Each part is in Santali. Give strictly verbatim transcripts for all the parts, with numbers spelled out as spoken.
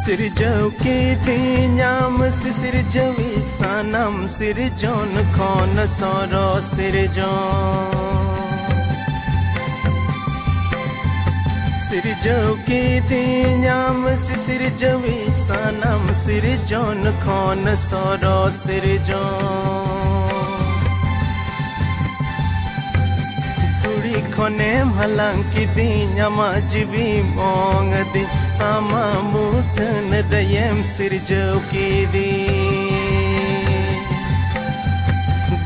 ᱥᱤᱨᱡᱟᱹᱣ ᱠᱤᱫᱤᱧᱟᱢ ᱥᱤᱥᱤᱨᱡᱟᱹᱣᱤᱡ, ᱥᱟᱱᱟᱢ ᱥᱤᱨᱡᱚᱱ ᱠᱷᱚᱱ ᱥᱚᱨᱚᱥ ᱥᱤᱨᱡᱚᱱ᱾ ᱥᱤᱨᱡᱟᱹᱣ ᱠᱤᱫᱤᱧᱟᱢ ᱥᱤᱥᱤᱨᱡᱟᱹᱣᱤᱡ, ᱥᱟᱱᱟᱢ ᱥᱤᱨᱡᱚᱱ ᱠᱷᱚᱱ ᱥᱚᱨᱚᱥ ᱥᱤᱨᱡᱚᱱ᱾ ᱫᱷᱩᱲᱤ ᱠᱷᱚᱱᱮᱢ ᱦᱟᱞᱟᱝ ᱠᱤᱫᱤᱧ, ᱟᱢᱟᱜ ᱡᱤᱣᱤᱢ ᱚᱝ ᱟᱹᱫᱤᱧ, ᱟᱢᱟᱜ ᱢᱩᱴᱷᱟᱹᱱ ᱨᱮᱭᱮᱢ ᱥᱤᱨᱡᱟᱹᱣ ᱠᱤᱫᱤᱧ᱾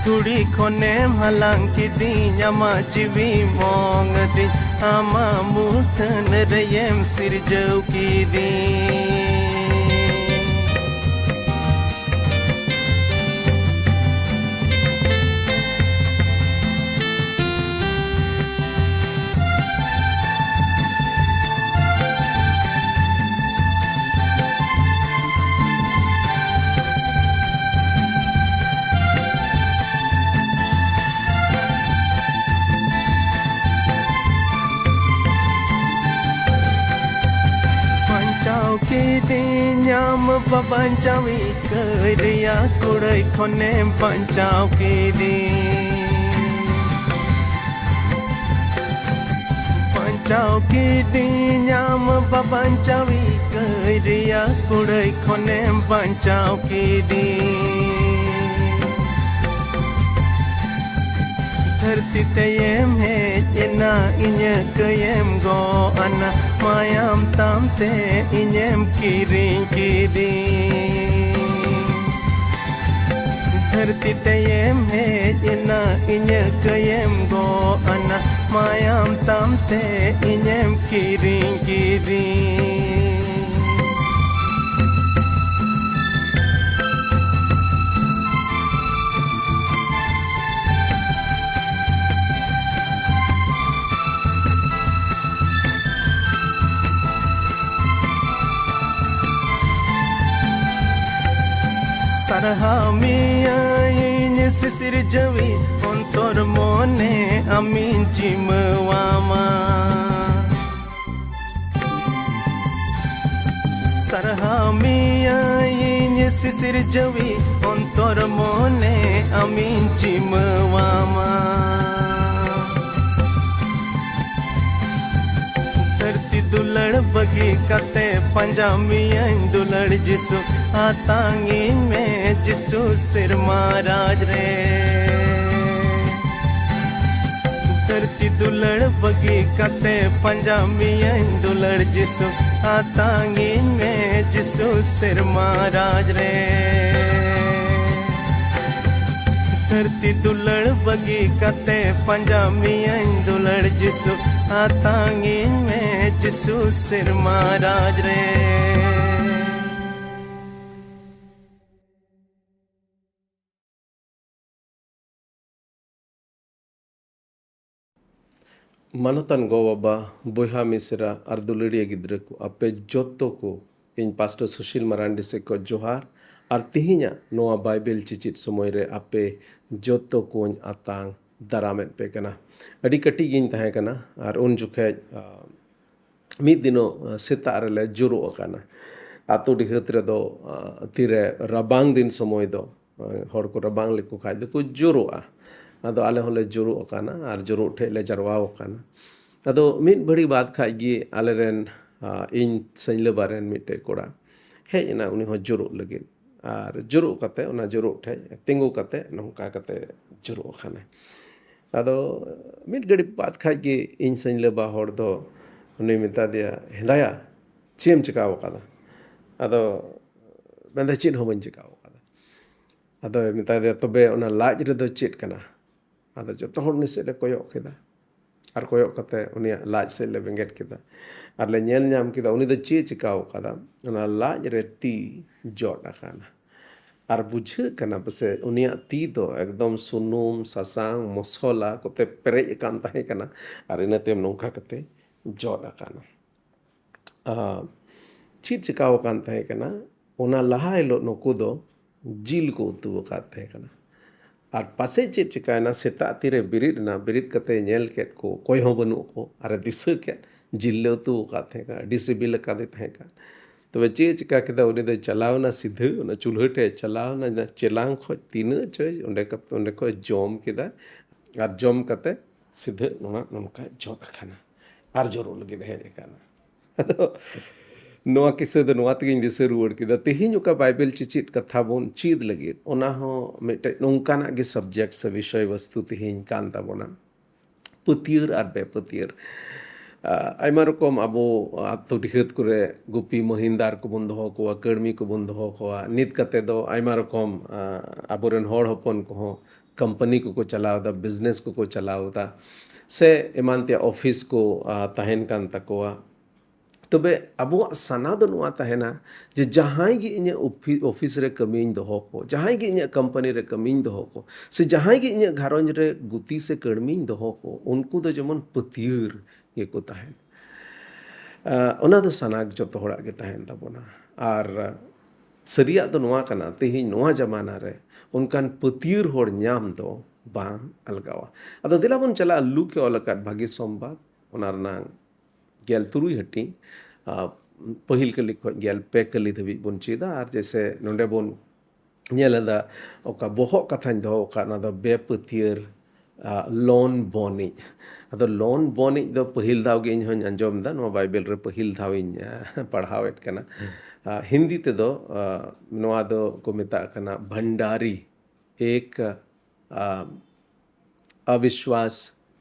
ᱫᱷᱩᱲᱤ ᱠᱷᱚᱱᱮᱢ ᱦᱟᱞᱟᱝ ᱠᱤᱫᱤᱧ, ᱟᱢᱟᱜ ᱡᱤᱣᱤᱢ ᱚᱝ ᱟᱹᱫᱤᱧ, ᱟᱢᱟᱜ ᱢᱩᱴᱷᱟᱹᱱ ᱨᱮᱭᱮᱢ ᱥᱤᱨᱡᱟᱹᱣ ᱠᱤᱫᱤᱧ᱾ ᱵᱟᱧᱪᱟᱣ ᱠᱤᱫᱤᱧᱟᱢ ᱵᱟᱵᱟᱧᱪᱟᱣᱤᱡ, ᱠᱟᱹᱭ ᱨᱮᱭᱟᱜ ᱠᱩᱲᱟᱹᱭ ᱠᱷᱚᱱᱮᱢ ᱵᱟᱧᱪᱟᱣ ᱠᱤᱫᱤᱧ᱾ ᱵᱟᱧᱪᱟᱣ ᱠᱤᱫᱤᱧᱟᱢ ᱵᱟᱵᱟᱧᱪᱟᱣᱤᱡ, ᱠᱟᱹᱭ ᱨᱮᱭᱟᱜ ᱠᱩᱲᱟᱹᱭ ᱠᱷᱚᱱᱮᱢ ᱵᱟᱧᱪᱟᱣ ᱠᱤᱫᱤᱧ᱾ ᱫᱷᱟᱹᱨᱛᱤ ᱛᱮᱭᱮᱢ ᱦᱮᱡ ᱮᱱᱟ, ᱤᱧᱟᱹᱜ ᱠᱟᱹᱭᱮᱢ ᱜᱚᱜ ᱟᱱᱟ, ᱢᱟᱭᱟᱢ ᱛᱟᱢ ᱛᱮ ᱤᱧᱮᱢ ᱠᱤᱨᱤᱧ ᱠᱤᱫᱤᱧ᱾ ᱫᱷᱟᱹᱨᱛᱤ ᱛᱮᱭᱮᱢ ᱦᱮᱡ ᱮᱱᱟ, ᱤᱧᱟᱹᱜ ᱠᱟᱹᱭᱮᱢ ᱜᱚᱜ ᱟᱱᱟ, ᱢᱟᱭᱟᱢ ᱛᱟᱢ ᱛᱮ ᱤᱧᱮᱢ ᱠᱤᱨᱤᱧ ᱠᱤᱫᱤᱧ᱾ ᱥᱟᱨᱦᱟᱣ ᱢᱮᱭᱟᱹᱧ ᱥᱤᱥᱤᱨᱡᱟᱹᱣᱤᱡ, ᱚᱱᱛᱚᱨ ᱢᱚᱱᱮ ᱟᱢᱤᱧ ᱡᱤᱢᱟᱹᱣᱟᱢᱟ᱾ ᱥᱟᱨᱦᱟᱣ ᱢᱮᱭᱟᱹᱧ ᱥᱤᱥᱤᱨ ᱡᱟᱹᱣᱤ ᱚᱱᱛᱚᱨ ᱢᱚᱱᱮ ᱟᱢᱤᱧ ᱡᱤᱢᱟᱹᱣᱟᱢᱟ᱾ ᱫᱷᱟᱹᱨᱛᱤ ᱫᱩᱞᱟᱹᱲ ᱵᱟᱹᱜᱤ ᱠᱟᱛᱮ ᱯᱟᱸᱡᱟ ᱢᱮᱭᱟᱹᱧ ᱫᱩᱞᱟᱹᱲ ᱡᱤᱥᱩ, ᱟᱛᱟᱝᱤᱧ ᱢᱮ ᱡᱤᱥᱩ ᱥᱮᱨᱢᱟ ᱨᱟᱡᱽ ᱨᱮ᱾ ᱫᱷᱟᱹᱨᱛᱤ ᱫᱩᱞᱟᱹᱲ ᱵᱟᱹᱜᱤ ᱠᱟᱛᱮ ᱯᱟᱸᱡᱟ ᱢᱮᱭᱟᱹᱧ ᱫᱩᱞᱟᱹᱲ ᱡᱤᱥᱩ, ᱟᱛᱟᱝᱤᱧ ᱢᱮ ᱡᱤᱥᱩ ᱥᱮᱨᱢᱟ ᱨᱟᱡᱽ ᱨᱮ᱾ ᱫᱷᱟᱹᱨᱛᱤ ᱫᱩᱞᱟᱹᱲ ᱵᱟᱹᱜᱤ ᱠᱟᱛᱮ ᱯᱟᱸᱡᱟ ᱢᱮᱭᱟᱹᱧ ᱫᱩᱞᱟᱹᱲ ᱡᱤᱥᱩ, ᱟᱛᱟᱝᱤᱧ ᱢᱮ ᱡᱤᱥᱩ ᱥᱮᱨᱢᱟ ᱨᱟᱡᱽ ᱨᱮ᱾ ᱢᱟᱱᱚᱛᱟᱱ ᱜᱚ ᱵᱟᱵᱟ, ᱵᱚᱭᱦᱟ ᱢᱤᱥᱨᱟ ᱟᱨ ᱫᱩᱞᱟᱹᱲᱤᱭᱟᱹ ᱜᱤᱫᱽᱨᱟᱹ ᱠᱚ, ᱟᱯᱮ ᱡᱚᱛᱚ ᱠᱚ ᱤᱧ ᱯᱟᱥᱴᱚᱨ ᱥᱩᱥᱤᱞ ᱢᱟᱨᱟᱱᱰᱤ ᱥᱮᱫ ᱠᱷᱚᱱ ᱡᱚᱦᱟᱨ᱾ ᱟᱨ ᱛᱤᱦᱤᱧᱟᱜ ᱱᱚᱣᱟ ᱵᱟᱭᱵᱮᱞ ᱪᱮᱪᱮᱫ ᱥᱚᱢᱚᱭ ᱨᱮ ᱟᱯᱮ ᱡᱚᱛᱚ ᱠᱚᱧ ᱟᱛᱟᱝ ᱫᱟᱨᱟᱢᱮᱫ ᱯᱮ ᱠᱟᱱᱟ᱾ ᱟᱹᱰᱤ ᱠᱟᱹᱴᱤᱡ ᱜᱤᱧ ᱛᱟᱦᱮᱸ ᱠᱟᱱᱟ ᱟᱨ ᱩᱱ ᱡᱚᱠᱷᱮᱡ, ᱟ, ᱢᱤᱫ ᱫᱤᱱᱚᱜ, ᱟ, ᱥᱮᱛᱟᱜ ᱨᱮᱞᱮ ᱡᱩᱨᱩᱜ ᱟᱠᱟᱱᱟ᱾ ᱟᱛᱳ ᱰᱤᱦᱟᱹᱛ ᱨᱮᱫᱚ, ᱟ, ᱛᱤᱨᱮ ᱨᱟᱵᱟᱝ ᱫᱤᱱ ᱥᱚᱢᱚᱭ ᱫᱚ, ᱟ, ᱦᱚᱲ ᱠᱚ ᱨᱟᱵᱟᱝ ᱞᱮᱠᱚ ᱠᱷᱟᱡ ᱫᱚᱠᱚ ᱡᱩᱨᱩᱜᱼᱟ᱾ ᱟᱫᱚ ᱟᱞᱮ ᱦᱚᱸᱞᱮ ᱡᱩᱨᱩᱜ ᱟᱠᱟᱱᱟ ᱟᱨ ᱡᱩᱨᱩᱜ ᱴᱷᱮᱡ ᱞᱮ ᱡᱟᱨᱣᱟ ᱟᱠᱟᱱᱟ᱾ ᱟᱫᱚ ᱢᱤᱫ ᱜᱷᱟᱹᱲᱤ ᱵᱟᱫ ᱠᱷᱟᱡ ᱜᱮ ᱟᱞᱮᱨᱮᱱ, ᱟ, ᱤᱧ ᱥᱟᱹᱧᱞᱟᱹᱵᱟ ᱨᱮᱱ ᱢᱤᱫᱴᱮᱡ ᱠᱚᱲᱟ ᱦᱮᱡ ᱮᱱᱟ, ᱩᱱᱤ ᱦᱚᱸ ᱡᱩᱨᱩᱜ ᱞᱟᱹᱜᱤᱫ᱾ ᱟᱨ ᱡᱩᱨᱩᱜ ᱠᱟᱛᱮ, ᱚᱱᱟ ᱡᱩᱨᱩᱜ ᱴᱷᱮᱡ ᱛᱤᱸᱜᱩ ᱠᱟᱛᱮ ᱱᱚᱝᱠᱟ ᱠᱟᱛᱮ ᱡᱩᱨᱩᱜ ᱟᱠᱟᱱᱟᱭ᱾ ᱟᱫᱚ ᱢᱤᱫ ᱜᱷᱟᱹᱲᱤ ᱵᱟᱫ ᱠᱷᱟᱡ ᱜᱮ ᱤᱧ ᱥᱟᱹᱧᱞᱟᱹᱵᱟ ᱦᱚᱲ ᱫᱚ ᱩᱱᱤ ᱢᱮᱛᱟ ᱫᱮᱭᱟ, "ᱦᱮᱸᱫᱟᱭᱟ, ᱪᱮᱫ ᱮᱢ ᱪᱮᱠᱟᱣ ᱟᱠᱟᱫᱟ?" ᱟᱫᱚ ᱢᱮᱱᱫᱟᱭ, "ᱪᱮᱫ ᱦᱚᱸ ᱵᱟᱹᱧ ᱪᱮᱠᱟᱣ ᱟᱠᱟᱫᱟ᱾" ᱟᱫᱚᱭ ᱢᱮᱛᱟ ᱫᱮᱭᱟ, "ᱛᱚᱵᱮ ᱚᱱᱟ ᱞᱟᱡ ᱨᱮᱫᱚ ᱪᱮᱫ ᱠᱟᱱᱟ?" ᱟᱫᱚ ᱡᱚᱛᱚ ᱦᱚᱲ ᱩᱱᱤ ᱥᱮᱫ ᱞᱮ ᱠᱚᱭᱚᱜ ᱠᱮᱫᱟ᱾ ᱟᱨ ᱠᱚᱭᱚᱜ ᱠᱟᱛᱮ ᱩᱱᱤᱭᱟᱜ ᱞᱟᱡ ᱥᱮᱫ ᱞᱮ ᱵᱮᱸᱜᱮᱫ ᱠᱮᱫᱟ᱾ ᱟᱨ ᱞᱮ ᱧᱮᱞ ᱧᱟᱢ ᱠᱮᱫᱟ ᱩᱱᱤ ᱫᱚ ᱪᱮᱫ ᱮ ᱪᱤᱠᱟᱹᱣ ᱠᱟᱫᱟ᱾ ᱚᱱᱟ ᱞᱟᱡ ᱨᱮ ᱛᱤ ᱡᱚᱫ ᱟᱠᱟᱱᱟ᱾ ᱟᱨ ᱵᱩᱡᱷᱟᱹᱜ ᱠᱟᱱᱟ ᱯᱟᱥᱮᱡ ᱩᱱᱤᱭᱟᱜ ᱛᱤ ᱫᱚ ᱮᱠᱫᱚᱢ ᱥᱩᱱᱩᱢ, ᱥᱟᱥᱟᱝ, ᱢᱚᱥᱚᱞᱟ ᱠᱚᱛᱮ ᱯᱮᱨᱮᱡ ᱟᱠᱟᱱ ᱛᱟᱦᱮᱸ ᱠᱟᱱᱟ᱾ ᱟᱨ ᱤᱱᱟᱹ ᱛᱟᱭᱚᱢ ᱱᱚᱝᱠᱟ ᱠᱟᱛᱮ ᱡᱚᱫ ᱟᱠᱟᱱᱟ᱾ ᱟᱨ ᱪᱮᱫ ᱪᱤᱠᱟᱹᱣ ᱟᱠᱟᱱ ᱛᱟᱦᱮᱸ ᱠᱟᱱᱟ, ᱚᱱᱟ ᱞᱟᱦᱟ ᱦᱤᱞᱳᱜ ᱱᱩᱠᱩ ᱫᱚ ᱡᱤᱞ ᱠᱚ ᱩᱛᱩ ᱟᱠᱟᱫ ᱛᱟᱦᱮᱸ ᱠᱟᱱᱟ᱾ ᱟᱨ ᱯᱟᱥᱮᱡ ᱪᱮᱫ ᱪᱤᱠᱟᱹᱭᱮᱱᱟ, ᱥᱮᱛᱟᱜ ᱛᱤᱨᱮ ᱵᱮᱨᱮᱫ ᱮᱱᱟ, ᱵᱮᱨᱮᱫ ᱠᱟᱛᱮ ᱧᱮᱞ ᱠᱮᱫ ᱠᱚ, ᱚᱠᱚᱭ ᱦᱚᱸ ᱵᱟᱹᱱᱩᱜ ᱠᱚ᱾ ᱟᱨᱮ ᱫᱤᱥᱟᱹ ᱠᱮᱫ, ᱡᱤᱞ ᱞᱮ ᱩᱛᱩ ᱟᱠᱟᱫ ᱛᱟᱦᱮᱸ ᱠᱟᱱᱟ, ᱟᱹᱰᱤ ᱥᱤᱵᱤᱞ ᱟᱠᱟᱫᱮ ᱛᱟᱦᱮᱸ ᱠᱟᱱ᱾ ᱛᱚᱵᱮ ᱪᱮᱫ ᱮ ᱪᱤᱠᱟ ᱠᱮᱫᱟ? ᱩᱱᱤ ᱫᱚᱭ ᱪᱟᱞᱟᱣ ᱮᱱᱟ ᱥᱤᱫᱷᱟᱹ ᱚᱱᱟ ᱪᱩᱞᱦᱟᱹ ᱴᱷᱮᱡ ᱮ ᱪᱟᱞᱟᱣ ᱮᱱᱟ, ᱚᱱᱟ ᱪᱮᱞᱟᱝ ᱠᱷᱚᱡ ᱛᱤᱱᱟᱹᱜ ᱪᱚᱭ ᱚᱸᱰᱮ ᱠᱟᱛᱮ, ᱚᱸᱰᱮ ᱠᱷᱚᱡ ᱡᱚᱢ ᱠᱮᱫᱟ᱾ ᱟᱨ ᱡᱚᱢ ᱠᱟᱛᱮ ᱥᱤᱫᱷᱟᱹ ᱱᱚᱣᱟ ᱱᱚᱝᱠᱟ ᱡᱚᱜ ᱟᱠᱟᱱᱟ ᱟᱨ ᱡᱚᱨᱚᱜ ᱞᱟᱹᱜᱤᱫ ᱦᱮᱡ ᱟᱠᱟᱱᱟ᱾ ᱟᱫᱚ ᱱᱚᱣᱟ ᱠᱤᱥᱟᱹ ᱫᱚ ᱱᱚᱣᱟ ᱛᱮᱜᱤᱧ ᱫᱤᱥᱟᱹ ᱨᱩᱣᱟᱹᱲ ᱠᱮᱫᱟ᱾ ᱛᱮᱦᱮᱧ ᱚᱠᱟ ᱵᱟᱭᱵᱮᱞ ᱪᱮᱪᱮᱫ ᱠᱟᱛᱷᱟ ᱵᱚᱱ ᱪᱮᱫ ᱞᱟᱹᱜᱤᱫ, ᱚᱱᱟ ᱦᱚᱸ ᱢᱤᱫᱴᱮᱡ ᱱᱚᱝᱠᱟᱱᱟᱜ ᱜᱮ subject ᱥᱮ ᱵᱤᱥᱚᱭ ᱵᱚᱥᱛᱩ ᱛᱮᱦᱮᱧ ᱠᱟᱱ ᱛᱟᱵᱚᱱᱟ, ᱯᱟᱹᱛᱭᱟᱹᱨ ᱟᱨ ᱵᱮᱯᱟᱹᱛᱭᱟᱹᱨ᱾ ᱟ, ᱟᱭᱢᱟ ᱨᱚᱠᱚᱢ ᱟᱵᱚ ᱟᱛᱳ ᱰᱤᱦᱟᱹᱛ ᱠᱚᱨᱮ ᱜᱩᱯᱤ ᱢᱟᱹᱦᱤᱱᱫᱟᱨ ᱠᱚᱵᱚᱱ ᱫᱚᱦᱚ ᱠᱚᱣᱟ, ᱠᱟᱹᱲᱢᱤ ᱠᱚᱵᱚᱱ ᱫᱚᱦᱚ ᱠᱚᱣᱟ᱾ ᱱᱤᱛ ᱠᱟᱛᱮ ᱫᱚ ᱟᱭᱢᱟ ᱨᱚᱠᱚᱢ, ᱟ, ᱟᱵᱚᱨᱮᱱ ᱦᱚᱲ ᱦᱚᱯᱚᱱ ᱠᱚᱦᱚᱸ ᱠᱳᱢᱯᱟᱱᱤ ᱠᱚᱠᱚ ᱪᱟᱞᱟᱣ ᱮᱫᱟ, business ᱠᱚᱠᱚ ᱪᱟᱞᱟᱣ ᱮᱫᱟ, ᱥᱮ ᱮᱢᱟᱱ ᱛᱮᱭᱟᱜ ᱚᱯᱷᱤᱥ ᱠᱚ, ᱟ, ᱛᱟᱦᱮᱱ ᱠᱟᱱ ᱛᱟᱠᱚᱣᱟ᱾ ᱛᱚᱵᱮ ᱟᱵᱚᱣᱟᱜ ᱥᱟᱱᱟ ᱫᱚ ᱱᱚᱣᱟ ᱛᱟᱦᱮᱱᱟ ᱡᱮ ᱡᱟᱦᱟᱸᱭ ᱜᱮ ᱤᱧᱟᱹᱜ ᱚᱯᱷᱤ-, ᱚᱯᱷᱤᱥ ᱨᱮ ᱠᱟᱹᱢᱤᱧ ᱫᱚᱦᱚ ᱠᱚ, ᱡᱟᱦᱟᱸᱭ ᱜᱮ ᱤᱧᱟᱹᱜ ᱠᱳᱢᱯᱟᱱᱤ ᱨᱮ ᱠᱟᱹᱢᱤᱧ ᱫᱚᱦᱚ ᱠᱚ, ᱥᱮ ᱡᱟᱦᱟᱸᱭ ᱜᱮ ᱤᱧᱟᱹᱜ ᱜᱷᱟᱨᱚᱸᱡᱽ ᱨᱮ ᱜᱩᱛᱤ ᱥᱮ ᱠᱟᱹᱲᱢᱤᱧ ᱫᱚᱦᱚ ᱠᱚ, ᱩᱱᱠᱩ ᱫᱚ ᱡᱮᱢᱚᱱ ᱯᱟᱹᱛᱭᱟᱹᱨ ᱜᱮᱠᱚ ᱛᱟᱦᱮᱱ᱾ ᱟ, ᱚᱱᱟ ᱫᱚ ᱥᱟᱱᱟ ᱡᱚᱛᱚ ᱦᱚᱲᱟᱜ ᱜᱮ ᱛᱟᱦᱮᱱ ᱛᱟᱵᱚᱱᱟ᱾ ᱟᱨ ᱥᱟᱹᱨᱤᱭᱟᱜ ᱫᱚ ᱱᱚᱣᱟ ᱠᱟᱱᱟ, ᱛᱮᱦᱮᱧ ᱱᱚᱣᱟ ᱡᱟᱢᱟᱱᱟ ᱨᱮ ᱚᱱᱠᱟᱱ ᱯᱟᱹᱛᱭᱟᱹᱨ ᱦᱚᱲ ᱧᱟᱢ ᱫᱚ ᱵᱟᱝ ᱟᱞᱜᱟᱣᱟ᱾ ᱟᱫᱚ ᱫᱮᱞᱟ ᱵᱚᱱ ᱪᱟᱞᱟᱜᱼᱟ ᱞᱩᱠ ᱮ ᱚᱞ ᱟᱠᱟᱫ ᱵᱷᱟᱹᱜᱤ ᱥᱚᱢᱵᱟᱫ, ᱚᱱᱟ ᱨᱮᱱᱟᱝ ᱜᱮᱞ ᱛᱩᱨᱩᱭ ᱦᱟᱹᱴᱤᱧ, ᱟ, ᱯᱟᱹᱦᱤᱞ ᱠᱟᱹᱞᱤ ᱠᱷᱚᱱ ᱜᱮᱞ ᱯᱮ ᱠᱟᱹᱞᱤ ᱫᱷᱟᱹᱵᱤᱡ ᱵᱚᱱ ᱪᱮᱫᱟ᱾ ᱟᱨ ᱡᱮᱭᱥᱮ ᱱᱚᱰᱮ ᱵᱚᱱ ᱧᱮᱞ ᱮᱫᱟ, ᱚᱠᱟ ᱵᱚᱦᱚᱜ ᱠᱟᱛᱷᱟᱧ ᱫᱚᱦᱚ ᱟᱠᱟᱫ, ᱚᱱᱟ ᱫᱚ ᱵᱮᱯᱟᱹᱛᱭᱟᱹᱨ, ᱟ, ᱞᱚᱱ ᱵᱚᱱᱤᱡ᱾ ᱟᱫᱚ ᱞᱚᱱ ᱵᱚᱱᱤᱡ ᱫᱚ ᱯᱟᱹᱦᱤᱞ ᱫᱷᱟᱣ ᱜᱮ ᱤᱧ ᱦᱚᱧ ᱟᱸᱡᱚᱢ ᱮᱫᱟ, ᱱᱚᱣᱟ ᱵᱟᱭᱵᱮᱞ ᱨᱮ ᱯᱟᱹᱦᱤᱞ ᱫᱷᱟᱣ ᱤᱧ, ᱟ, ᱯᱟᱲᱦᱟᱣᱮᱫ ᱠᱟᱱᱟ᱾ ᱟ, ᱦᱤᱱᱫᱤ ᱛᱮᱫᱚ, ᱟ, ᱱᱚᱣᱟ ᱫᱚ ᱠᱚ ᱢᱮᱛᱟᱜ ᱠᱟᱱᱟ ᱵᱷᱟᱱᱰᱟᱨᱤ, ᱮᱠ, ᱟ, ᱟᱵᱤᱥᱣᱟᱥ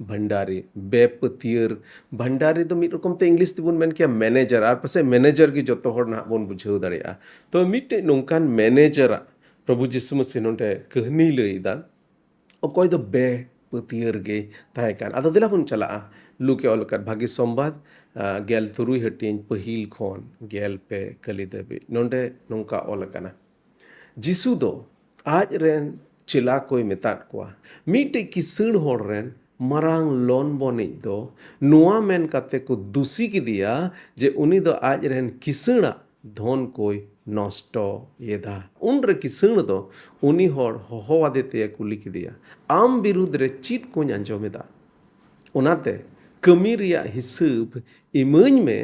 ᱵᱷᱟᱱᱰᱟᱨᱤ, ᱵᱮᱯᱟᱹᱛᱭᱟᱹᱨ᱾ ᱵᱷᱟᱱᱰᱟᱨᱤ ᱫᱚ ᱢᱤᱫ ᱨᱚᱠᱚᱢ ᱛᱮ ᱤᱝᱞᱤᱥ ᱛᱮᱵᱚᱱ ᱢᱮᱱ ᱠᱮᱭᱟ ᱢᱮᱱᱮᱡᱟᱨ, ᱟᱨ ᱯᱟᱥᱮᱡ ᱢᱮᱱᱮᱡᱟᱨ ᱜᱮ ᱡᱚᱛᱚ ᱦᱚᱲ ᱱᱟᱦᱟᱜ ᱵᱚᱱ ᱵᱩᱡᱷᱟᱹᱣ ᱫᱟᱲᱮᱭᱟᱜᱼᱟ᱾ ᱛᱚ ᱢᱤᱫᱴᱮᱡ ᱱᱚᱝᱠᱟᱱ ᱢᱮᱱᱮᱡᱟᱨᱟᱜ ᱯᱨᱚᱵᱷᱩ ᱡᱤᱥᱩ ᱢᱟᱹᱥᱤ ᱱᱚᱰᱮ ᱠᱟᱹᱦᱱᱤ ᱞᱟᱹᱭ ᱮᱫᱟ, ᱚᱠᱚᱭ ᱫᱚ ᱵᱮᱯᱟᱹᱛᱭᱟᱹᱨ ᱜᱮ ᱛᱟᱦᱮᱸ ᱠᱟᱱ᱾ ᱟᱫᱚ ᱫᱮᱞᱟ ᱵᱚᱱ ᱪᱟᱞᱟᱜᱼᱟ ᱞᱩᱠ ᱮ ᱚᱞ ᱟᱠᱟᱫ ᱵᱷᱟᱹᱜᱤ ᱥᱚᱢᱵᱟᱫ, ᱟ, ᱜᱮᱞ ᱛᱩᱨᱩᱭ ᱦᱟᱹᱴᱤᱧ ᱯᱟᱹᱦᱤᱞ ᱠᱷᱚᱱ ᱜᱮᱞ ᱯᱮ ᱠᱟᱹᱞᱤ ᱫᱷᱟᱹᱵᱤᱡ᱾ ᱱᱚᱰᱮ ᱱᱚᱝᱠᱟ ᱚᱞ ᱟᱠᱟᱱᱟ, ᱡᱤᱥᱩ ᱫᱚ ᱟᱡ ᱨᱮᱱ ᱪᱮᱞᱟ ᱠᱚᱭ ᱢᱮᱛᱟᱫ ᱠᱚᱣᱟ, ᱢᱤᱫᱴᱮᱡ ᱠᱤᱥᱟᱹᱬ ᱦᱚᱲ ᱨᱮᱱ ᱢᱟᱨᱟᱝ ᱞᱚᱱ ᱵᱚᱱᱤᱡ ᱫᱚ ᱱᱚᱣᱟ ᱢᱮᱱ ᱠᱟᱛᱮ ᱠᱚ ᱫᱩᱥᱤ ᱠᱮᱫᱮᱭᱟ ᱡᱮ ᱩᱱᱤ ᱫᱚ ᱟᱡ ᱨᱮᱱ ᱠᱤᱥᱟᱹᱬᱟᱜ ᱫᱷᱚᱱ ᱠᱚᱭ ᱱᱚᱥᱴᱚ ᱮᱫᱟ᱾ ᱩᱱᱨᱮ ᱠᱤᱥᱟᱹᱬ ᱫᱚ ᱩᱱᱤ ᱦᱚᱲ ᱦᱚᱦᱚᱣᱟᱫᱮ ᱛᱮ ᱠᱩᱞᱤ ᱠᱮᱫᱮᱭᱟ, ᱟᱢ ᱵᱤᱨᱩᱫᱽ ᱨᱮ ᱪᱮᱫ ᱠᱚᱧ ᱟᱸᱡᱚᱢ ᱮᱫᱟ? ᱚᱱᱟᱛᱮ ᱠᱟᱹᱢᱤ ᱨᱮᱭᱟᱜ ᱦᱤᱥᱟᱹᱵ ᱤᱢᱟᱹᱧ ᱢᱮ,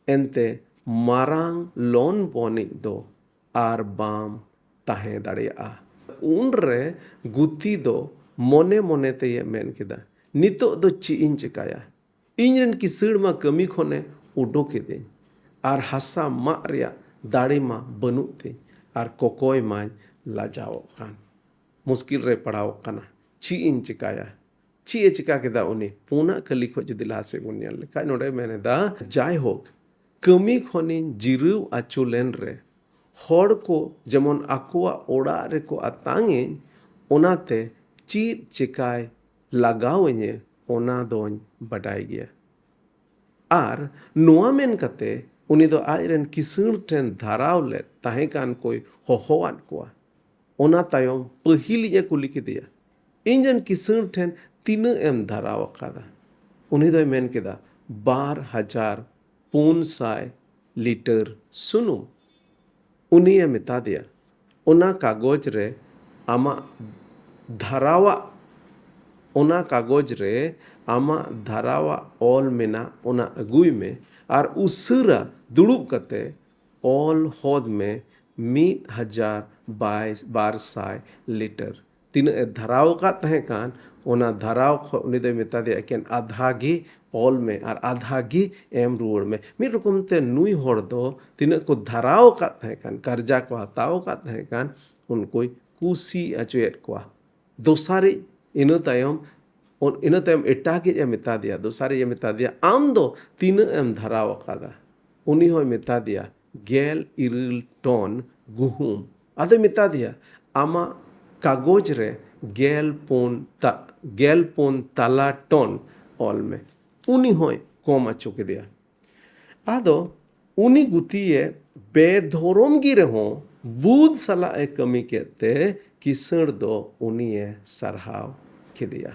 ᱮᱱᱛᱮ ᱢᱟᱨᱟᱝ ᱞᱚᱱ ᱵᱚᱱᱤᱡ ᱫᱚ ᱟᱨ ᱵᱟᱢ ᱛᱟᱦᱮᱸ ᱫᱟᱲᱮᱭᱟᱜᱼᱟ᱾ ᱩᱱᱨᱮ ᱜᱩᱛᱤ ᱫᱚ ᱢᱚᱱᱮ ᱢᱚᱱᱮ ᱛᱮᱭᱮ ᱢᱮᱱ ᱠᱮᱫᱟ, "ᱱᱤᱛᱚᱜ ᱫᱚ ᱪᱮᱫ ᱤᱧ ᱪᱮᱠᱟᱭᱟ? ᱤᱧ ᱨᱮᱱ ᱠᱤᱥᱟᱹᱬ ᱢᱟ ᱠᱟᱹᱢᱤ ᱠᱷᱚᱱᱮ ᱩᱰᱩᱠ ᱮᱫᱤᱧ, ᱟᱨ ᱦᱟᱥᱟ ᱢᱟᱜ ᱨᱮᱭᱟᱜ ᱫᱟᱲᱮ ᱢᱟ ᱵᱟᱹᱱᱩᱜ ᱛᱤᱧ, ᱟᱨ ᱠᱚᱠᱚᱭ ᱢᱟᱧ ᱞᱟᱡᱟᱣᱚᱜ ᱠᱟᱱ, ᱢᱩᱥᱠᱤᱞ ᱨᱮ ᱯᱟᱲᱟᱣᱚᱜ ᱠᱟᱱᱟ, ᱪᱮᱫ ᱤᱧ ᱪᱮᱠᱟᱭᱟ?" ᱪᱮᱫ ᱮ ᱪᱮᱠᱟ ᱠᱮᱫᱟ ᱩᱱᱤ? ᱯᱩᱱᱟᱜ ᱠᱟᱹᱞᱤ ᱠᱷᱚᱱ ᱡᱩᱫᱤ ᱞᱟᱦᱟ ᱥᱮᱫ ᱵᱚᱱ ᱧᱮᱞ ᱞᱮᱠᱷᱟᱡ, ᱱᱚᱰᱮ ᱢᱮᱱ ᱮᱫᱟ, ᱡᱟᱭᱦᱳᱠ, ᱠᱟᱹᱢᱤ ᱠᱷᱚᱱᱤᱧ ᱡᱤᱨᱟᱹᱣ ᱟᱹᱪᱩ ᱞᱮᱱ ᱨᱮ, ᱦᱚᱲ ᱠᱚ ᱡᱮᱢᱚᱱ ᱟᱠᱚᱣᱟᱜ ᱚᱲᱟᱜ ᱨᱮᱠᱚ ᱟᱛᱟᱝ ᱤᱧ, ᱚᱱᱟᱛᱮ ᱪᱮᱫ ᱪᱮᱠᱟᱭ ᱞᱟᱜᱟᱣ ᱤᱧᱟᱹ, ᱚᱱᱟ ᱫᱚᱧ ᱵᱟᱰᱟᱭ ᱜᱮᱭᱟ᱾ ᱟᱨ ᱱᱚᱣᱟ ᱢᱮᱱ ᱠᱟᱛᱮ ᱩᱱᱤ ᱫᱚ ᱟᱡ ᱨᱮᱱ ᱠᱤᱥᱟᱹᱬ ᱴᱷᱮᱱ ᱫᱷᱟᱨᱟᱣ ᱞᱮᱫ ᱛᱟᱦᱮᱸ ᱠᱟᱱ ᱠᱚᱭ ᱦᱚᱦᱚᱣᱟᱫ ᱠᱚᱣᱟ᱾ ᱚᱱᱟ ᱛᱟᱭᱚᱢ ᱯᱟᱹᱦᱤᱞᱤᱡ ᱮ ᱠᱩᱞᱤ ᱠᱮᱫᱮᱭᱟ, "ᱤᱧ ᱨᱮᱱ ᱠᱤᱥᱟᱹᱬ ᱴᱷᱮᱱ ᱛᱤᱱᱟᱹᱜ ᱮᱢ ᱫᱷᱟᱨᱟᱣ ᱟᱠᱟᱫᱟ?" ᱩᱱᱤ ᱫᱚᱭ ᱢᱮᱱ ᱠᱮᱫᱟ, "ᱵᱟᱨ ᱦᱟᱡᱟᱨ ᱯᱩᱱ ᱥᱟᱭ ᱞᱤᱴᱟᱨ ᱥᱩᱱᱩᱢ᱾" ᱩᱱᱤᱭᱮ ᱢᱮᱛᱟ ᱫᱮᱭᱟ, "ᱚᱱᱟ ᱠᱟᱜᱚᱡᱽ ᱨᱮ ᱟᱢᱟᱜ ᱫᱷᱟᱨᱟᱣᱟᱜ, ᱚᱱᱟ ᱠᱟᱜᱚᱡᱽ ᱨᱮ ᱟᱢᱟᱜ ᱫᱷᱟᱨᱟᱣᱟᱜ ᱚᱞ ᱢᱮᱱᱟᱜ, ᱚᱱᱟ ᱟᱹᱜᱩᱭ ᱢᱮ, ᱟᱨ ᱩᱥᱟᱹᱨᱟ ᱫᱩᱲᱩᱵ ᱠᱟᱛᱮ ᱚᱞ ᱦᱚᱫ ᱢᱮ, ᱢᱤᱫ ᱦᱟᱡᱟᱨ ᱵᱟᱨ ᱥᱟᱭ ᱞᱤᱴᱟᱨ᱾ ᱛᱤᱱᱟᱹᱜ ᱮ ᱫᱷᱟᱨᱟᱣ ᱟᱠᱟᱫ ᱛᱟᱦᱮᱸ ᱠᱟᱱ, ᱚᱱᱟ ᱫᱷᱟᱨᱟᱣ ᱠᱷᱚᱱ ᱩᱱᱤ ᱫᱚᱭ ᱢᱮᱛᱟ ᱫᱮᱭᱟ, 'ᱮᱠᱮᱱ ᱟᱫᱷᱟ ᱜᱮ ᱚᱞ ᱢᱮ ᱟᱨ ᱟᱫᱷᱟ ᱜᱮ ᱮᱢ ᱨᱩᱣᱟᱹᱲ ᱢᱮ.'" ᱢᱤᱫ ᱨᱚᱠᱚᱢ ᱛᱮ ᱱᱩᱭ ᱦᱚᱲ ᱫᱚ ᱛᱤᱱᱟᱹᱜ ᱠᱚ ᱫᱷᱟᱨᱟᱣ ᱟᱠᱟᱫ ᱛᱟᱦᱮᱸ ᱠᱟᱱ, ᱠᱟᱨᱡᱟ ᱠᱚ ᱦᱟᱛᱟᱣ ᱟᱠᱟᱫ ᱛᱟᱦᱮᱸ ᱠᱟᱱ, ᱩᱱᱠᱩᱭ ᱠᱩᱥᱤ ᱦᱚᱪᱚᱭᱮᱫ ᱠᱚᱣᱟ᱾ ᱫᱚᱥᱟᱨᱤᱡ, ᱤᱱᱟᱹ ᱛᱟᱭᱚᱢ, ᱤᱱᱟᱹ ᱛᱟᱭᱚᱢ ᱮᱴᱟᱜᱤᱡ ᱮ ᱢᱮᱛᱟ ᱫᱮᱭᱟ, ᱫᱚᱥᱟᱨᱤᱡ ᱮ ᱢᱮᱛᱟ ᱫᱮᱭᱟ, "ᱟᱢ ᱫᱚ ᱛᱤᱱᱟᱹᱜ ᱮᱢ ᱫᱷᱟᱨᱟᱣ ᱟᱠᱟᱫᱟ?" ᱩᱱᱤ ᱦᱚᱸᱭ ᱢᱮᱛᱟ ᱫᱮᱭᱟ, "ᱜᱮᱞ ᱤᱨᱟᱹᱞ ᱴᱚᱱ ᱜᱩᱦᱩᱢ᱾" ᱟᱫᱚᱭ ᱢᱮᱛᱟ ᱫᱮᱭᱟ, "ᱟᱢᱟᱜ ᱠᱟᱜᱚᱡᱽ ᱨᱮ ᱜᱮᱞ ᱯᱩᱱ ᱛᱟ-, ᱜᱮᱞ ᱯᱩᱱ ᱛᱟᱞᱟ ᱴᱚᱱ ᱚᱞ ᱢᱮ᱾" ᱩᱱᱤ ᱦᱚᱸᱭ ᱠᱚᱢ ᱦᱚᱪᱚ ᱠᱮᱫᱮᱭᱟ᱾ ᱟᱫᱚ ᱩᱱᱤ ᱜᱩᱛᱤᱭᱮ ᱵᱮᱫᱷᱚᱨᱚᱢ ᱜᱮ ᱨᱮᱦᱚᱸ ᱵᱩᱫ ᱥᱟᱞᱟᱜ ᱮ ᱠᱟᱹᱢᱤ ᱠᱮᱫ ᱛᱮ ᱠᱤᱥᱟᱹᱬ ᱫᱚ ᱩᱱᱤᱭᱮ ᱥᱟᱨᱦᱟᱣ ᱠᱮᱫᱮᱭᱟ᱾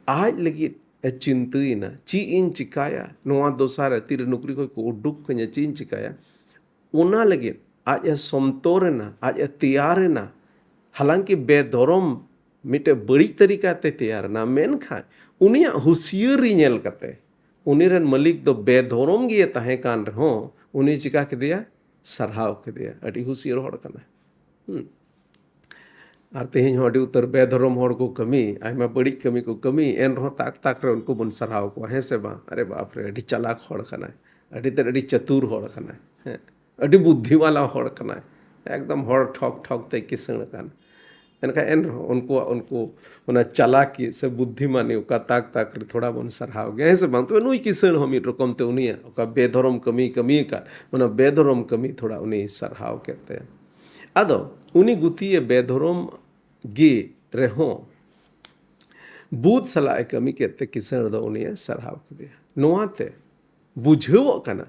ᱟᱡ ᱞᱟᱹᱜᱤᱫ ᱮ ᱪᱤᱱᱛᱟᱹᱭᱮᱱᱟ, "ᱪᱮᱫ ᱤᱧ ᱪᱤᱠᱟᱭᱟ? ᱱᱚᱣᱟ ᱫᱚᱥᱟ ᱨᱮ ᱛᱤᱨᱮ ᱱᱚᱠᱨᱤ ᱠᱷᱚᱱ ᱠᱚ ᱩᱰᱩᱠ ᱠᱟᱹᱧᱟ, ᱪᱮᱫ ᱤᱧ ᱪᱤᱠᱟᱭᱟ?" ᱚᱱᱟ ᱞᱟᱹᱜᱤᱫ ᱟᱡ ᱮ ᱥᱚᱱᱛᱚᱨ ᱮᱱᱟ, ᱟᱡ ᱮ ᱛᱮᱭᱟᱨ ᱮᱱᱟ᱾ ᱦᱟᱞᱟᱝᱠᱤ ᱵᱮᱫᱷᱚᱨᱚᱢ ᱢᱤᱫᱴᱮᱡ ᱵᱟᱹᱲᱤᱡ ᱛᱟᱹᱨᱤᱠᱟ ᱛᱮ ᱛᱮᱭᱟᱨ ᱮᱱᱟ, ᱢᱮᱱᱠᱷᱟᱱ ᱩᱱᱤᱭᱟᱜ ᱦᱩᱥᱤᱭᱟᱹᱨᱤ ᱧᱮᱞ ᱠᱟᱛᱮ, ᱩᱱᱤ ᱨᱮᱱ ᱢᱟᱹᱞᱤᱠ ᱫᱚ ᱵᱮᱫᱷᱚᱨᱚᱢ ᱜᱮ ᱛᱟᱦᱮᱸ ᱠᱟᱱ ᱨᱮᱦᱚᱸ, ᱩᱱᱤ ᱪᱤᱠᱟ ᱠᱮᱫᱮᱭᱟ? ᱥᱟᱨᱦᱟᱣ ᱠᱮᱫᱮᱭᱟ᱾ ᱟᱹᱰᱤ ᱦᱩᱥᱤᱭᱟᱹᱨ ᱦᱚᱲ ᱠᱟᱱᱟᱭ᱾ ᱦᱩᱸ᱾ ᱟᱨ ᱛᱮᱦᱮᱧ ᱦᱚᱸ ᱟᱹᱰᱤ ᱩᱛᱟᱹᱨ ᱵᱮᱫᱷᱚᱨᱚᱢ ᱦᱚᱲ ᱠᱚ ᱠᱟᱹᱢᱤ, ᱟᱭᱢᱟ ᱵᱟᱹᱲᱤᱡ ᱠᱟᱹᱢᱤ ᱠᱚ ᱠᱟᱹᱢᱤ, ᱮᱱ ᱨᱮᱦᱚᱸ ᱛᱟᱠ ᱛᱟᱠ ᱨᱮ ᱩᱱᱠᱩ ᱵᱚᱱ ᱥᱟᱨᱦᱟᱣ ᱠᱚᱣᱟ, ᱦᱮᱸ ᱥᱮ ᱵᱟᱝ? ᱟᱨᱮ ᱵᱟᱯ ᱨᱮ, ᱟᱹᱰᱤ ᱪᱟᱞᱟᱠ ᱦᱚᱲ ᱠᱟᱱᱟᱭ, ᱟᱹᱰᱤ ᱛᱮᱫ ᱟᱹᱰᱤ ᱪᱟᱛᱩᱨ ᱦᱚᱲ ᱠᱟᱱᱟᱭ, ᱦᱮᱸ, ᱟᱹᱰᱤ ᱵᱩᱫᱽᱫᱷᱤ ᱣᱟᱞᱟ ᱦᱚᱲ ᱠᱟᱱᱟᱭ, ᱮᱠᱫᱚᱢ ᱦᱚᱲ ᱴᱷᱚᱠ ᱴᱷᱚᱠ ᱛᱮ ᱠᱤᱥᱟᱹᱬ ᱟᱠᱟᱱ᱾ ᱮᱱᱠᱷᱟᱱ ᱮᱱ ᱨᱮᱦᱚᱸ ᱩᱱᱠᱩᱣᱟᱜ, ᱩᱱᱠᱩ ᱚᱱᱟ ᱪᱟᱞᱟᱠᱤ ᱥᱮ ᱵᱩᱫᱽᱫᱷᱤᱢᱟᱱᱤ ᱚᱠᱟ ᱛᱟᱠ ᱛᱟᱠ ᱨᱮ ᱛᱷᱚᱲᱟ ᱵᱚᱱ ᱥᱟᱨᱦᱟᱣ ᱜᱮᱭᱟ, ᱦᱮᱸ ᱥᱮ ᱵᱟᱝ? ᱛᱚᱵᱮ ᱱᱩᱭ ᱠᱤᱥᱟᱹᱬ ᱦᱚᱸ ᱢᱤᱫ ᱨᱚᱠᱚᱢ ᱛᱮ ᱩᱱᱤᱭᱟᱜ ᱚᱠᱟ ᱵᱮᱫᱷᱚᱨᱚᱢ ᱠᱟᱹᱢᱤ ᱠᱟᱹᱢᱤ ᱟᱠᱟᱫ, ᱚᱱᱟ ᱵᱮᱫᱷᱚᱨᱚᱢ ᱠᱟᱹᱢᱤ ᱛᱷᱚᱲᱟ ᱩᱱᱤ ᱥᱟᱨᱦᱟᱣ ᱠᱮᱫ ᱛᱟᱭᱟ᱾ ᱟᱫᱚ ᱩᱱᱤ ᱜᱩᱛᱤᱭᱮ ᱵᱮᱫᱷᱚᱨᱚᱢ ᱜᱮ ᱨᱮᱦᱚᱸ ᱵᱩᱫ ᱥᱟᱞᱟᱜ ᱮ ᱠᱟᱹᱢᱤ ᱠᱮᱫ ᱛᱮ ᱠᱤᱥᱟᱹᱬ ᱫᱚ ᱩᱱᱤᱭᱮ ᱥᱟᱨᱦᱟᱣ ᱠᱮᱫᱮᱭᱟ᱾ ᱱᱚᱣᱟᱛᱮ ᱵᱩᱡᱷᱟᱹᱣᱚᱜ ᱠᱟᱱᱟ,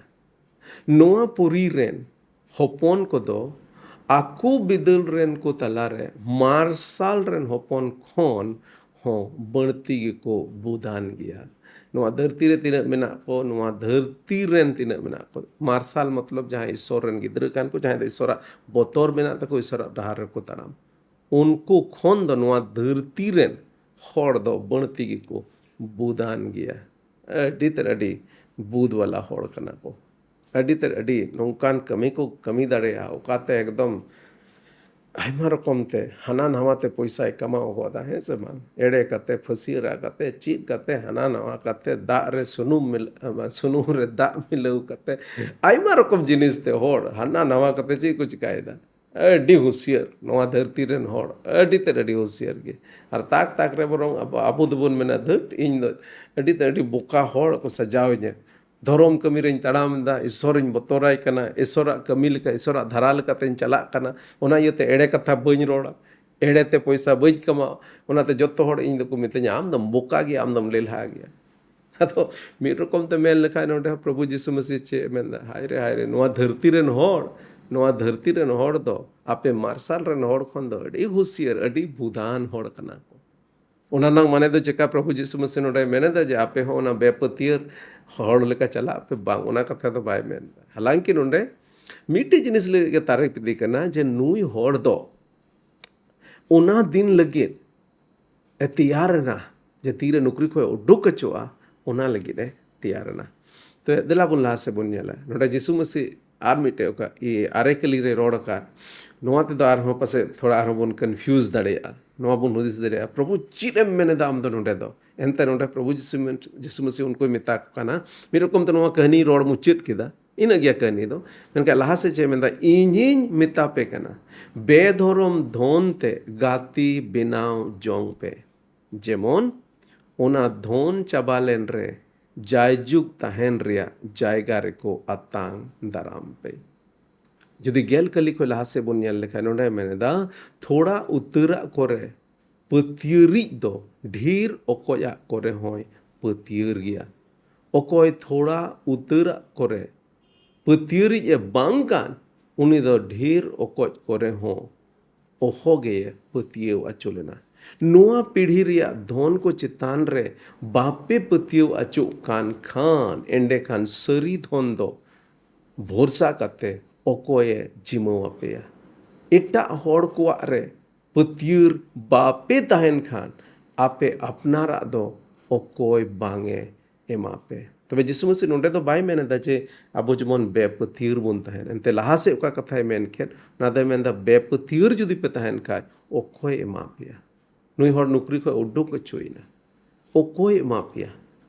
ᱱᱚᱣᱟ ᱯᱩᱨᱤ ᱨᱮᱱ ᱦᱚᱯᱚᱱ ᱠᱚᱫᱚ ᱟᱠᱚ ᱵᱤᱫᱟᱹᱞ ᱨᱮᱱ ᱠᱚ ᱛᱟᱞᱟᱨᱮ ᱢᱟᱨᱥᱟᱞ ᱨᱮᱱ ᱦᱚᱯᱚᱱ ᱠᱷᱚᱱ ᱦᱚᱸ ᱵᱟᱹᱲᱛᱤ ᱜᱮᱠᱚ ᱵᱩᱫᱟᱱ ᱜᱮᱭᱟ᱾ ᱱᱚᱣᱟ ᱫᱷᱟᱹᱨᱛᱤ ᱨᱮ ᱛᱤᱱᱟᱹᱜ ᱢᱮᱱᱟᱜ ᱠᱚ, ᱱᱚᱣᱟ ᱫᱷᱟᱹᱨᱛᱤ ᱨᱮᱱ ᱛᱤᱱᱟᱹᱜ ᱢᱮᱱᱟᱜ ᱠᱚ, ᱢᱟᱨᱥᱟᱞ ᱢᱚᱛᱞᱚᱵ ᱡᱟᱦᱟᱸᱭ ᱤᱥᱥᱚᱨ ᱨᱮᱱ ᱜᱤᱫᱽᱨᱟᱹ ᱠᱟᱱ ᱠᱚ, ᱡᱟᱦᱟᱸᱭ ᱫᱚ ᱤᱥᱥᱚᱨᱟᱜ ᱵᱚᱛᱚᱨ ᱢᱮᱱᱟᱜ ᱛᱟᱠᱚ, ᱤᱥᱥᱚᱨᱟᱜ ᱰᱟᱦᱟᱨ ᱨᱮᱠᱚ ᱛᱟᱲᱟᱢ, ᱩᱱᱠᱩ ᱠᱷᱚᱱ ᱫᱚ ᱱᱚᱣᱟ ᱫᱷᱟᱹᱨᱛᱤ ᱨᱮᱱ ᱦᱚᱲ ᱫᱚ ᱵᱟᱹᱲᱛᱤ ᱜᱮᱠᱚ ᱵᱩᱫᱟᱱ ᱜᱮᱭᱟ᱾ ᱟᱹᱰᱤ ᱛᱮᱫ ᱟᱹᱰᱤ ᱵᱩᱫ ᱣᱟᱞᱟ ᱦᱚᱲ ᱠᱟᱱᱟ ᱠᱚ᱾ ᱟᱹᱰᱤ ᱛᱮᱫ ᱟᱹᱰᱤ ᱱᱚᱝᱠᱟᱱ ᱠᱟᱹᱢᱤ ᱠᱚ ᱠᱟᱹᱢᱤ ᱫᱟᱲᱮᱭᱟᱜᱼᱟ, ᱚᱠᱟᱛᱮ ᱮᱠᱫᱚᱢ ᱟᱭᱢᱟ ᱨᱚᱠᱚᱢ ᱛᱮ ᱦᱟᱱᱟ ᱱᱟᱣᱟ ᱛᱮ ᱯᱚᱭᱥᱟᱭ ᱠᱟᱢᱟᱣ ᱜᱚᱫᱟ, ᱦᱮᱸ ᱥᱮ ᱵᱟᱝ? ᱮᱲᱮ ᱠᱟᱛᱮ, ᱯᱷᱟᱹᱥᱤ ᱨᱟᱜ ᱠᱟᱛᱮ, ᱪᱮᱫ ᱠᱟᱛᱮ, ᱦᱟᱱᱟ ᱱᱟᱣᱟ ᱠᱟᱛᱮ, ᱫᱟᱜ ᱨᱮ ᱥᱩᱱᱩᱢ ᱢᱤᱞ-, ᱥᱩᱱᱩᱢ ᱨᱮ ᱫᱟᱜ ᱢᱤᱞᱟᱹᱣ ᱠᱟᱛᱮ, ᱟᱭᱢᱟ ᱨᱚᱠᱚᱢ ᱡᱤᱱᱤᱥ ᱛᱮ ᱦᱚᱲ ᱦᱟᱱᱟ ᱱᱟᱣᱟ ᱠᱟᱛᱮ ᱪᱮᱫ ᱠᱚ ᱪᱤᱠᱟᱭᱮᱫᱟ? ᱟᱹᱰᱤ ᱦᱩᱥᱤᱭᱟᱹᱨ ᱱᱚᱣᱟ ᱫᱷᱟᱹᱨᱛᱤ ᱨᱮᱱ ᱦᱚᱲ, ᱟᱹᱰᱤ ᱛᱮᱫ ᱟᱹᱰᱤ ᱦᱩᱥᱤᱭᱟᱹᱨ ᱜᱮ᱾ ᱟᱨ ᱛᱟᱠ ᱛᱟᱠ ᱨᱮ ᱵᱚᱨᱚᱝ ᱟᱵᱚ, ᱟᱵᱚ ᱫᱚᱵᱚᱱ ᱢᱮᱱᱟ, "ᱫᱷᱟᱹᱴ, ᱤᱧ ᱫᱚ ᱟᱹᱰᱤ ᱛᱮᱫ ᱟᱹᱰᱤ ᱵᱚᱠᱟ ᱦᱚᱲ ᱠᱚ ᱥᱟᱡᱟᱣᱤᱧᱟ, ᱫᱷᱚᱨᱚᱢ ᱠᱟᱹᱢᱤ ᱨᱮᱧ ᱛᱟᱲᱟᱢ ᱮᱫᱟ, ᱤᱥᱥᱚᱨᱤᱧ ᱵᱚᱛᱚᱨᱟᱭ ᱠᱟᱱᱟ, ᱤᱥᱥᱚᱨᱟᱜ ᱠᱟᱹᱢᱤ ᱞᱮᱠᱟ, ᱤᱥᱥᱚᱨᱟᱜ ᱫᱷᱟᱨᱟ ᱞᱮᱠᱟᱛᱮᱧ ᱪᱟᱞᱟᱜ ᱠᱟᱱᱟ, ᱚᱱᱟ ᱤᱭᱟᱹᱛᱮ ᱮᱲᱮ ᱠᱟᱛᱷᱟ ᱵᱟᱹᱧ ᱨᱚᱲᱟ, ᱮᱲᱮ ᱛᱮ ᱯᱚᱭᱥᱟ ᱵᱟᱹᱧ ᱠᱟᱢᱟᱣᱟ, ᱚᱱᱟᱛᱮ ᱡᱚᱛᱚ ᱦᱚᱲ ᱤᱧ ᱫᱚᱠᱚ ᱢᱤᱛᱟᱹᱧᱟ, 'ᱟᱢ ᱫᱚᱢ ᱵᱚᱠᱟ ᱜᱮᱭᱟ, ᱟᱢ ᱫᱚᱢ ᱞᱮᱞᱦᱟ ᱜᱮᱭᱟ.'" ᱟᱫᱚ ᱢᱤᱫ ᱨᱚᱠᱚᱢ ᱛᱮ ᱢᱮᱱ ᱞᱮᱠᱷᱟᱱ ᱱᱚᱰᱮ ᱦᱚᱸ ᱯᱨᱚᱵᱷᱩ ᱡᱤᱥᱩ ᱢᱟᱹᱥᱤ ᱪᱮᱫ ᱮ ᱢᱮᱱᱫᱟ? ᱦᱟᱭ ᱨᱮ, ᱦᱟᱭ ᱨᱮ, ᱱᱚᱣᱟ ᱫᱷᱟᱹᱨᱛᱤ ᱨᱮᱱ ᱦᱚᱲ, ᱱᱚᱣᱟ ᱫᱷᱟᱹᱨᱛᱤ ᱨᱮᱱ ᱦᱚᱲ ᱫᱚ ᱟᱯᱮ ᱢᱟᱨᱥᱟᱞ ᱨᱮᱱ ᱦᱚᱲ ᱠᱷᱚᱱ ᱫᱚ ᱟᱹᱰᱤ ᱦᱩᱥᱤᱭᱟᱹᱨ, ᱟᱹᱰᱤ ᱵᱩᱫᱷᱟᱱ ᱦᱚᱲ ᱠᱟᱱᱟ ᱠᱚ᱾ ᱚᱱᱟ ᱨᱮᱱᱟᱜ ᱢᱟᱱᱮ ᱫᱚ ᱪᱮᱠᱟ? ᱯᱨᱚᱵᱷᱩ ᱡᱤᱥᱩ ᱢᱟᱹᱥᱤ ᱱᱚᱰᱮ ᱢᱮᱱᱮᱫᱟ ᱡᱮ ᱟᱯᱮ ᱦᱚᱸ ᱚᱱᱟ ᱵᱮᱯᱟᱹᱛᱭᱟᱹᱨ ᱦᱚᱲ ᱞᱮᱠᱟ ᱪᱟᱞᱟᱜ ᱯᱮ? ᱵᱟᱝ, ᱚᱱᱟ ᱠᱟᱛᱷᱟ ᱫᱚ ᱵᱟᱭ ᱢᱮᱱᱫᱟ᱾ ᱦᱟᱞᱟᱝᱠᱤ ᱱᱚᱰᱮ ᱢᱤᱫᱴᱮᱡ ᱡᱤᱱᱤᱥ ᱞᱟᱹᱜᱤᱫ ᱜᱮ ᱛᱟᱨᱤᱯ ᱤᱫᱤ ᱠᱟᱱᱟ ᱡᱮ ᱱᱩᱭ ᱦᱚᱲ ᱫᱚ ᱚᱱᱟ ᱫᱤᱱ ᱞᱟᱹᱜᱤᱫ ᱮ ᱛᱮᱭᱟᱨ ᱮᱱᱟ ᱡᱮ ᱛᱤᱨᱮ ᱱᱚᱠᱨᱤ ᱠᱷᱚᱱ ᱩᱰᱩᱠ ᱦᱚᱪᱚᱜᱼᱟ, ᱚᱱᱟ ᱞᱟᱹᱜᱤᱫ ᱮ ᱛᱮᱭᱟᱨ ᱮᱱᱟ᱾ ᱛᱚ ᱫᱮᱞᱟ ᱵᱚᱱ ᱞᱟᱦᱟ ᱥᱮᱫ ᱵᱚᱱ ᱧᱮᱞᱟ᱾ ᱱᱚᱰᱮ ᱡᱤᱥᱩ ᱢᱟᱹᱥᱤ ᱟᱨ ᱢᱤᱫᱴᱮᱡ ᱚᱠᱟ ᱤᱭᱟᱹ ᱟᱨᱮ ᱠᱟᱹᱞᱤ ᱨᱮ ᱨᱚᱲ ᱟᱠᱟᱫ, ᱱᱚᱣᱟ ᱛᱮᱫᱚ ᱟᱨᱦᱚᱸ ᱯᱟᱥᱮᱡ ᱛᱷᱚᱲᱟ ᱟᱨᱦᱚᱸ ᱵᱚᱱ ᱠᱚᱱᱯᱷᱤᱭᱩᱡᱽ ᱫᱟᱲᱮᱭᱟᱜᱼᱟ, ᱱᱚᱣᱟ ᱵᱚᱱ ᱦᱩᱫᱤᱥ ᱫᱟᱲᱮᱭᱟᱜᱼᱟ, "ᱯᱨᱚᱵᱷᱩ, ᱪᱮᱫ ᱮᱢ ᱢᱮᱱ ᱮᱫᱟ ᱟᱢ ᱫᱚ ᱱᱚᱰᱮ ᱫᱚ?" ᱮᱱᱛᱮ ᱱᱚᱰᱮ ᱯᱨᱚᱵᱷᱩ ᱡᱤᱥᱩ ᱢᱮᱱ-, ᱡᱤᱥᱩ ᱢᱟᱹᱥᱤ ᱩᱱᱠᱩᱭ ᱢᱮᱛᱟ ᱠᱚ ᱠᱟᱱᱟ, ᱢᱤᱫ ᱨᱚᱠᱚᱢ ᱛᱮ ᱱᱚᱣᱟ ᱠᱟᱹᱦᱱᱤ ᱨᱚᱲ ᱢᱩᱪᱟᱹᱫ ᱠᱮᱫᱟ, ᱤᱱᱟᱹᱜ ᱜᱮᱭᱟ ᱠᱟᱹᱦᱱᱤ ᱫᱚ᱾ ᱢᱮᱱᱠᱷᱟᱱ ᱞᱟᱦᱟ ᱥᱮᱫ ᱪᱮᱫ ᱮ ᱢᱮᱱᱫᱟ? "ᱤᱧᱤᱧ ᱢᱮᱛᱟ ᱯᱮ ᱠᱟᱱᱟ, ᱵᱮᱫᱷᱚᱨᱚᱢ ᱫᱷᱚᱱ ᱛᱮ ᱜᱟᱛᱮ ᱵᱮᱱᱟᱣ ᱡᱚᱝ ᱯᱮ, ᱡᱮᱢᱚᱱ ᱚᱱᱟ ᱫᱷᱚᱱ ᱪᱟᱵᱟ ᱞᱮᱱ ᱨᱮ ᱡᱟᱭᱡᱩᱜᱽ ᱛᱟᱦᱮᱱ ᱨᱮᱭᱟᱜ ᱡᱟᱭᱜᱟ ᱨᱮᱠᱚ ᱟᱛᱟᱝ ᱫᱟᱨᱟᱢ ᱯᱮ᱾" ᱡᱩᱫᱤ ᱜᱮᱞ ᱠᱟᱹᱞᱤ ᱠᱷᱚᱱ ᱞᱟᱦᱟ ᱥᱮᱫ ᱵᱚᱱ ᱧᱮᱞ ᱞᱮᱠᱷᱟᱱ, ᱱᱚᱰᱮ ᱢᱮᱱ ᱮᱫᱟ, ᱛᱷᱚᱲᱟ ᱩᱛᱟᱹᱨᱟᱜ ᱠᱚᱨᱮ ᱯᱟᱹᱛᱭᱟᱹᱨᱤᱡ ᱫᱚ ᱰᱷᱮᱨ ᱚᱠᱚᱭᱟᱜ ᱠᱚᱨᱮ ᱦᱚᱸᱭ ᱯᱟᱹᱛᱭᱟᱹᱨ ᱜᱮᱭᱟ᱾ ᱚᱠᱚᱭ ᱛᱷᱚᱲᱟ ᱩᱛᱟᱹᱨᱟᱜ ᱠᱚᱨᱮ ᱯᱟᱹᱛᱭᱟᱹᱨᱤᱡ ᱮ ᱵᱟᱝ ᱠᱟᱱ, ᱩᱱᱤ ᱫᱚ ᱰᱷᱮᱨ ᱚᱠᱚᱡ ᱠᱚᱨᱮ ᱦᱚᱸ ᱚᱦᱚᱜᱮ ᱯᱟᱹᱛᱭᱟᱹᱣ ᱟᱪᱚ ᱞᱮᱱᱟ᱾ ᱱᱚᱣᱟ ᱯᱤᱲᱦᱤ ᱨᱮᱭᱟᱜ ᱫᱷᱚᱱ ᱠᱚ ᱪᱮᱛᱟᱱ ᱨᱮ ᱵᱟᱯᱮ ᱯᱟᱹᱛᱭᱟᱹᱣ ᱟᱪᱚᱜ ᱠᱟᱱ ᱠᱷᱟᱱ, ᱮᱸᱰᱮᱠᱷᱟᱱ ᱥᱟᱹᱨᱤ ᱫᱷᱚᱱ ᱫᱚ ᱵᱷᱚᱨᱥᱟ ᱠᱟᱛᱮ ᱚᱠᱚᱭᱮ ᱡᱤᱢᱟᱹᱣ ᱟᱯᱮᱭᱟ? ᱮᱴᱟᱜ ᱦᱚᱲ ᱠᱚᱣᱟᱜ ᱨᱮ ᱯᱟᱹᱛᱭᱟᱹᱨ ᱵᱟᱯᱮ ᱛᱟᱦᱮᱱ ᱠᱷᱟᱱ, ᱟᱯᱮ ᱟᱯᱱᱟᱨᱟᱜ ᱫᱚ ᱚᱠᱚᱭ ᱵᱟᱝ ᱮ ᱮᱢᱟ ᱯᱮ? ᱛᱚᱵᱮ ᱡᱤᱥᱩ ᱢᱟᱹᱥᱤ ᱱᱚᱰᱮ ᱫᱚ ᱵᱟᱭ ᱢᱮᱱ ᱮᱫᱟ ᱡᱮ ᱟᱵᱚ ᱡᱮᱢᱚᱱ ᱵᱮᱯᱟᱹᱛᱭᱟᱹᱨ ᱵᱚᱱ ᱛᱟᱦᱮᱱ᱾ ᱮᱱᱛᱮ ᱞᱟᱦᱟ ᱥᱮᱫ ᱚᱠᱟ ᱠᱟᱛᱷᱟᱭ ᱢᱮᱱ ᱠᱮᱫ, ᱚᱱᱟ ᱫᱚᱭ ᱢᱮᱱ ᱮᱫᱟ, ᱵᱮᱯᱟᱹᱛᱭᱟᱹᱨ ᱡᱩᱫᱤ ᱯᱮ ᱛᱟᱦᱮᱱ ᱠᱷᱟᱱ, ᱚᱠᱚᱭ ᱮᱢᱟ ᱯᱮᱭᱟ? ᱱᱩᱭ ᱦᱚᱲ ᱱᱩᱠᱨᱤ ᱠᱷᱚᱱ ᱩᱰᱩᱠ ᱦᱚᱪᱚᱭᱮᱱᱟ, ᱚᱠᱚᱭ ᱮᱢᱟ ᱯᱮᱭᱟ?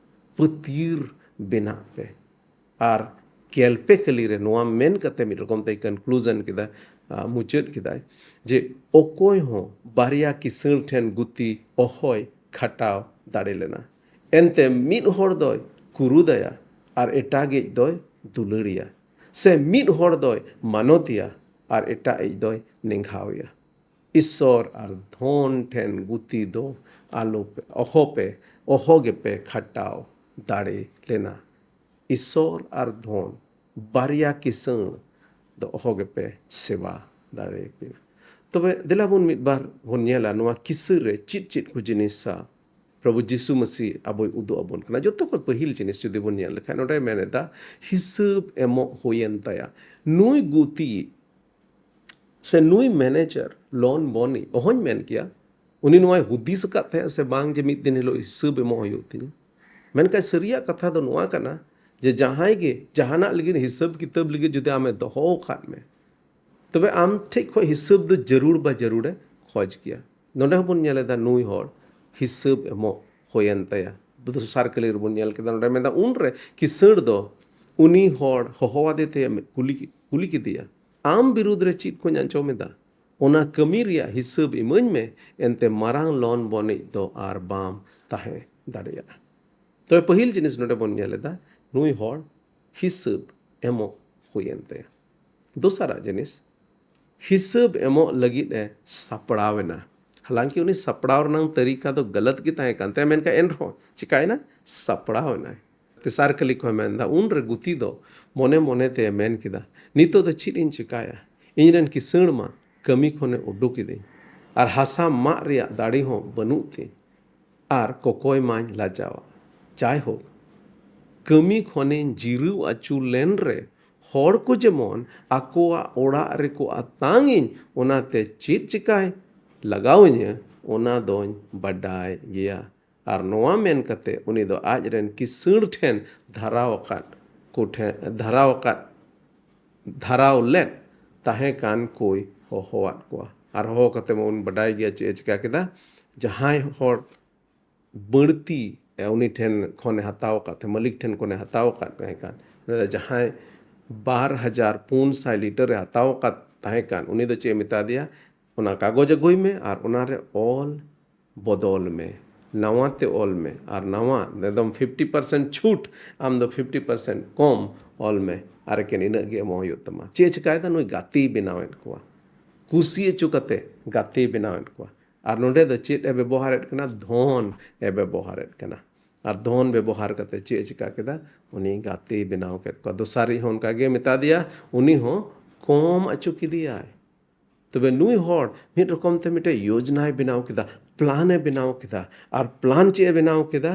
ᱯᱟᱹᱛᱭᱟᱹᱨ ᱵᱮᱱᱟᱜ ᱯᱮ᱾ ᱟᱨ ᱜᱮᱞ ᱯᱮ ᱠᱟᱹᱞᱤ ᱨᱮ ᱱᱚᱣᱟ ᱢᱮᱱ ᱠᱟᱛᱮ ᱢᱤᱫ ᱨᱚᱠᱚᱢ ᱛᱮ ᱠᱚᱱᱠᱞᱩᱡᱚᱱ ᱠᱮᱫᱟ, ᱟ, ᱢᱩᱪᱟᱹᱫ ᱠᱮᱫᱟᱭ, ᱡᱮ ᱚᱠᱚᱭ ᱦᱚᱸ ᱵᱟᱨᱭᱟ ᱠᱤᱥᱟᱹᱬ ᱴᱷᱮᱱ ᱜᱩᱛᱤ ᱚᱦᱚᱭ ᱠᱷᱟᱴᱟᱣ ᱫᱟᱲᱮ ᱞᱮᱱᱟ᱾ ᱮᱱᱛᱮ ᱢᱤᱫ ᱦᱚᱲ ᱫᱚᱭ ᱠᱩᱨᱩᱫᱟᱭᱟ ᱟᱨ ᱮᱴᱟᱜᱤᱡ ᱫᱚᱭ ᱫᱩᱞᱟᱹᱲᱤᱭᱟ, ᱥᱮ ᱢᱤᱫ ᱦᱚᱲ ᱫᱚᱭ ᱢᱟᱱᱚᱛᱤᱭᱟ ᱟᱨ ᱮᱴᱟᱜᱤᱡ ᱫᱚᱭ ᱱᱮᱝᱜᱷᱟᱣᱮᱭᱟ᱾ ᱤᱥᱥᱚᱨ ᱟᱨ ᱫᱷᱚᱱ ᱴᱷᱮᱱ ᱜᱩᱛᱤ ᱫᱚ ᱟᱞᱚᱯᱮ, ᱚᱦᱚᱯᱮ, ᱚᱦᱚ ᱜᱮᱯᱮ ᱠᱷᱟᱴᱟᱣ ᱫᱟᱲᱮ ᱞᱮᱱᱟ᱾ ᱤᱥᱥᱚᱨ ᱟᱨ ᱫᱷᱚᱱ, ᱵᱟᱨᱭᱟ ᱠᱤᱥᱟᱹᱬ ᱫᱚ ᱚᱦᱚ ᱜᱮᱯᱮ ᱥᱮᱵᱟ ᱫᱟᱲᱮ ᱠᱤᱱᱟ᱾ ᱛᱚᱵᱮ ᱫᱮᱞᱟ ᱵᱚᱱ ᱢᱤᱫ ᱵᱟᱨ ᱵᱚᱱ ᱧᱮᱞᱟ, ᱱᱚᱣᱟ ᱠᱤᱥᱟᱹ ᱨᱮ ᱪᱮᱫ ᱪᱮᱫ ᱠᱚ ᱡᱤᱱᱤᱥᱟ ᱯᱨᱚᱵᱷᱩ ᱡᱤᱥᱩ ᱢᱟᱹᱥᱤ ᱟᱵᱚᱭ ᱩᱫᱩᱜ ᱟᱵᱚᱱ ᱠᱟᱱᱟ᱾ ᱡᱚᱛᱚ ᱠᱷᱚᱱ ᱯᱟᱹᱦᱤᱞ ᱡᱤᱱᱤᱥ ᱡᱩᱫᱤ ᱵᱚᱱ ᱧᱮᱞ ᱞᱮᱠᱷᱟᱱ, ᱱᱚᱰᱮ ᱢᱮᱱ ᱮᱫᱟ, ᱦᱤᱥᱟᱹᱵ ᱮᱢᱚᱜ ᱦᱩᱭᱮᱱ ᱛᱟᱭᱟ᱾ ᱱᱩᱭ ᱜᱩᱛᱤ ᱥᱮ ᱱᱩᱭ ᱢᱮᱱᱮᱡᱟᱨ ᱞᱚᱱ ᱵᱚᱱᱤ, ᱚᱦᱚᱧ ᱢᱮᱱ ᱠᱮᱭᱟ ᱩᱱᱤ ᱱᱚᱣᱟᱭ ᱦᱩᱫᱤᱥ ᱟᱠᱟᱫ ᱛᱟᱦᱮᱸᱫ ᱥᱮ ᱵᱟᱝ ᱡᱮ ᱢᱤᱫ ᱫᱤᱱ ᱦᱤᱞᱳᱜ ᱦᱤᱥᱟᱹᱵ ᱮᱢᱚᱜ ᱦᱩᱭᱩᱜ ᱛᱤᱧᱟ᱾ ᱢᱮᱱᱠᱷᱟᱱ ᱥᱟᱹᱨᱤᱭᱟᱜ ᱠᱟᱛᱷᱟ ᱫᱚ ᱱᱚᱣᱟ ᱠᱟᱱᱟ ᱡᱮ ᱡᱟᱦᱟᱸᱭ ᱜᱮ ᱡᱟᱦᱟᱱᱟᱜ ᱞᱟᱹᱜᱤᱫ ᱦᱤᱥᱟᱹᱵ ᱠᱤᱛᱟᱹᱵ ᱞᱟᱹᱜᱤᱫ ᱡᱩᱫᱤ ᱟᱢᱮ ᱫᱚᱦᱚ ᱟᱠᱟᱫ ᱢᱮ, ᱛᱚᱵᱮ ᱟᱢ ᱴᱷᱮᱡ ᱠᱷᱚᱱ ᱦᱤᱥᱟᱹᱵ ᱫᱚ ᱡᱟᱹᱨᱩᱲ ᱵᱟ ᱡᱟᱹᱨᱩᱲᱮ ᱠᱷᱚᱡᱽ ᱜᱮᱭᱟ᱾ ᱱᱚᱰᱮ ᱦᱚᱸᱵᱚᱱ ᱧᱮᱞ ᱮᱫᱟ ᱱᱩᱭ ᱦᱚᱲ ᱦᱤᱥᱟᱹᱵ ᱮᱢᱚᱜ ᱦᱩᱭᱮᱱ ᱛᱟᱭᱟ᱾ ᱫᱚᱥᱟᱨ ᱠᱟᱹᱞᱤ ᱨᱮᱵᱚᱱ ᱧᱮᱞ ᱠᱮᱫᱟ, ᱱᱚᱰᱮ ᱢᱮᱱᱫᱟ ᱩᱱᱨᱮ ᱠᱤᱥᱟᱹᱬ ᱫᱚ ᱩᱱᱤ ᱦᱚᱲ ᱦᱚᱦᱚᱣᱟᱫᱮ ᱛᱮ ᱠᱩᱞᱤ ᱠᱩᱞᱤ ᱠᱮᱫᱮᱭᱟ, ᱟᱢ ᱵᱤᱨᱩᱫᱽ ᱨᱮ ᱪᱮᱫ ᱠᱚᱧ ᱟᱸᱡᱚᱢ ᱮᱫᱟ? ᱚᱱᱟ ᱠᱟᱹᱢᱤ ᱨᱮᱭᱟᱜ ᱦᱤᱥᱟᱹᱵ ᱤᱢᱟᱹᱧ ᱢᱮ, ᱮᱱᱛᱮ ᱢᱟᱨᱟᱝ ᱞᱚᱱ ᱵᱚᱱᱤᱡ ᱫᱚ ᱟᱨ ᱵᱟᱢ ᱛᱟᱦᱮᱸ ᱫᱟᱲᱮᱭᱟᱜᱼᱟ᱾ ᱛᱚᱵᱮ ᱯᱟᱹᱦᱤᱞ ᱡᱤᱱᱤᱥ ᱱᱚᱰᱮ ᱵᱚᱱ ᱧᱮᱞ ᱮᱫᱟ, ᱱᱩᱭ ᱦᱚᱲ ᱦᱤᱥᱟᱹᱵ ᱮᱢᱚᱜ ᱦᱩᱭᱮᱱ ᱛᱟᱭᱟ᱾ ᱫᱚᱥᱟᱨᱟᱜ ᱡᱤᱱᱤᱥ, ᱦᱤᱥᱟᱹᱵ ᱮᱢᱚᱜ ᱞᱟᱹᱜᱤᱫ ᱮ ᱥᱟᱯᱲᱟᱣ ᱮᱱᱟ᱾ ᱦᱟᱞᱟᱝᱠᱤ ᱩᱱᱤ ᱥᱟᱯᱲᱟᱣ ᱨᱮᱱᱟᱝ ᱛᱟᱹᱨᱤᱠᱟ ᱫᱚ ᱜᱟᱞᱟᱛ ᱜᱮ ᱛᱟᱦᱮᱸ ᱠᱟᱱ ᱛᱟᱭᱟ, ᱢᱮᱱᱠᱷᱟᱱ ᱮᱱᱨᱮᱦᱚᱸ ᱪᱤᱠᱟᱭᱮᱱᱟ? ᱥᱟᱯᱲᱟᱣ ᱮᱱᱟᱭ᱾ ᱛᱮᱥᱟᱨ ᱠᱟᱹᱞᱤ ᱠᱚ ᱢᱮᱱᱫᱟ, ᱩᱱᱨᱮ ᱜᱩᱛᱤ ᱫᱚ ᱢᱚᱱᱮ ᱢᱚᱱᱮ ᱛᱮ ᱢᱮᱱ ᱠᱮᱫᱟ, ᱱᱤᱛᱚᱜ ᱫᱚ ᱪᱮᱫ ᱤᱧ ᱪᱤᱠᱟᱭᱟ? ᱤᱧᱨᱮᱱ ᱠᱤᱥᱟᱹᱬ ᱢᱟ ᱠᱟᱹᱢᱤ ᱠᱷᱚᱱᱮ ᱩᱰᱩᱠ ᱠᱤᱫᱤᱧ, ᱟᱨ ᱦᱟᱥᱟ ᱢᱟᱜ ᱨᱮᱭᱟᱜ ᱫᱟᱲᱮ ᱦᱚᱸ ᱵᱟᱹᱱᱩᱜ ᱛᱤᱧ, ᱟᱨ ᱠᱚᱠᱚᱭ ᱢᱟᱧ ᱞᱟᱡᱟᱣᱟ᱾ ᱡᱟᱭᱦᱳᱠ, ᱠᱟᱹᱢᱤ ᱠᱷᱚᱱᱤᱧ ᱡᱤᱨᱟᱹᱣ ᱟᱹᱪᱩ ᱞᱮᱱ ᱨᱮ ᱦᱚᱲ ᱠᱚ ᱡᱮᱢᱚᱱ ᱟᱠᱚᱣᱟᱜ ᱚᱲᱟᱜ ᱨᱮᱠᱚ ᱟᱛᱟᱝ ᱤᱧ, ᱚᱱᱟᱛᱮ ᱪᱮᱫ ᱪᱤᱠᱟᱭ ᱞᱟᱜᱟᱣ ᱤᱧᱟᱹ, ᱚᱱᱟ ᱫᱚᱧ ᱵᱟᱰᱟᱭ ᱜᱮᱭᱟ᱾ ᱟᱨ ᱱᱚᱣᱟ ᱢᱮᱱ ᱠᱟᱛᱮ ᱩᱱᱤ ᱫᱚ ᱟᱡ ᱨᱮᱱ ᱠᱤᱥᱟᱹᱬ ᱴᱷᱮᱱ ᱫᱷᱟᱨᱟᱣ ᱟᱠᱟᱫ ᱠᱚ ᱴᱷᱮᱱ, ᱫᱷᱟᱨᱟᱣ ᱟᱠᱟᱫ, ᱫᱷᱟᱨᱟᱣ ᱞᱮᱫ ᱛᱟᱦᱮᱸ ᱠᱟᱱ ᱠᱚᱭ ᱦᱚᱦᱚᱣᱟᱫ ᱠᱚᱣᱟ᱾ ᱟᱨ ᱦᱚᱦᱚ ᱠᱟᱛᱮ ᱢᱟᱵᱚᱱ ᱵᱟᱰᱟᱭ ᱜᱮᱭᱟ ᱪᱮᱫ ᱮ ᱪᱤᱠᱟ ᱠᱮᱫᱟ᱾ ᱡᱟᱦᱟᱸᱭ ᱦᱚᱲ ᱵᱟᱹᱲᱛᱤ ᱮ, ᱩᱱᱤ ᱴᱷᱮᱱ ᱠᱷᱚᱱᱮ ᱦᱟᱛᱟᱣ ᱟᱠᱟᱫ ᱛᱟᱦᱮᱸ, ᱢᱟᱹᱞᱤᱠ ᱴᱷᱮᱱ ᱠᱷᱚᱱᱮ ᱦᱟᱛᱟᱣ ᱟᱠᱟᱫ ᱛᱟᱦᱮᱸ ᱠᱟᱱ, ᱡᱟᱦᱟᱸᱭ ᱵᱟᱨ ᱦᱟᱡᱟᱨ ᱯᱩᱱ ᱥᱟᱭ ᱞᱤᱴᱟᱨ ᱮ ᱦᱟᱛᱟᱣ ᱟᱠᱟᱫ ᱛᱟᱦᱮᱸ ᱠᱟᱱ, ᱩᱱᱤ ᱫᱚ ᱪᱮᱫ ᱮ ᱢᱮᱛᱟ ᱫᱮᱭᱟ? ᱚᱱᱟ ᱠᱟᱜᱚᱡᱽ ᱟᱹᱜᱩᱭ ᱢᱮ ᱟᱨ ᱚᱱᱟᱨᱮ ᱚᱞ ᱵᱚᱫᱚᱞ ᱢᱮ, ᱱᱟᱣᱟ ᱛᱮ ᱚᱞ ᱢᱮ, ᱟᱨ ᱱᱟᱣᱟ ᱮᱠᱫᱚᱢ ᱯᱷᱤᱯᱴᱤ ᱯᱟᱨᱥᱮᱱᱴ ᱪᱷᱩᱴ, ᱟᱢ ᱫᱚ ᱯᱷᱤᱯᱴᱤ ᱯᱟᱨᱥᱮᱱᱴ ᱠᱚᱢ ᱚᱞ ᱢᱮ, ᱟᱨ ᱮᱠᱮᱱ ᱤᱱᱟᱹᱜ ᱜᱮ ᱮᱢᱚᱜ ᱦᱩᱭᱩᱜ ᱛᱟᱢᱟ᱾ ᱪᱮᱫ ᱮ ᱪᱤᱠᱟᱭᱮᱫᱟ? ᱱᱩᱭ ᱜᱟᱛᱮᱭ ᱵᱮᱱᱟᱣᱮᱫ ᱠᱚᱣᱟ, ᱠᱩᱥᱤ ᱦᱚᱪᱚ ᱠᱟᱛᱮ ᱜᱟᱛᱮᱭ ᱵᱮᱱᱟᱣᱮᱫ ᱠᱚᱣᱟ᱾ ᱟᱨ ᱱᱚᱰᱮ ᱫᱚ ᱪᱮᱫ ᱮ ᱵᱮᱵᱚᱦᱟᱨᱮᱫ ᱠᱟᱱᱟ? ᱫᱷᱚᱱ ᱮ ᱵᱮᱵᱚᱦᱟᱨᱮᱫ ᱠᱟᱱᱟ᱾ ᱟᱨ ᱫᱷᱚᱱ ᱵᱮᱵᱚᱦᱟᱨ ᱠᱟᱛᱮ ᱪᱮᱫ ᱮ ᱪᱤᱠᱟ ᱠᱮᱫᱟ? ᱩᱱᱤ ᱜᱟᱛᱮᱭ ᱵᱮᱱᱟᱣ ᱠᱮᱫ ᱠᱚᱣᱟ᱾ ᱫᱚᱥᱟᱨᱤᱡ ᱦᱚᱸ ᱚᱱᱠᱟ ᱜᱮ ᱢᱮᱛᱟ ᱫᱮᱭᱟ, ᱩᱱᱤ ᱦᱚᱸ ᱠᱚᱢ ᱟᱹᱪᱩ ᱠᱮᱫᱮᱭᱟᱭ᱾ ᱛᱚᱵᱮ ᱱᱩᱭ ᱦᱚᱲ ᱢᱤᱫ ᱨᱚᱠᱚᱢ ᱛᱮ ᱢᱤᱫᱴᱮᱡ ᱭᱳᱡᱽᱱᱟᱭ ᱵᱮᱱᱟᱣ ᱠᱮᱫᱟ, ᱯᱞᱟᱱ ᱮ ᱵᱮᱱᱟᱣ ᱠᱮᱫᱟ᱾ ᱟᱨ ᱯᱞᱟᱱ ᱪᱮᱫ ᱮ ᱵᱮᱱᱟᱣ ᱠᱮᱫᱟ?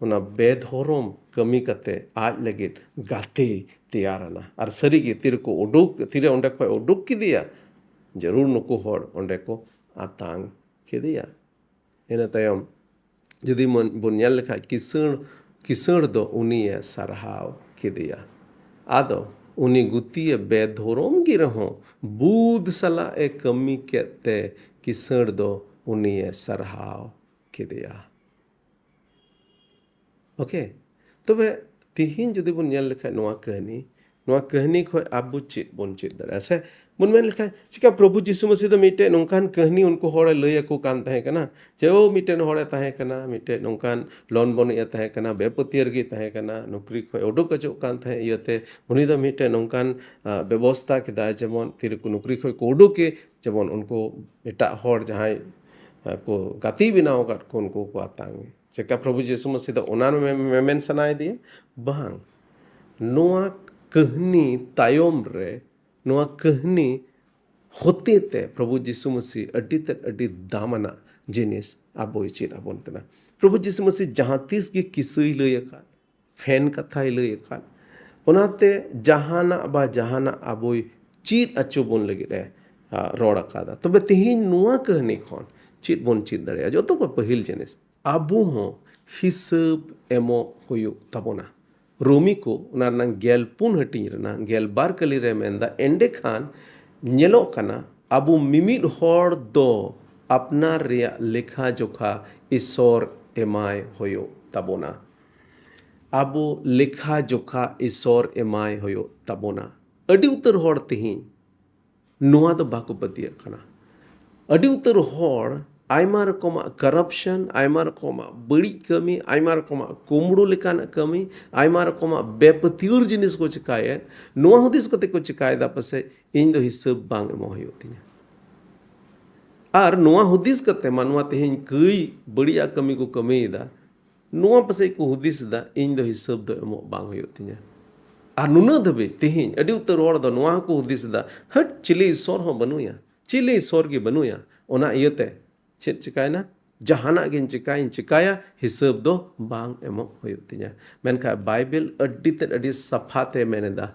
ᱚᱱᱟ ᱵᱮᱫᱷᱚᱨᱚᱢ ᱠᱟᱹᱢᱤ ᱠᱟᱛᱮ ᱟᱡ ᱞᱟᱹᱜᱤᱫ ᱜᱟᱛᱮᱭ ᱛᱮᱭᱟᱨ ᱟᱱᱟ᱾ ᱟᱨ ᱥᱟᱹᱨᱤᱜᱮ ᱛᱤᱨᱮᱠᱚ ᱩᱰᱩᱠ, ᱛᱤᱨᱮ ᱚᱸᱰᱮ ᱠᱷᱚᱡ ᱩᱰᱩᱠ ᱠᱮᱫᱮᱭᱟ, ᱡᱟᱹᱨᱩᱲ ᱱᱩᱠᱩ ᱦᱚᱲ ᱚᱸᱰᱮ ᱠᱚ ᱟᱛᱟᱝ ᱠᱮᱫᱮᱭᱟ᱾ ᱤᱱᱟᱹ ᱛᱟᱭᱚᱢ ᱡᱩᱫᱤ ᱢᱚᱱ-, ᱵᱚᱱ ᱧᱮᱞ ᱞᱮᱠᱷᱟᱡ ᱠᱤᱥᱟᱹᱬ, ᱠᱤᱥᱟᱹᱬ ᱫᱚ ᱩᱱᱤᱭᱮ ᱥᱟᱨᱦᱟᱣ ᱠᱮᱫᱮᱭᱟ᱾ ᱟᱫᱚ ᱩᱱᱤ ᱜᱩᱛᱤᱭᱮ ᱵᱮᱫᱷᱚᱨᱚᱢ ᱜᱮ ᱨᱮᱦᱚᱸ ᱵᱩᱫᱷ ᱥᱟᱞᱟᱜ ᱮ ᱠᱟᱹᱢᱤ ᱠᱮᱫ ᱛᱮ ᱠᱤᱥᱟᱹᱬ ᱫᱚ ᱩᱱᱤᱭᱮ ᱥᱟᱨᱦᱟᱣ ᱠᱮᱫᱮᱭᱟ᱾ ᱳᱠᱮ, ᱛᱚᱵᱮ ᱛᱤᱦᱤᱧ ᱡᱩᱫᱤ ᱵᱚᱱ ᱧᱮᱞ ᱞᱮᱠᱷᱟᱡ ᱱᱚᱣᱟ ᱠᱟᱹᱦᱱᱤ, ᱱᱚᱣᱟ ᱠᱟᱹᱦᱱᱤ ᱠᱷᱚᱡ ᱟᱵᱚ ᱪᱮᱫ ᱵᱚᱱ ᱪᱮᱫ ᱫᱟᱲᱮᱭᱟᱜᱼᱟ? ᱥᱮ ᱵᱚᱱ ᱢᱮᱱ ᱞᱮᱠᱷᱟᱡ, ᱪᱤᱠᱟ ᱯᱨᱚᱵᱷᱩ ᱡᱤᱥᱩ ᱢᱟᱹᱥᱤ ᱫᱚ ᱢᱤᱫᱴᱮᱡ ᱱᱚᱝᱠᱟᱱ ᱠᱟᱹᱦᱱᱤ ᱩᱱᱠᱩ ᱦᱚᱲᱮ ᱞᱟᱹᱭ ᱟᱠᱚ ᱠᱟᱱ ᱛᱟᱦᱮᱸ ᱠᱟᱱᱟ ᱡᱮ, ᱳ, ᱢᱤᱫᱴᱮᱱ ᱦᱚᱲᱮ ᱛᱟᱦᱮᱸ ᱠᱟᱱᱟ, ᱢᱤᱫᱴᱮᱡ ᱱᱚᱝᱠᱟᱱ ᱞᱚᱱ ᱵᱟᱹᱱᱩᱡ ᱮ ᱛᱟᱦᱮᱸ ᱠᱟᱱᱟ, ᱵᱮᱯᱟᱹᱛᱭᱟᱹ ᱨᱮᱜᱮ ᱛᱟᱦᱮᱸ ᱠᱟᱱᱟ, ᱱᱚᱠᱨᱤ ᱠᱷᱚᱡ ᱩᱰᱩᱠ ᱦᱚᱪᱚᱜ ᱠᱟᱱ ᱛᱟᱦᱮᱸ ᱤᱭᱟᱹᱛᱮ ᱩᱱᱤ ᱫᱚ ᱢᱤᱫᱴᱮᱡ ᱱᱚᱝᱠᱟᱱ, ᱟ, ᱵᱮᱵᱚᱥᱛᱟ ᱠᱮᱫᱟᱭ, ᱡᱮᱢᱚᱱ ᱛᱤᱨᱮ ᱠᱚ ᱱᱚᱠᱨᱤ ᱠᱷᱚᱡ ᱠᱚ ᱩᱰᱩᱠᱮ, ᱡᱮᱢᱚᱱ ᱩᱱᱠᱩ ᱮᱴᱟᱜ ᱦᱚᱲ ᱡᱟᱦᱟᱸᱭ, ᱟ, ᱠᱚ ᱜᱟᱛᱮ ᱵᱮᱱᱟᱣ ᱟᱠᱟᱫ ᱠᱚ, ᱩᱱᱠᱩ ᱠᱚ ᱟᱛᱟᱝ ᱮ᱾ ᱪᱮᱠᱟ ᱯᱨᱚᱵᱷᱩ ᱡᱤᱥᱩ ᱢᱟᱹᱥᱤ ᱫᱚ ᱚᱱᱟ ᱢᱮ-, ᱢᱮᱢᱮᱱ ᱥᱟᱱᱟᱭᱮᱫᱮᱭᱟ? ᱵᱟᱝ᱾ ᱱᱚᱣᱟ ᱠᱟᱹᱦᱱᱤ ᱛᱟᱭᱚᱢ ᱨᱮ, ᱱᱚᱣᱟ ᱠᱟᱹᱦᱱᱤ ᱦᱚᱛᱮ ᱛᱮ ᱯᱨᱚᱵᱷᱩ ᱡᱤᱥᱩ ᱢᱟᱹᱥᱤ ᱟᱹᱰᱤ ᱛᱮᱫ ᱟᱹᱰᱤ ᱫᱟᱢᱟᱱᱟᱜ ᱡᱤᱱᱤᱥ ᱟᱵᱚᱭ ᱪᱮᱫ ᱟᱵᱚᱱ ᱠᱟᱱᱟ᱾ ᱯᱨᱚᱵᱷᱩ ᱡᱤᱥᱩ ᱢᱟᱹᱥᱤ ᱡᱟᱦᱟᱸ ᱛᱤᱥ ᱜᱮ ᱠᱤᱥᱟᱹᱭ ᱞᱟᱹᱭ ᱟᱠᱟᱫ, ᱯᱷᱮᱱ ᱠᱟᱛᱷᱟᱭ ᱞᱟᱹᱭ ᱟᱠᱟᱫ, ᱚᱱᱟᱛᱮ ᱡᱟᱦᱟᱱᱟᱜ ᱵᱟ ᱡᱟᱦᱟᱱᱟᱜ ᱟᱵᱚᱭ ᱪᱮᱫ ᱟᱪᱚ ᱵᱚᱱ ᱞᱟᱹᱜᱤᱫ ᱮ, ᱟ, ᱨᱚᱲ ᱟᱠᱟᱫᱟ᱾ ᱛᱚᱵᱮ ᱛᱮᱦᱮᱧ ᱱᱚᱣᱟ ᱠᱟᱹᱦᱱᱤ ᱠᱷᱚᱱ ᱪᱮᱫ ᱵᱚᱱ ᱪᱮᱫ ᱫᱟᱲᱮᱭᱟᱜᱼᱟ? ᱡᱚᱛᱚ ᱠᱷᱚᱱ ᱯᱟᱹᱦᱤᱞ ᱡᱤᱱᱤᱥ, ᱟᱵᱚ ᱦᱚᱸ ᱦᱤᱥᱟᱹᱵ ᱮᱢᱚᱜ ᱦᱩᱭᱩᱜ ᱛᱟᱵᱚᱱᱟ᱾ ᱨᱳᱢᱤ ᱠᱚ ᱚᱱᱟ ᱨᱮᱱᱟᱜ ᱜᱮᱞ ᱯᱩᱱ ᱦᱟᱹᱴᱤᱧ ᱨᱮᱱᱟᱜ ᱜᱮᱞ ᱵᱟᱨ ᱠᱟᱹᱞᱤ ᱨᱮ ᱢᱮᱱᱫᱟ, ᱮᱸᱰᱮᱠᱷᱟᱱ ᱧᱮᱞᱚᱜ ᱠᱟᱱᱟ ᱟᱵᱚ ᱢᱤᱢᱤᱫ ᱦᱚᱲ ᱫᱚ ᱟᱯᱱᱟᱨ ᱨᱮᱭᱟᱜ ᱞᱮᱠᱷᱟ ᱡᱚᱠᱷᱟ ᱤᱥᱚᱨ ᱮᱢᱟᱭ ᱦᱩᱭᱩᱜ ᱛᱟᱵᱚᱱᱟ᱾ ᱟᱵᱚ ᱞᱮᱠᱷᱟ ᱡᱚᱠᱷᱟ ᱤᱥᱚᱨ ᱮᱢᱟᱭ ᱦᱩᱭᱩᱜ ᱛᱟᱵᱚᱱᱟ᱾ ᱟᱹᱰᱤ ᱩᱛᱟᱹᱨ ᱦᱚᱲ ᱛᱮᱦᱮᱧ ᱱᱚᱣᱟ ᱫᱚ ᱵᱟᱠᱚ ᱯᱟᱹᱛᱭᱟᱹᱜ ᱠᱟᱱᱟ᱾ ᱟᱹᱰᱤ ᱩᱛᱟᱹᱨ ᱦᱚᱲ ᱟᱭᱢᱟ ᱨᱚᱠᱚᱢᱟᱜ corruption, ᱟᱭᱢᱟ ᱨᱚᱠᱚᱢᱟᱜ ᱵᱟᱹᱲᱤᱡ ᱠᱟᱹᱢᱤ, ᱟᱭᱢᱟ ᱨᱚᱠᱚᱢᱟᱜ ᱠᱩᱢᱵᱽᱲᱩ ᱞᱮᱠᱟᱱᱟᱜ ᱠᱟᱹᱢᱤ, ᱟᱭᱢᱟ ᱨᱚᱠᱚᱢᱟᱜ ᱵᱮᱯᱟᱹᱛᱭᱟᱹᱨ ᱡᱤᱱᱤᱥ ᱠᱚ ᱪᱮᱠᱟᱭᱮᱫ, ᱱᱚᱣᱟ ᱦᱩᱫᱤᱥ ᱠᱟᱛᱮ ᱠᱚ ᱪᱮᱠᱟᱭᱮᱫᱟ, ᱯᱟᱥᱮᱡ ᱤᱧ ᱫᱚ ᱦᱤᱥᱟᱹᱵ ᱵᱟᱝ ᱮᱢᱚᱜ ᱦᱩᱭᱩᱜ ᱛᱤᱧᱟ᱾ ᱟᱨ ᱱᱚᱣᱟ ᱦᱩᱫᱤᱥ ᱠᱟᱛᱮ ᱢᱟᱱᱣᱟ ᱛᱮᱦᱮᱧ ᱠᱟᱹᱭ ᱵᱟᱹᱲᱤᱡᱟᱜ ᱠᱟᱹᱢᱤ ᱠᱚ ᱠᱟᱹᱢᱤᱭᱮᱫᱟ, ᱱᱚᱣᱟ ᱯᱟᱥᱮᱡ ᱠᱚ ᱦᱩᱫᱤᱥ ᱮᱫᱟ, ᱤᱧ ᱫᱚ ᱦᱤᱥᱟᱹᱵ ᱫᱚ ᱮᱢᱚᱜ ᱵᱟᱝ ᱦᱩᱭᱩᱜ ᱛᱤᱧᱟ᱾ ᱟᱨ ᱱᱩᱱᱟᱹᱜ ᱫᱷᱟᱹᱵᱤᱡ ᱛᱮᱦᱮᱧ ᱟᱹᱰᱤ ᱩᱛᱟᱹᱨ ᱦᱚᱲ ᱫᱚ ᱱᱚᱣᱟ ᱦᱚᱸᱠᱚ ᱦᱩᱫᱤᱥ ᱮᱫᱟ, ᱦᱟᱹᱴ, ᱪᱤᱞᱤ ᱤᱥᱚᱨ ᱦᱚᱸ ᱵᱟᱹᱱᱩᱭᱟ, ᱪᱤᱞᱤ ᱤᱥᱚᱨ ᱜᱮ ᱵᱟᱹᱱᱩᱭᱟ᱾ ᱚᱱᱟ ᱤᱭᱟᱹᱛᱮ ᱪᱮᱫ ᱪᱤᱠᱟᱭᱮᱱᱟ? ᱡᱟᱦᱟᱱᱟᱜ ᱜᱤᱧ ᱪᱤᱠᱟᱭᱟᱹᱧ ᱪᱤᱠᱟᱭᱟ, ᱦᱤᱥᱟᱹᱵ ᱫᱚ ᱵᱟᱝ ᱮᱢᱚᱜ ᱦᱩᱭᱩᱜ ᱛᱤᱧᱟ᱾ ᱢᱮᱱᱠᱷᱟᱱ ᱵᱟᱭᱵᱮᱞ ᱟᱹᱰᱤ ᱛᱮᱫ ᱟᱹᱰᱤ ᱥᱟᱯᱷᱟ ᱛᱮ ᱢᱮᱱ ᱮᱫᱟ,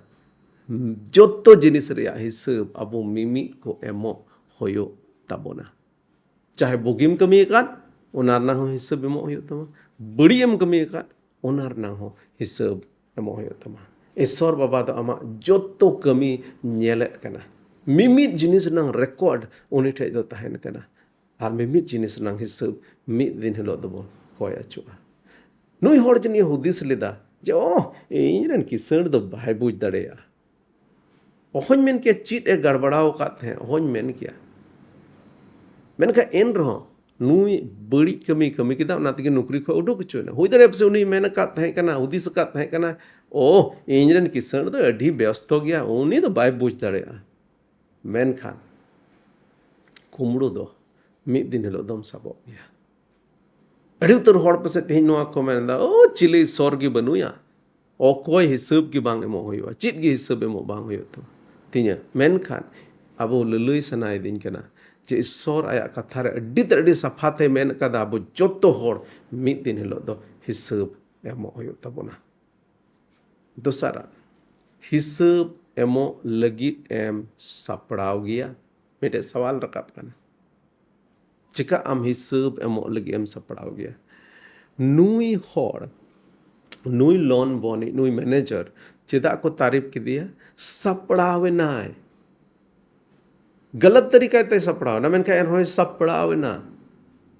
ᱡᱚᱛᱚ ᱡᱤᱱᱤᱥ ᱨᱮᱭᱟᱜ ᱦᱤᱥᱟᱹᱵ ᱟᱵᱚ ᱢᱤᱢᱤᱫ ᱠᱚ ᱮᱢᱚᱜ ᱦᱩᱭᱩᱜ ᱛᱟᱵᱚᱱᱟ᱾ ᱪᱟᱦᱮ ᱵᱩᱜᱤᱢ ᱠᱟᱹᱢᱤ ᱟᱠᱟᱫ, ᱚᱱᱟ ᱨᱮᱱᱟᱜ ᱦᱚᱸ ᱦᱤᱥᱟᱹᱵ ᱮᱢᱚᱜ ᱦᱩᱭᱩᱜ ᱛᱟᱢᱟ᱾ ᱵᱟᱹᱲᱤᱡ ᱮᱢ ᱠᱟᱹᱢᱤ ᱟᱠᱟᱫ, ᱚᱱᱟ ᱨᱮᱱᱟᱜ ᱦᱚᱸ ᱦᱤᱥᱟᱹᱵ ᱮᱢᱚᱜ ᱦᱩᱭᱩᱜ ᱛᱟᱢᱟ᱾ ᱤᱥᱚᱨ ᱵᱟᱵᱟ ᱫᱚ ᱟᱢᱟᱜ ᱡᱚᱛᱚ ᱠᱟᱹᱢᱤ ᱧᱮᱞᱮᱫ ᱠᱟᱱᱟ᱾ ᱢᱤᱢᱤᱫ ᱡᱤᱱᱤᱥ ᱨᱮᱱᱟᱜ ᱨᱮᱠᱚᱨᱰ ᱩᱱᱤ ᱴᱷᱮᱡ ᱫᱚ ᱛᱟᱦᱮᱱ ᱠᱟᱱᱟ᱾ ᱟᱨ ᱢᱤᱢᱤᱫ ᱡᱤᱱᱤᱥ ᱨᱮᱱᱟᱜ ᱦᱤᱥᱟᱹᱵ ᱢᱤᱫ ᱫᱤᱱ ᱦᱤᱞᱳᱜ ᱫᱚᱵᱚᱱ ᱠᱚᱭ ᱟᱹᱪᱩᱜᱼᱟ᱾ ᱱᱩᱭ ᱦᱚᱲ ᱡᱟᱹᱱᱤᱡ ᱦᱩᱫᱤᱥ ᱞᱮᱫᱟ ᱡᱮ, "ᱚ, ᱤᱧ ᱨᱮᱱ ᱠᱤᱥᱟᱹᱬ ᱫᱚ ᱵᱟᱭ ᱵᱩᱡᱽ ᱫᱟᱲᱮᱭᱟᱜᱼᱟ᱾ ᱚᱦᱚᱧ ᱢᱮᱱ ᱠᱮᱭᱟ ᱪᱮᱫ ᱮ ᱜᱟᱲᱵᱟᱲᱟᱣ ᱟᱠᱟᱫ ᱛᱟᱦᱮᱸᱫ, ᱚᱦᱚᱧ ᱢᱮᱱ ᱠᱮᱭᱟ᱾ ᱢᱮᱱᱠᱷᱟᱱ ᱮᱱ ᱨᱮᱦᱚᱸ ᱱᱩᱭ ᱵᱟᱹᱲᱤᱡ ᱠᱟᱹᱢᱤ ᱠᱟᱹᱢᱤ ᱠᱮᱫᱟ, ᱚᱱᱟ ᱛᱮᱜᱮ ᱱᱚᱠᱨᱤ ᱠᱷᱚᱱ ᱩᱰᱩᱠ ᱦᱚᱪᱚᱭᱮᱱᱟ᱾ ᱦᱩᱭ ᱫᱟᱲᱮᱭᱟᱜᱼᱟ ᱯᱟᱥᱮᱡ ᱩᱱᱤᱭ ᱢᱮᱱ ᱟᱠᱟᱫ ᱛᱟᱦᱮᱸ ᱠᱟᱱᱟ, ᱦᱩᱫᱤᱥ ᱟᱠᱟᱫ ᱛᱟᱦᱮᱸ ᱠᱟᱱᱟ, 'ᱚ, ᱤᱧ ᱨᱮᱱ ᱠᱤᱥᱟᱹᱬ ᱫᱚ ᱟᱹᱰᱤ ᱵᱮᱥᱛᱚ ᱜᱮᱭᱟ, ᱩᱱᱤ ᱫᱚ ᱵᱟᱭ ᱵᱩᱡᱽ ᱫᱟᱲᱮᱭᱟᱜᱼᱟ.' ᱢᱮᱱᱠᱷᱟᱱ ᱠᱩᱢᱵᱽᱲᱩ ᱫᱚ ᱢᱤᱫ ᱫᱤᱱ ᱦᱤᱞᱳᱜ ᱫᱚᱢ ᱥᱟᱵᱚᱜ ᱜᱮᱭᱟ᱾ ᱟᱹᱰᱤ ᱩᱛᱟᱹᱨ ᱦᱚᱲ ᱯᱟᱥᱮᱡ ᱛᱮᱦᱮᱧ ᱱᱚᱣᱟ ᱠᱚ ᱢᱮᱱᱫᱟ, "ᱚ, ᱪᱤᱞᱤ ᱤᱥᱚᱨ ᱜᱮ ᱵᱟᱹᱱᱩᱭᱟ, ᱚᱠᱚᱭ ᱦᱤᱥᱟᱹᱵ ᱜᱮ ᱵᱟᱝ ᱮᱢᱚᱜ ᱦᱩᱭᱩᱜᱼᱟ, ᱪᱮᱫ ᱜᱮ ᱦᱤᱥᱟᱹᱵ ᱮᱢᱚᱜ ᱵᱟᱝ ᱦᱩᱭᱩᱜ ᱛᱟᱢᱟ ᱛᱤᱧᱟᱹ᱾" ᱢᱮᱱᱠᱷᱟᱱ ᱟᱵᱚ ᱞᱟᱹᱞᱟᱹᱭ ᱥᱟᱱᱟᱭᱮᱫᱤᱧ ᱠᱟᱱᱟ ᱡᱮ ᱤᱥᱚᱨ ᱟᱭᱟᱜ ᱠᱟᱛᱷᱟ ᱨᱮ ᱟᱹᱰᱤ ᱛᱮᱫ ᱟᱹᱰᱤ ᱥᱟᱯᱷᱟ ᱛᱮ ᱢᱮᱱ ᱠᱟᱫᱟ, ᱟᱵᱚ ᱡᱚᱛᱚ ᱦᱚᱲ ᱢᱤᱫ ᱫᱤᱱ ᱦᱤᱞᱳᱜ ᱫᱚ ᱦᱤᱥᱟᱹᱵ ᱮᱢᱚᱜ ᱦᱩᱭᱩᱜ ᱛᱟᱵᱚᱱᱟ᱾ ᱫᱚᱥᱟᱨᱟᱜ, ᱦᱤᱥᱟᱹᱵ ᱮᱢᱚᱜ ᱞᱟᱹᱜᱤᱫ ᱮᱢ ᱥᱟᱯᱲᱟᱣ ᱜᱮᱭᱟ? ᱢᱤᱫᱴᱮᱡ ᱥᱟᱣᱟᱞ ᱨᱟᱠᱟᱵ ᱠᱟᱱᱟ, ᱪᱮᱠᱟ ᱟᱢ ᱦᱤᱥᱟᱹᱵ ᱮᱢᱚᱜ ᱞᱟᱹᱜᱤᱫ ᱮᱢ ᱥᱟᱯᱲᱟᱣ ᱜᱮᱭᱟ? ᱱᱩᱭ ᱦᱚᱲ, ᱱᱩᱭ ᱞᱚᱱ ᱵᱚᱱᱤ, ᱱᱩᱭ ᱢᱮᱱᱮᱡᱟᱨ ᱪᱮᱫᱟᱜ ᱠᱚ ᱛᱟᱹᱨᱤᱯᱷ ᱠᱮᱫᱮᱭᱟ? ᱥᱟᱯᱲᱟᱣ ᱮᱱᱟᱭ᱾ ᱜᱟᱞᱟᱛ ᱛᱟᱹᱨᱤᱠᱟ ᱛᱮᱭ ᱥᱟᱯᱲᱟᱣ ᱮᱱᱟ, ᱢᱮᱱᱠᱷᱟᱱ ᱮᱱᱨᱮᱦᱚᱸᱭ ᱥᱟᱯᱲᱟᱣ ᱮᱱᱟ᱾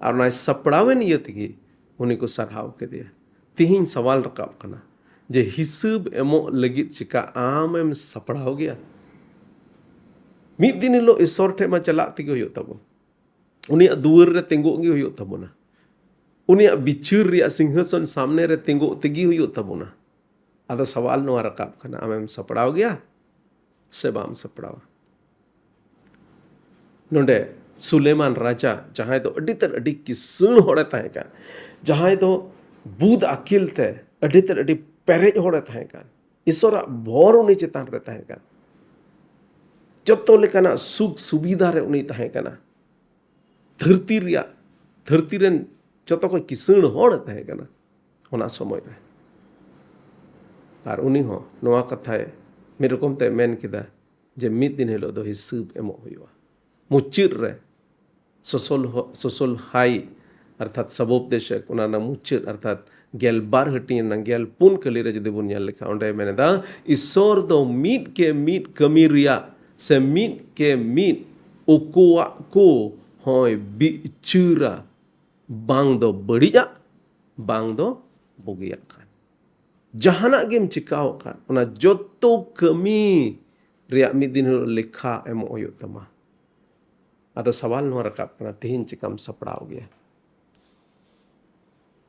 ᱟᱨ ᱚᱱᱟᱭ ᱥᱟᱯᱲᱟᱣ ᱮᱱ ᱤᱭᱟᱹ ᱛᱮᱜᱮ ᱩᱱᱤ ᱠᱚ ᱥᱟᱨᱦᱟᱣ ᱠᱮᱫᱮᱭᱟ᱾ ᱛᱤᱦᱤᱧ ᱥᱟᱣᱟᱞ ᱨᱟᱠᱟᱵ ᱠᱟᱱᱟ ᱡᱮ ᱦᱤᱥᱟᱹᱵ ᱮᱢᱚᱜ ᱞᱟᱹᱜᱤᱫ ᱪᱮᱠᱟ ᱟᱢᱮᱢ ᱥᱟᱯᱲᱟᱣ ᱜᱮᱭᱟ? ᱢᱤᱫ ᱫᱤᱱ ᱦᱤᱞᱳᱜ ᱤᱥᱚᱨ ᱴᱷᱮᱱ ᱢᱟ ᱪᱟᱞᱟᱜ ᱛᱮᱜᱮ ᱦᱩᱭᱩᱜ ᱛᱟᱵᱚᱱ, ᱩᱱᱤᱭᱟᱜ ᱫᱩᱣᱟᱹᱨ ᱨᱮ ᱛᱤᱸᱜᱩᱜ ᱜᱮ ᱦᱩᱭᱩᱜ ᱛᱟᱵᱚᱱᱟ, ᱩᱱᱤᱭᱟᱜ ᱵᱤᱪᱟᱹᱨ ᱨᱮᱭᱟᱜ ᱥᱤᱝᱦᱟᱥᱚᱱ ᱥᱟᱢᱱᱮ ᱨᱮ ᱛᱤᱸᱜᱩᱜ ᱛᱮᱜᱮ ᱦᱩᱭᱩᱜ ᱛᱟᱵᱚᱱᱟ᱾ ᱟᱫᱚ ᱥᱟᱣᱟᱞ ᱱᱚᱣᱟ ᱨᱟᱠᱟᱵ ᱠᱟᱱᱟ, ᱟᱢᱮᱢ ᱥᱟᱯᱲᱟᱣ ᱜᱮᱭᱟ ᱥᱮ ᱵᱟᱢ ᱥᱟᱯᱲᱟᱣᱟ? ᱱᱚᱰᱮ ᱥᱩᱞᱮᱢᱟᱱ ᱨᱟᱡᱟ, ᱡᱟᱦᱟᱸᱭ ᱫᱚ ᱟᱹᱰᱤ ᱛᱮᱫ ᱟᱹᱰᱤ ᱠᱤᱥᱟᱹᱬ ᱦᱚᱲᱮ ᱛᱟᱦᱮᱸ ᱠᱟᱱ, ᱡᱟᱦᱟᱸᱭ ᱫᱚ ᱵᱩᱫ ᱟᱹᱠᱤᱞ ᱛᱮ ᱟᱹᱰᱤ ᱛᱮᱫ ᱟᱹᱰᱤ ᱯᱮᱨᱮᱡ ᱦᱚᱲᱮ ᱛᱟᱦᱮᱸ ᱠᱟᱱ, ᱤᱥᱚᱨᱟᱜ ᱵᱷᱚᱨ ᱩᱱᱤ ᱪᱮᱛᱟᱱ ᱨᱮ ᱛᱟᱦᱮᱸ ᱠᱟᱱ, ᱡᱚᱛᱚ ᱞᱮᱠᱟᱱᱟᱜ ᱥᱩᱠ ᱥᱩᱵᱤᱫᱷᱟ ᱨᱮ ᱩᱱᱤ ᱛᱟᱦᱮᱸ ᱠᱟᱱᱟ᱾ ᱫᱷᱟᱹᱨᱛᱤ ᱨᱮᱭᱟᱜ, ᱫᱷᱟᱹᱨᱛᱤ ᱨᱮᱱ ᱡᱚᱛᱚ ᱠᱷᱚᱱ ᱠᱤᱥᱟᱹᱬ ᱦᱚᱲᱮ ᱛᱟᱦᱮᱸ ᱠᱟᱱᱟ ᱚᱱᱟ ᱥᱚᱢᱚᱭ ᱨᱮ᱾ ᱟᱨ ᱩᱱᱤ ᱦᱚᱸ ᱱᱚᱣᱟ ᱠᱟᱛᱷᱟᱭ ᱢᱤᱫ ᱨᱚᱠᱚᱢ ᱛᱮ ᱢᱮᱱ ᱠᱮᱫᱟ ᱡᱮ ᱢᱤᱫ ᱫᱤᱱ ᱦᱤᱞᱳᱜ ᱫᱚ ᱦᱤᱥᱟᱹᱵ ᱮᱢᱚᱜ ᱦᱩᱭᱩᱜᱼᱟ᱾ ᱢᱩᱪᱟᱹᱫ ᱨᱮ ᱥᱚᱥᱚᱞ ᱦᱚ-, ᱥᱚᱥᱚᱞ ᱦᱟᱭ ᱚᱨᱛᱷᱟᱛ ᱥᱟᱵᱚᱯᱫᱮᱥᱚᱠ, ᱚᱱᱟ ᱨᱮᱱᱟᱜ ᱢᱩᱪᱟᱹᱫ, ᱚᱨᱛᱷᱟᱛ ᱜᱮᱞ ᱵᱟᱨ ᱦᱟᱹᱴᱤᱧ ᱨᱮᱱᱟᱜ ᱜᱮᱞ ᱯᱩᱱ ᱠᱟᱹᱞᱤ ᱨᱮ ᱡᱩᱫᱤ ᱵᱚᱱ ᱧᱮᱞ ᱞᱮᱠᱷᱟᱱ, ᱚᱸᱰᱮ ᱢᱮᱱ ᱮᱫᱟ, ᱤᱥᱥᱚᱨ ᱫᱚ ᱢᱤᱫ ᱠᱮ ᱢᱤᱫ ᱠᱟᱹᱢᱤ ᱨᱮᱭᱟᱜ ᱥᱮ ᱢᱤᱫ ᱠᱮ ᱢᱤᱫ ᱩᱠᱩᱣᱟᱜ ᱠᱚ ᱦᱚᱸᱭ ᱵᱤᱪᱟᱹᱨᱟ, ᱵᱟᱝ ᱫᱚ ᱵᱟᱹᱲᱤᱡᱟᱜ, ᱵᱟᱝ ᱫᱚ ᱵᱩᱜᱤᱭᱟᱜ ᱠᱟᱱ᱾ ᱡᱟᱦᱟᱱᱟᱜ ᱜᱮᱢ ᱪᱤᱠᱟᱣ ᱠᱟᱱ, ᱚᱱᱟ ᱡᱚᱛᱚ ᱠᱟᱹᱢᱤ ᱨᱮᱭᱟᱜ ᱢᱤᱫ ᱫᱤᱱ ᱦᱤᱞᱳᱜ ᱞᱮᱠᱷᱟ ᱮᱢᱚᱜ ᱦᱩᱭᱩᱜ ᱛᱟᱢᱟ᱾ ᱟᱫᱚ ᱥᱟᱣᱟᱞ ᱱᱚᱣᱟ ᱨᱟᱠᱟᱵ ᱠᱟᱱᱟ, ᱛᱤᱦᱤᱧ ᱪᱤᱠᱟᱢ ᱥᱟᱯᱲᱟᱣ ᱜᱮᱭᱟ?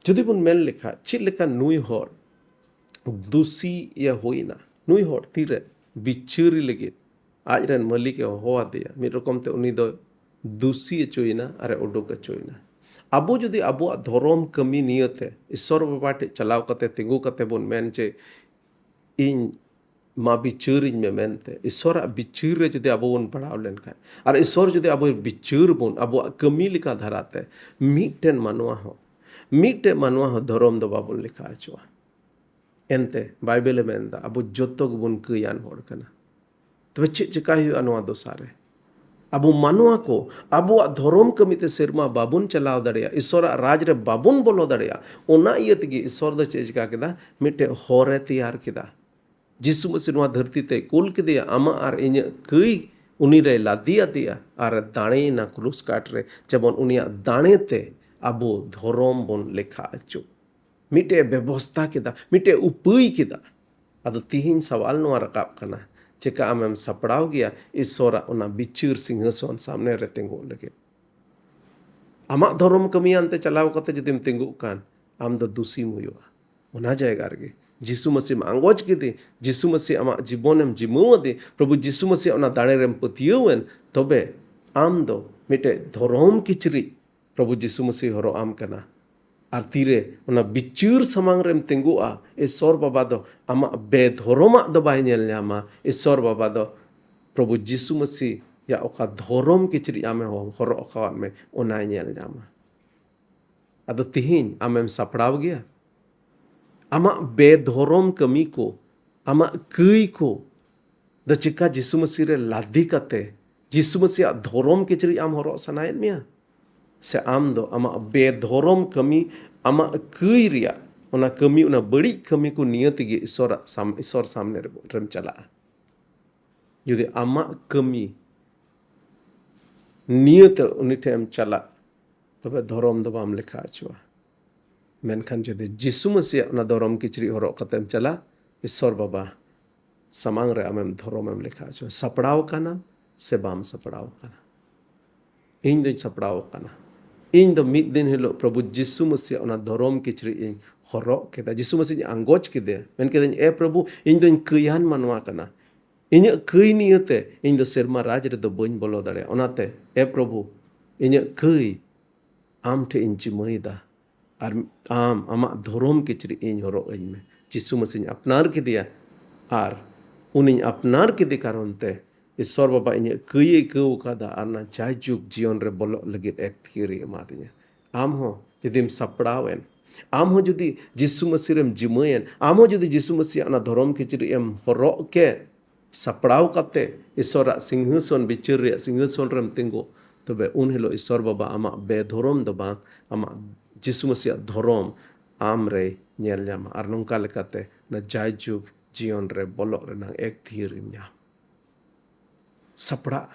ᱡᱩᱫᱤ ᱵᱚᱱ ᱢᱮᱱ ᱞᱮᱠᱷᱟᱡ, ᱪᱮᱫ ᱞᱮᱠᱟ ᱱᱩᱭ ᱦᱚᱲ ᱫᱩᱥᱤ ᱮ ᱦᱩᱭᱱᱟ? ᱱᱩᱭ ᱦᱚᱲ ᱛᱤᱨᱮ ᱵᱤᱪᱟᱹᱨᱤ ᱞᱟᱹᱜᱤᱫ ᱟᱡ ᱨᱮᱱ ᱢᱟᱹᱞᱤᱠ ᱮ ᱦᱚᱦᱚ ᱟᱫᱮᱭᱟ, ᱢᱤᱫ ᱨᱚᱠᱚᱢ ᱛᱮ ᱩᱱᱤ ᱫᱚ ᱫᱩᱥᱤ ᱦᱚᱪᱚᱭᱮᱱᱟ ᱟᱨ ᱮ ᱩᱰᱩᱠ ᱦᱚᱪᱚᱭᱮᱱᱟ᱾ ᱟᱵᱚ ᱡᱩᱫᱤ ᱟᱵᱚᱣᱟᱜ ᱫᱷᱚᱨᱚᱢ ᱠᱟᱹᱢᱤ ᱱᱤᱭᱟᱹᱛᱮ ᱤᱥᱥᱚᱨ ᱵᱟᱵᱟ ᱴᱷᱮᱡ ᱪᱟᱞᱟᱣ ᱠᱟᱛᱮ, ᱛᱤᱸᱜᱩ ᱠᱟᱛᱮ ᱵᱚᱱ ᱢᱮᱱ ᱡᱮ, "ᱤᱧ ᱢᱟ ᱵᱤᱪᱟᱹᱨᱤᱧ ᱢᱮ" ᱢᱮᱱᱛᱮ, ᱤᱥᱥᱚᱨᱟᱜ ᱵᱤᱪᱟᱹᱨ ᱨᱮ ᱡᱩᱫᱤ ᱟᱵᱚ ᱵᱚᱱ ᱯᱟᱲᱟᱣ ᱞᱮᱱᱠᱷᱟᱱ, ᱟᱨ ᱤᱥᱥᱚᱨ ᱡᱩᱫᱤ ᱟᱵᱚᱭ ᱵᱤᱪᱟᱹᱨ ᱵᱚᱱ ᱟᱵᱚᱣᱟᱜ ᱠᱟᱹᱢᱤ ᱞᱮᱠᱟ ᱫᱷᱟᱨᱟᱛᱮ, ᱢᱤᱫᱴᱮᱱ ᱢᱟᱱᱣᱟ ᱦᱚᱸ, ᱢᱤᱫᱴᱮᱱ ᱢᱟᱱᱣᱟ ᱦᱚᱸ ᱫᱷᱚᱨᱚᱢ ᱫᱚ ᱵᱟᱵᱚᱱ ᱞᱮᱠᱷᱟ ᱦᱚᱪᱚᱜᱼᱟ᱾ ᱮᱱᱛᱮ ᱵᱟᱭᱵᱮᱞᱮ ᱢᱮᱱᱫᱟ, ᱟᱵᱚ ᱡᱚᱛᱚ ᱜᱮᱵᱚᱱ ᱠᱟᱹᱭᱟᱱ ᱦᱚᱲ ᱠᱟᱱᱟ᱾ ᱛᱚᱵᱮ ᱪᱮᱫ ᱪᱮᱠᱟᱭ ᱦᱩᱭᱩᱜᱼᱟ ᱱᱚᱣᱟ ᱫᱚᱥᱟ ᱨᱮ? ᱟᱵᱚ ᱢᱟᱱᱣᱟ ᱠᱚ ᱟᱵᱚᱣᱟᱜ ᱫᱷᱚᱨᱚᱢ ᱠᱟᱹᱢᱤᱛᱮ ᱥᱮᱨᱢᱟ ᱵᱟᱵᱚᱱ ᱪᱟᱞᱟᱣ ᱫᱟᱲᱮᱭᱟᱜᱼᱟ, ᱤᱥᱥᱚᱨᱟᱜ ᱨᱟᱡᱽ ᱨᱮ ᱵᱟᱵᱚᱱ ᱵᱚᱞᱚ ᱫᱟᱲᱮᱭᱟᱜᱼᱟ᱾ ᱚᱱᱟ ᱤᱭᱟᱹ ᱛᱮᱜᱮ ᱤᱥᱥᱚᱨ ᱫᱚ ᱪᱮᱫ ᱮ ᱪᱤᱠᱟ ᱠᱮᱫᱟ? ᱢᱤᱫᱴᱮᱡ ᱦᱚᱨ ᱮ ᱛᱮᱭᱟᱨ ᱠᱮᱫᱟ᱾ ᱡᱤᱥᱩ ᱢᱟᱹᱥᱤ ᱱᱚᱣᱟ ᱫᱷᱟᱹᱨᱛᱤ ᱛᱮ ᱠᱩᱞ ᱠᱮᱫᱮᱭᱟ, ᱟᱢᱟᱜ ᱟᱨ ᱤᱧᱟᱹᱜ ᱠᱟᱹᱭ ᱩᱱᱤ ᱨᱮᱭ ᱞᱟᱫᱮ ᱟᱫᱮᱭᱟ ᱟᱨ ᱮ ᱫᱟᱲᱮᱭᱮᱱᱟ ᱠᱨᱩᱥ ᱠᱟᱴ ᱨᱮ, ᱡᱮᱢᱚᱱ ᱩᱱᱤᱭᱟᱜ ᱫᱟᱲᱮ ᱛᱮ ᱟᱵᱚ ᱫᱷᱚᱨᱚᱢ ᱵᱚᱱ ᱞᱮᱠᱷᱟ ᱦᱚᱪᱚ᱾ ᱢᱤᱫᱴᱮᱡ ᱮ ᱵᱮᱵᱚᱥᱛᱟ ᱠᱮᱫᱟ, ᱢᱤᱫᱴᱮᱡ ᱮ ᱩᱯᱟᱹᱭ ᱠᱮᱫᱟ᱾ ᱟᱫᱚ ᱛᱤᱦᱤᱧ ᱥᱟᱣᱟᱞ ᱱᱚᱣᱟ ᱨᱟᱠᱟᱵ ᱠᱟᱱᱟ, ᱪᱮᱠᱟ ᱟᱢᱮᱢ ᱥᱟᱯᱲᱟᱣ ᱜᱮᱭᱟ ᱤᱥᱥᱚᱨᱟᱜ ᱚᱱᱟ ᱵᱤᱪᱟᱹᱨ ᱥᱤᱝᱦᱟᱥᱚᱱ ᱥᱟᱢᱱᱮ ᱨᱮ ᱛᱤᱸᱜᱩᱜ ᱞᱟᱹᱜᱤᱫ? ᱟᱢᱟᱜ ᱫᱷᱚᱨᱚᱢ ᱠᱟᱹᱢᱤᱭᱟᱱ ᱛᱮ ᱪᱟᱞᱟᱣ ᱠᱟᱛᱮ ᱡᱩᱫᱤᱢ ᱛᱤᱸᱜᱩᱜ ᱠᱟᱱ, ᱟᱢ ᱫᱚ ᱫᱩᱥᱤᱢ ᱦᱩᱭᱩᱜᱼᱟ᱾ ᱚᱱᱟ ᱡᱟᱭᱜᱟ ᱨᱮᱜᱮ ᱡᱤᱥᱩ ᱢᱟᱹᱥᱤᱢ ᱟᱸᱜᱚᱪ ᱠᱮᱫᱮ, ᱡᱤᱥᱩ ᱢᱟᱹᱥᱤ ᱟᱢᱟᱜ ᱡᱤᱵᱚᱱᱮᱢ ᱡᱤᱢᱟᱹᱣ ᱟᱫᱮ, ᱯᱨᱚᱵᱷᱩ ᱡᱤᱥᱩ ᱢᱟᱹᱥᱤ ᱚᱱᱟ ᱫᱟᱲᱮ ᱨᱮᱢ ᱯᱟᱹᱛᱭᱟᱹᱣ ᱮᱱ, ᱛᱚᱵᱮ ᱟᱢ ᱫᱚ ᱢᱤᱫᱴᱮᱡ ᱫᱷᱚᱨᱚᱢ ᱠᱤᱪᱨᱤᱡ ᱯᱨᱚᱵᱷᱩ ᱡᱤᱥᱩ ᱢᱟᱹᱥᱤ ᱦᱚᱨᱚᱜ ᱟᱢ ᱠᱟᱱᱟ᱾ ᱟᱨ ᱛᱤᱨᱮ ᱚᱱᱟ ᱵᱤᱪᱟᱹᱨ ᱥᱟᱢᱟᱝ ᱨᱮᱢ ᱛᱤᱸᱜᱩᱜᱼᱟ, ᱤᱥᱥᱚᱨ ᱵᱟᱵᱟ ᱫᱚ ᱟᱢᱟᱜ ᱵᱮᱫᱷᱚᱨᱚᱢᱟᱜ ᱫᱚ ᱵᱟᱭ ᱧᱮᱞ ᱧᱟᱢᱟ᱾ ᱤᱥᱥᱚᱨ ᱵᱟᱵᱟ ᱫᱚ ᱯᱨᱚᱵᱷᱩ ᱡᱤᱥᱩ ᱢᱟᱹᱥᱤᱭᱟᱜ ᱚᱠᱟ ᱫᱷᱚᱨᱚᱢ ᱠᱤᱪᱨᱤᱡ ᱟᱢᱮ ᱦᱚ-, ᱦᱚᱨᱚᱜ ᱟᱠᱟᱣᱟᱫ ᱢᱮ, ᱚᱱᱟᱭ ᱧᱮᱞ ᱧᱟᱢᱟ᱾ ᱟᱫᱚ ᱛᱤᱦᱤᱧ ᱟᱢᱮᱢ ᱥᱟᱯᱲᱟᱣ ᱜᱮᱭᱟ? ᱟᱢᱟᱜ ᱵᱮᱫᱷᱚᱨᱚᱢ ᱠᱟᱹᱢᱤ ᱠᱚ, ᱟᱢᱟᱜ ᱠᱟᱹᱭ ᱠᱚ ᱫᱚ ᱪᱮᱠᱟ ᱡᱤᱥᱩ ᱢᱟᱹᱥᱤ ᱨᱮ ᱞᱟᱫᱮ ᱠᱟᱛᱮ ᱡᱤᱥᱩ ᱢᱟᱹᱥᱤᱭᱟᱜ ᱫᱷᱚᱨᱚᱢ ᱠᱤᱪᱨᱤᱡ ᱟᱢ ᱦᱚᱨᱚᱜ ᱥᱟᱱᱟᱭᱮᱫ ᱢᱮᱭᱟ? ᱥᱮ ᱟᱢ ᱫᱚ ᱟᱢᱟᱜ ᱵᱮᱫᱷᱚᱨᱚᱢ ᱠᱟᱹᱢᱤ, ᱟᱢᱟᱜ ᱠᱟᱹᱭ ᱨᱮᱭᱟᱜ ᱚᱱᱟ ᱠᱟᱹᱢᱤ, ᱚᱱᱟ ᱵᱟᱹᱲᱤᱡ ᱠᱟᱹᱢᱤ ᱠᱚ ᱱᱤᱭᱟᱹ ᱛᱮᱜᱮ ᱤᱥᱚᱨᱟᱜ ᱥᱟᱢ-, ᱤᱥᱚᱨ ᱥᱟᱢᱱᱮ ᱨᱮ, ᱨᱮᱢ ᱪᱟᱞᱟᱜᱼᱟ᱾ ᱡᱩᱫᱤ ᱟᱢᱟᱜ ᱠᱟᱹᱢᱤ ᱱᱤᱭᱟᱹᱛᱮ ᱩᱱᱤ ᱴᱷᱮᱱ ᱮᱢ ᱪᱟᱞᱟᱜ, ᱛᱚᱵᱮ ᱫᱷᱚᱨᱚᱢ ᱫᱚ ᱵᱟᱢ ᱞᱮᱠᱷᱟ ᱦᱚᱪᱚᱜᱼᱟ᱾ ᱢᱮᱱᱠᱷᱟᱱ ᱡᱩᱫᱤ ᱡᱤᱥᱩ ᱢᱟᱹᱥᱤᱭᱟᱜ ᱚᱱᱟ ᱫᱷᱚᱨᱚᱢ ᱠᱤᱪᱨᱤᱡ ᱦᱚᱨᱚᱜ ᱠᱟᱛᱮᱢ ᱪᱟᱞᱟᱜ, ᱤᱥᱚᱨ ᱵᱟᱵᱟ ᱥᱟᱢᱟᱝ ᱨᱮ ᱟᱢᱮᱢ ᱫᱷᱚᱨᱚᱢᱮᱢ ᱞᱮᱠᱷᱟ ᱦᱚᱪᱚᱜᱼᱟ᱾ ᱥᱟᱯᱲᱟᱣ ᱠᱟᱱᱟᱢ ᱥᱮ ᱵᱟᱢ ᱥᱟᱯᱲᱟᱣ ᱠᱟᱱᱟ? ᱤᱧ ᱫᱚᱧ ᱥᱟᱯᱲᱟᱣ ᱟᱠᱟᱱᱟ᱾ ᱤᱧ ᱫᱚ ᱢᱤᱫ ᱫᱤᱱ ᱦᱤᱞᱳᱜ ᱯᱨᱚᱵᱷᱩ ᱡᱤᱥᱩ ᱢᱟᱹᱥᱤᱭᱟᱜ ᱚᱱᱟ ᱫᱷᱚᱨᱚᱢ ᱠᱤᱪᱨᱤᱡ ᱤᱧ ᱦᱚᱨᱚᱜ ᱠᱮᱫᱟ᱾ ᱡᱤᱥᱩ ᱢᱟᱹᱥᱤᱧ ᱟᱸᱜᱚᱪ ᱠᱮᱫᱮᱭᱟ᱾ ᱢᱮᱱ ᱠᱮᱫᱟᱹᱧ, "ᱮ ᱯᱨᱚᱵᱷᱩ, ᱤᱧ ᱫᱚᱧ ᱠᱟᱹᱭᱟᱱ ᱢᱟᱱᱣᱟ ᱠᱟᱱᱟ᱾ ᱤᱧᱟᱹᱜ ᱠᱟᱹᱭ ᱱᱤᱭᱟᱹᱛᱮ ᱤᱧ ᱫᱚ ᱥᱮᱨᱢᱟ ᱨᱟᱡᱽ ᱨᱮᱫᱚ ᱵᱟᱹᱧ ᱵᱚᱞᱚ ᱫᱟᱲᱮᱭᱟᱜᱼᱟ᱾ ᱚᱱᱟᱛᱮ, ᱮ ᱯᱨᱚᱵᱷᱩ, ᱤᱧᱟᱹᱜ ᱠᱟᱹᱭ ᱟᱢ ᱴᱷᱮᱱ ᱤᱧ ᱡᱤᱢᱟᱹᱭᱮᱫᱟ᱾ ᱟᱨ ᱟᱢ ᱟᱢᱟᱜ ᱫᱷᱚᱨᱚᱢ ᱠᱤᱪᱨᱤᱡ ᱤᱧ ᱦᱚᱨᱚᱜ ᱟᱹᱧ ᱢᱮ᱾" ᱡᱤᱥᱩ ᱢᱟᱹᱥᱤᱧ ᱟᱯᱱᱟᱨ ᱠᱮᱫᱮᱭᱟ, ᱟᱨ ᱩᱱᱤᱧ ᱟᱯᱱᱟᱨ ᱠᱮᱫᱮ ᱠᱟᱨᱚᱱ ᱛᱮ ᱤᱥᱚᱨ ᱵᱟᱵᱟ ᱤᱧᱟᱹᱜ ᱠᱟᱹᱭ ᱮ ᱟᱹᱭᱠᱟᱹᱣ ᱟᱠᱟᱫᱟ, ᱟᱨ ᱚᱱᱟ ᱡᱟᱭᱡᱩᱜᱽ ᱡᱤᱭᱚᱱ ᱨᱮ ᱵᱚᱞᱚᱜ ᱞᱟᱹᱜᱤᱫ ᱮᱠᱛᱤᱭᱟᱹᱨᱤ ᱮᱢᱟᱫᱤᱧᱟ᱾ ᱟᱢ ᱦᱚᱸ ᱡᱩᱫᱤᱢ ᱥᱟᱯᱲᱟᱣ ᱮᱱ, ᱟᱢ ᱦᱚᱸ ᱡᱩᱫᱤ ᱡᱤᱥᱩ ᱢᱟᱹᱥᱤ ᱨᱮᱢ ᱡᱤᱢᱟᱹᱭᱮᱱ, ᱟᱢ ᱦᱚᱸ ᱡᱩᱫᱤ ᱡᱤᱥᱩ ᱢᱟᱹᱥᱤᱭᱟᱜ ᱚᱱᱟ ᱫᱷᱚᱨᱚᱢ ᱠᱤᱪᱨᱤᱡ ᱮᱢ ᱦᱚᱨᱚᱜ ᱠᱮᱫ, ᱥᱟᱯᱲᱟᱣ ᱠᱟᱛᱮ ᱤᱥᱚᱨᱟᱜ ᱥᱤᱝᱦᱟᱥᱚᱱ, ᱵᱤᱪᱟᱹᱨ ᱨᱮᱭᱟᱜ ᱥᱤᱝᱦᱟᱥᱚᱱ ᱨᱮᱢ ᱛᱤᱸᱜᱩ, ᱛᱚᱵᱮ ᱩᱱ ᱦᱤᱞᱳᱜ ᱤᱥᱚᱨ ᱵᱟᱵᱟ ᱟᱢᱟᱜ ᱵᱮᱫᱷᱚᱨᱚᱢ ᱫᱚ ᱵᱟᱝ, ᱟᱢᱟᱜ ᱡᱤᱥᱩ ᱢᱟᱹᱥᱤᱭᱟᱜ ᱫᱷᱚᱨᱚᱢ ᱟᱢ ᱨᱮᱭ ᱧᱮᱞ ᱧᱟᱢᱟ᱾ ᱟᱨ ᱱᱚᱝᱠᱟ ᱞᱮᱠᱟᱛᱮ ᱚᱱᱟ ᱡᱟᱭᱡᱩᱜᱽ ᱡᱤᱭᱚᱱ ᱨᱮ ᱵᱚᱞᱚᱜ ᱨᱮᱱᱟᱜ ᱮᱠᱛᱤᱭᱟᱹᱨᱤᱢ ᱧᱟᱢ᱾ ᱥᱟᱯᱲᱟᱜ᱾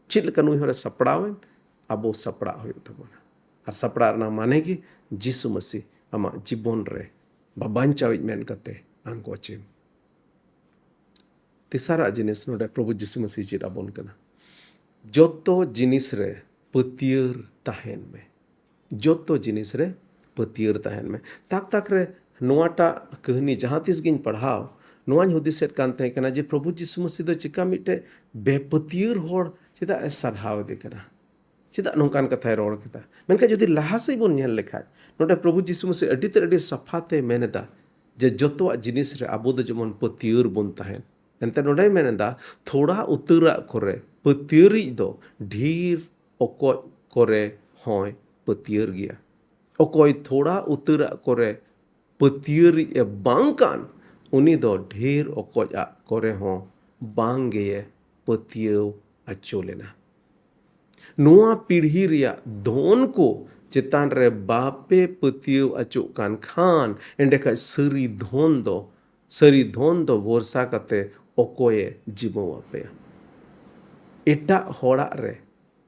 ᱪᱮᱫ ᱞᱮᱠᱟ ᱱᱩᱭ ᱦᱚᱲᱮ ᱥᱟᱯᱲᱟᱣᱮᱱ? ᱟᱵᱚ ᱥᱟᱯᱲᱟᱜ ᱦᱩᱭᱩᱜ ᱛᱟᱵᱚᱱᱟ᱾ ᱟᱨ ᱥᱟᱯᱲᱟᱜ ᱨᱮᱱᱟᱜ ᱢᱟᱱᱮ ᱜᱮ ᱡᱤᱥᱩ ᱢᱟᱹᱥᱤ ᱟᱢᱟᱜ ᱡᱤᱵᱚᱱ ᱨᱮ ᱵᱟᱧᱪᱟᱣᱤᱡ ᱢᱮᱱ ᱠᱟᱛᱮ ᱟᱸᱜᱚᱪᱮᱢ᱾ ᱛᱮᱥᱟᱨᱟᱜ ᱡᱤᱱᱤᱥ ᱱᱚᱰᱮ ᱯᱨᱚᱵᱷᱩ ᱡᱤᱥᱩ ᱢᱟᱹᱥᱤ ᱪᱮᱫ ᱟᱵᱚᱱ ᱠᱟᱱᱟ? ᱡᱚᱛᱚ ᱡᱤᱱᱤᱥ ᱨᱮ ᱯᱟᱹᱛᱭᱟᱹᱨ ᱛᱟᱦᱮᱱ ᱢᱮ᱾ ᱡᱚᱛᱚ ᱡᱤᱱᱤᱥ ᱨᱮ ᱯᱟᱹᱛᱭᱟᱹᱨ ᱛᱟᱦᱮᱱ ᱢᱮ᱾ ᱛᱟᱠ ᱛᱟᱠ ᱨᱮ ᱱᱚᱣᱟᱴᱟᱜ ᱠᱟᱹᱦᱱᱤ ᱡᱟᱦᱟᱸ ᱛᱤᱥ ᱜᱤᱧ ᱯᱟᱲᱦᱟᱣ, ᱱᱚᱣᱟᱧ ᱦᱩᱫᱤᱥᱮᱫ ᱠᱟᱱ ᱛᱟᱦᱮᱸ ᱠᱟᱱᱟ ᱡᱮ ᱯᱨᱚᱵᱷᱩ ᱡᱤᱥᱩ ᱢᱟᱹᱥᱤ ᱫᱚ ᱪᱮᱠᱟ ᱢᱤᱫᱴᱮᱡ ᱵᱮᱯᱟᱹᱛᱭᱟᱹᱨ ᱦᱚᱲ ᱪᱮᱫᱟᱜ ᱮ ᱥᱟᱨᱦᱟᱣ ᱮᱫᱮ ᱠᱟᱱᱟ? ᱪᱮᱫᱟᱜ ᱱᱚᱝᱠᱟᱱ ᱠᱟᱛᱷᱟᱭ ᱨᱚᱲ ᱠᱮᱫᱟ? ᱢᱮᱱᱠᱷᱟᱱ ᱡᱩᱫᱤ ᱞᱟᱦᱟ ᱥᱮᱫ ᱵᱚᱱ ᱧᱮᱞ ᱞᱮᱠᱷᱟᱡ, ᱱᱚᱰᱮ ᱯᱨᱚᱵᱷᱩ ᱡᱤᱥᱩ ᱢᱟᱹᱥᱤ ᱟᱹᱰᱤ ᱛᱮᱫ ᱟᱹᱰᱤ ᱥᱟᱯᱷᱟ ᱛᱮ ᱢᱮᱱ ᱮᱫᱟ ᱡᱮ ᱡᱚᱛᱚᱣᱟᱜ ᱡᱤᱱᱤᱥ ᱨᱮ ᱟᱵᱚ ᱫᱚ ᱡᱮᱢᱚᱱ ᱯᱟᱹᱛᱭᱟᱹᱨ ᱵᱚᱱ ᱛᱟᱦᱮᱱ᱾ ᱮᱱᱛᱮ ᱱᱚᱰᱮᱭ ᱢᱮᱱ ᱮᱫᱟ, ᱛᱷᱚᱲᱟ ᱩᱛᱟᱹᱨᱟᱜ ᱠᱚᱨᱮ ᱯᱟᱹᱛᱭᱟᱹᱨᱤᱡ ᱫᱚ ᱰᱷᱮᱨ ᱚᱠᱚᱡ ᱠᱚᱨᱮ ᱦᱚᱸᱭ ᱯᱟᱹᱛᱭᱟᱹᱨ ᱜᱮᱭᱟ᱾ ᱚᱠᱚᱭ ᱛᱷᱚᱲᱟ ᱩᱛᱟᱹᱨᱟᱜ ᱠᱚᱨᱮ ᱯᱟᱹᱛᱭᱟᱹᱨᱤᱡ ᱮ ᱵᱟᱝ ᱠᱟᱱ, ᱩᱱᱤ ᱫᱚ ᱰᱷᱮᱨ ᱚᱠᱚᱡᱟᱜ ᱠᱚᱨᱮ ᱦᱚᱸ ᱵᱟᱝ ᱜᱮᱭᱮ ᱯᱟᱹᱛᱭᱟᱹᱣ ᱟᱹᱪᱩ ᱞᱮᱱᱟ᱾ ᱱᱚᱣᱟ ᱯᱤᱲᱦᱤ ᱨᱮᱭᱟᱜ ᱫᱷᱚᱱ ᱠᱚ ᱪᱮᱛᱟᱱ ᱨᱮ ᱵᱟᱯᱮ ᱯᱟᱹᱛᱭᱟᱹᱣ ᱟᱪᱚᱜ ᱠᱟᱱ ᱠᱷᱟᱱ, ᱮᱸᱰᱮᱠᱷᱟᱱ ᱥᱟᱹᱨᱤ ᱫᱷᱚᱱ ᱫᱚ, ᱥᱟᱹᱨᱤ ᱫᱷᱚᱱ ᱫᱚ ᱵᱷᱚᱨᱥᱟ ᱠᱟᱛᱮ ᱚᱠᱚᱭᱮ ᱡᱤᱢᱟᱹᱣ ᱟᱯᱮᱭᱟ? ᱮᱴᱟᱜ ᱦᱚᱲᱟᱜ ᱨᱮ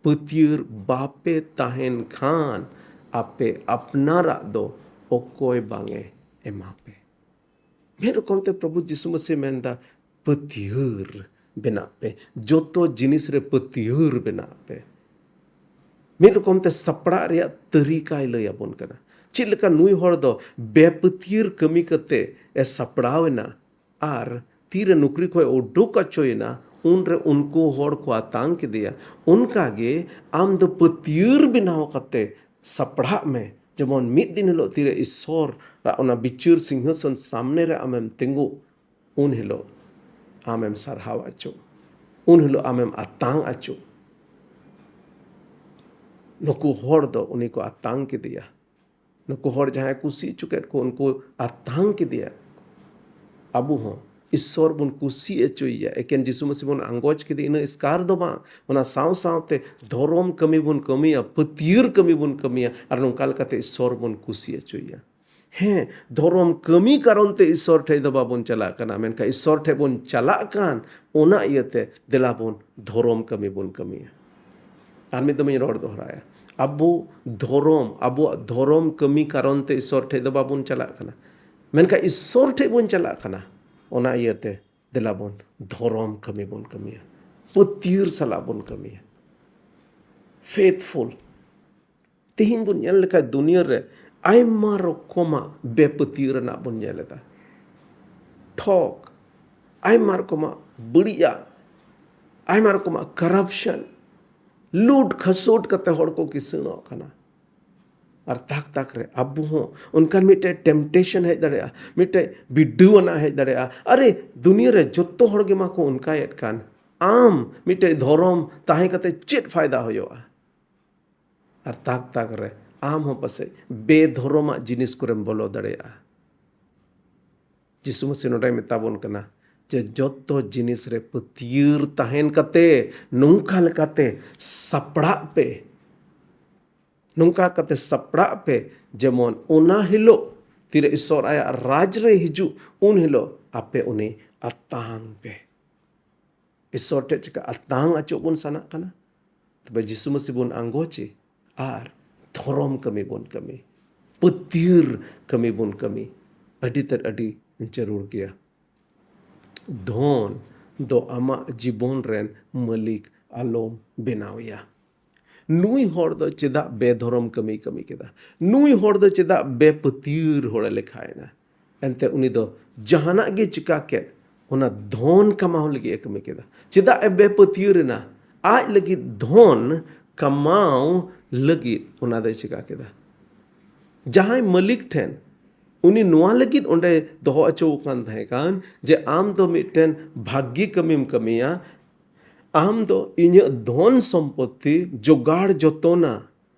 ᱯᱟᱹᱛᱭᱟᱹᱨ ᱵᱟᱯᱮ ᱛᱟᱦᱮᱱ ᱠᱷᱟᱱ, ᱟᱯᱮ ᱟᱯᱱᱟᱨᱟᱜ ᱫᱚ ᱚᱠᱚᱭ ᱵᱟᱝ ᱮ ᱮᱢᱟ ᱯᱮ? ᱢᱤᱫ ᱨᱚᱠᱚᱢ ᱛᱮ ᱯᱨᱚᱵᱷᱩ ᱡᱤᱥᱩ ᱢᱟᱹᱥᱤ ᱢᱮᱱᱫᱟ, ᱯᱟᱹᱛᱭᱟᱹᱨ ᱵᱮᱱᱟᱜ ᱯᱮ, ᱡᱚᱛᱚ ᱡᱤᱱᱤᱥ ᱨᱮ ᱯᱟᱹᱛᱭᱟᱹᱨ ᱵᱮᱱᱟᱜ ᱯᱮ᱾ ᱢᱤᱫ ᱨᱚᱠᱚᱢ ᱛᱮ ᱥᱟᱯᱲᱟᱜ ᱨᱮᱭᱟᱜ ᱛᱟᱹᱨᱤᱠᱟᱭ ᱞᱟᱹᱭ ᱟᱵᱚᱱ ᱠᱟᱱᱟ᱾ ᱪᱮᱫ ᱞᱮᱠᱟ ᱱᱩᱭ ᱦᱚᱲ ᱫᱚ ᱵᱮᱯᱟᱹᱛᱭᱟᱹᱨ ᱠᱟᱹᱢᱤ ᱠᱟᱛᱮ ᱮ ᱥᱟᱯᱲᱟᱣ ᱮᱱᱟ, ᱟᱨ ᱛᱤᱨᱮ ᱱᱩᱠᱨᱤ ᱠᱷᱚᱱ ᱩᱰᱩᱠ ᱚᱪᱚᱭᱮᱱᱟ, ᱩᱱᱨᱮ ᱩᱱᱠᱩ ᱦᱚᱲ ᱠᱚ ᱟᱛᱟᱝ ᱠᱮᱫᱮᱭᱟ᱾ ᱚᱱᱠᱟᱜᱮ ᱟᱢ ᱫᱚ ᱯᱟᱹᱛᱭᱟᱹᱨ ᱵᱮᱱᱟᱣ ᱠᱟᱛᱮ ᱥᱟᱯᱲᱟᱜ ᱢᱮ, ᱡᱮᱢᱚᱱ ᱢᱤᱫ ᱫᱤᱱ ᱦᱤᱞᱳᱜ ᱛᱤᱨᱮ ᱤᱥᱥᱚᱨ ᱚᱱᱟ ᱵᱤᱪᱟᱹᱨ ᱥᱤᱝᱦᱟᱥᱚᱱ ᱥᱟᱢᱱᱮ ᱨᱮ ᱟᱢᱮᱢ ᱛᱤᱸᱜᱩ, ᱩᱱ ᱦᱤᱞᱳᱜ ᱟᱢᱮᱢ ᱥᱟᱨᱦᱟᱣ ᱟᱪᱚ, ᱩᱱ ᱦᱤᱞᱳᱜ ᱟᱢᱮᱢ ᱟᱛᱟᱝ ᱟᱪᱚ᱾ ᱱᱩᱠᱩ ᱦᱚᱲ ᱫᱚ ᱩᱱᱤ ᱠᱚ ᱟᱛᱟᱝ ᱠᱮᱫᱮᱭᱟ᱾ ᱱᱩᱠᱩ ᱦᱚᱲ ᱡᱟᱦᱟᱸᱭ ᱠᱩᱥᱤ ᱦᱚᱪᱚ ᱠᱮᱫ ᱠᱚ, ᱩᱱᱠᱩ ᱟᱛᱟᱝ ᱠᱮᱫᱮᱭᱟ᱾ ᱟᱵᱚ ᱦᱚᱸ ᱤᱥᱥᱚᱨ ᱵᱚᱱ ᱠᱩᱥᱤ ᱦᱚᱪᱚᱭᱮᱭᱟ᱾ ᱮᱠᱮᱱ ᱡᱤᱥᱩ ᱢᱟᱹᱥᱤ ᱵᱚᱱ ᱟᱸᱜᱚᱪ ᱠᱮᱫᱮ, ᱤᱱᱟᱹ ᱮᱥᱠᱟᱨ ᱫᱚ ᱵᱟᱝ, ᱚᱱᱟ ᱥᱟᱶ ᱥᱟᱶᱛᱮ ᱫᱷᱚᱨᱚᱢ ᱠᱟᱹᱢᱤ ᱵᱚᱱ ᱠᱟᱹᱢᱤᱭᱟ, ᱯᱟᱹᱛᱭᱟᱹᱨ ᱠᱟᱹᱢᱤ ᱵᱚᱱ ᱠᱟᱹᱢᱤᱭᱟ, ᱟᱨ ᱱᱚᱝᱠᱟ ᱞᱮᱠᱟᱛᱮ ᱤᱥᱥᱚᱨ ᱵᱚᱱ ᱠᱩᱥᱤ ᱦᱚᱪᱚᱭᱮᱭᱟ᱾ ᱦᱮᱸ, ᱫᱷᱚᱨᱚᱢ ᱠᱟᱹᱢᱤ ᱠᱟᱨᱚᱱ ᱛᱮ ᱤᱥᱥᱚᱨ ᱴᱷᱮᱡ ᱫᱚ ᱵᱟᱵᱚᱱ ᱪᱟᱞᱟᱜ ᱠᱟᱱᱟ, ᱢᱮᱱᱠᱷᱟᱱ ᱤᱥᱥᱚᱨ ᱴᱷᱮᱡ ᱵᱚᱱ ᱪᱟᱞᱟᱜ ᱠᱟᱱ, ᱚᱱᱟ ᱤᱭᱟᱹᱛᱮ ᱫᱮᱞᱟ ᱵᱚᱱ ᱫᱷᱚᱨᱚᱢ ᱠᱟᱹᱢᱤ ᱵᱚᱱ ᱠᱟᱹᱢᱤᱭᱟ᱾ ᱟᱨ ᱢᱤᱫ ᱫᱚᱢᱤᱧ ᱨᱚᱲ ᱫᱚᱦᱲᱟᱭᱟ, ᱟᱵᱚ ᱫᱷᱚᱨᱚᱢ, ᱟᱵᱚᱣᱟᱜ ᱫᱷᱚᱨᱚᱢ ᱠᱟᱹᱢᱤ ᱠᱟᱨᱚᱱ ᱛᱮ ᱤᱥᱥᱚᱨ ᱴᱷᱮᱡ ᱫᱚ ᱵᱟᱵᱚᱱ ᱪᱟᱞᱟᱜ ᱠᱟᱱᱟ, ᱢᱮᱱᱠᱷᱟᱱ ᱤᱥᱥᱚᱨ ᱴᱷᱮᱡ ᱵᱚᱱ ᱪᱟᱞᱟᱜ ᱠᱟᱱᱟ᱾ ᱚᱱᱟ ᱤᱭᱟᱹᱛᱮ ᱫᱮᱞᱟ ᱵᱚᱱ ᱫᱷᱚᱨᱚᱢ ᱠᱟᱹᱢᱤ ᱵᱚᱱ ᱠᱟᱹᱢᱤᱭᱟ, ᱯᱟᱹᱛᱭᱟᱹᱨ ᱥᱟᱞᱟᱜ ᱵᱚᱱ ᱠᱟᱹᱢᱤᱭᱟ, ᱯᱷᱮᱛᱷᱯᱷᱩᱞ᱾ ᱛᱮᱦᱮᱧ ᱵᱚᱱ ᱧᱮᱞ ᱞᱮᱠᱷᱟᱡ ᱫᱩᱱᱤᱭᱟᱹ ᱨᱮ ᱟᱭᱢᱟ ᱨᱚᱠᱚᱢᱟᱜ ᱵᱮᱯᱟᱹᱛᱭᱟᱹᱣ ᱨᱮᱱᱟᱜ ᱵᱚᱱ ᱧᱮᱞ ᱮᱫᱟ᱾ ᱴᱷᱚᱠ, ᱟᱭᱢᱟ ᱨᱚᱠᱚᱢᱟᱜ ᱵᱟᱹᱲᱤᱡᱟᱜ, ᱟᱭᱢᱟ ᱨᱚᱠᱚᱢᱟᱜ ᱠᱟᱨᱟᱯᱥᱚᱱ, ᱞᱩᱴ ᱠᱷᱟᱥᱳᱴ ᱠᱟᱛᱮ ᱦᱚᱲ ᱠᱚ ᱠᱤᱥᱟᱹᱬᱚᱜ ᱠᱟᱱᱟ᱾ ᱟᱨ ᱛᱟᱠ ᱛᱟᱠ ᱨᱮ ᱟᱵᱚ ᱦᱚᱸ ᱚᱱᱠᱟᱱ ᱢᱤᱫᱴᱮᱡ ᱴᱮᱢᱯᱴᱮᱥᱚᱱ ᱦᱮᱡ ᱫᱟᱲᱮᱭᱟᱜᱼᱟ, ᱢᱤᱫᱴᱮᱡ ᱵᱤᱰᱟᱹᱣ ᱟᱱᱟᱜ ᱦᱮᱡ ᱫᱟᱲᱮᱭᱟᱜᱼᱟ᱾ ᱟᱨᱮ, ᱫᱩᱱᱤᱭᱟᱹ ᱨᱮ ᱡᱚᱛᱚ ᱦᱚᱲ ᱜᱮᱢᱟ ᱠᱚ ᱚᱱᱠᱟᱭᱮᱫ ᱠᱟᱱ, ᱟᱢ ᱢᱤᱫᱴᱮᱡ ᱫᱷᱚᱨᱚᱢ ᱛᱟᱦᱮᱸ ᱠᱟᱛᱮ ᱪᱮᱫ ᱯᱷᱟᱭᱫᱟ ᱦᱩᱭᱩᱜᱼᱟ? ᱟᱨ ᱛᱟᱠ ᱛᱟᱠ ᱨᱮ ᱟᱢ ᱦᱚᱸ ᱯᱟᱥᱮᱡ ᱵᱮᱫᱷᱚᱨᱚᱢᱟᱜ ᱡᱤᱱᱤᱥ ᱠᱚᱨᱮᱢ ᱵᱚᱞᱚ ᱫᱟᱲᱮᱭᱟᱜᱼᱟ᱾ ᱡᱤᱥᱩ ᱢᱟᱹᱥᱤ ᱱᱚᱰᱮᱭ ᱢᱮᱛᱟ ᱵᱚᱱ ᱠᱟᱱᱟ, ᱡᱮ ᱡᱚᱛᱚ ᱡᱤᱱᱤᱥ ᱨᱮ ᱯᱟᱹᱛᱭᱟᱹᱨ ᱛᱟᱦᱮᱱ ᱠᱟᱛᱮ ᱱᱚᱝᱠᱟ ᱞᱮᱠᱟᱛᱮ ᱥᱟᱯᱲᱟᱜ ᱯᱮ, ᱱᱚᱝᱠᱟ ᱠᱟᱛᱮ ᱥᱟᱯᱲᱟᱜ ᱯᱮ, ᱡᱮᱢᱚᱱ ᱚᱱᱟ ᱦᱤᱞᱳᱜ ᱛᱤᱨᱮ ᱤᱥᱚᱨ ᱟᱭᱟᱜ ᱨᱟᱡᱽ ᱨᱮ ᱦᱤᱡᱩᱜ, ᱩᱱ ᱦᱤᱞᱳᱜ ᱟᱯᱮ ᱩᱱᱤ ᱟᱛᱟᱝ ᱯᱮ᱾ ᱤᱥᱚᱨ ᱴᱷᱮᱡ ᱪᱮᱠᱟ ᱟᱛᱟᱝ ᱟᱪᱚ ᱵᱚᱱ ᱥᱟᱱᱟᱜ ᱠᱟᱱᱟ? ᱛᱚᱵᱮ ᱡᱤᱥᱩ ᱢᱟᱹᱥᱤ ᱵᱚᱱ ᱟᱸᱜᱚᱪᱮ ᱟᱨ ᱫᱷᱚᱨᱚᱢ ᱠᱟᱹᱢᱤ ᱵᱚᱱ ᱠᱟᱹᱢᱤ, ᱯᱟᱹᱛᱭᱟᱹᱨ ᱠᱟᱹᱢᱤ ᱵᱚᱱ ᱠᱟᱹᱢᱤ᱾ ᱟᱹᱰᱤ ᱛᱮᱫ ᱟᱹᱰᱤ ᱡᱟᱹᱨᱩᱲ ᱜᱮᱭᱟ᱾ ᱫᱷᱚᱱ ᱫᱚ ᱟᱢᱟᱜ ᱡᱤᱵᱚᱱ ᱨᱮᱱ ᱢᱟᱹᱞᱤᱠ ᱟᱞᱚᱢ ᱵᱮᱱᱟᱣᱮᱭᱟ᱾ ᱱᱩᱭ ᱦᱚᱲ ᱫᱚ ᱪᱮᱫᱟᱜ ᱵᱮᱫᱷᱚᱨᱚᱢ ᱠᱟᱹᱢᱤ ᱠᱟᱹᱢᱤ ᱠᱮᱫᱟ? ᱱᱩᱭ ᱦᱚᱲ ᱫᱚ ᱪᱮᱫᱟᱜ ᱵᱮᱯᱟᱹᱛᱭᱟᱹᱨ ᱦᱚᱲᱮ ᱞᱮᱠᱷᱟᱭᱮᱱᱟ? ᱮᱱᱛᱮ ᱩᱱᱤ ᱫᱚ ᱡᱟᱦᱟᱱᱟᱜ ᱜᱮ ᱪᱤᱠᱟ ᱠᱮᱫ, ᱚᱱᱟ ᱫᱷᱚᱱ ᱠᱟᱢᱟᱣ ᱞᱟᱹᱜᱤᱫ ᱮ ᱠᱟᱹᱢᱤ ᱠᱮᱫᱟ᱾ ᱪᱮᱫᱟᱜ ᱮ ᱵᱮᱯᱟᱹᱛᱭᱟᱹᱨ ᱮᱱᱟ? ᱟᱡ ᱞᱟᱹᱜᱤᱫ ᱫᱷᱚᱱ ᱠᱟᱢᱟᱣ ᱞᱟᱹᱜᱤᱫ ᱚᱱᱟ ᱫᱚᱭ ᱪᱤᱠᱟ ᱠᱮᱫᱟ᱾ ᱡᱟᱦᱟᱸᱭ ᱢᱟᱹᱞᱤᱠ ᱴᱷᱮᱱ ᱩᱱᱤ ᱱᱚᱣᱟ ᱞᱟᱹᱜᱤᱫ ᱚᱸᱰᱮ ᱫᱚᱦᱚ ᱦᱚᱪᱚ ᱟᱠᱟᱱ ᱛᱟᱦᱮᱸ ᱠᱟᱱ, ᱡᱮ ᱟᱢ ᱫᱚ ᱢᱤᱫᱴᱮᱱ ᱵᱷᱟᱹᱜᱤ ᱠᱟᱹᱢᱤᱢ ᱠᱟᱹᱢᱤᱭᱟ, ᱟᱢ ᱫᱚ ᱤᱧᱟᱹᱜ ᱫᱷᱚᱱ ᱥᱚᱢᱯᱚᱛᱛᱤ ᱡᱚᱜᱟᱲ ᱡᱚᱛᱚᱱᱟ,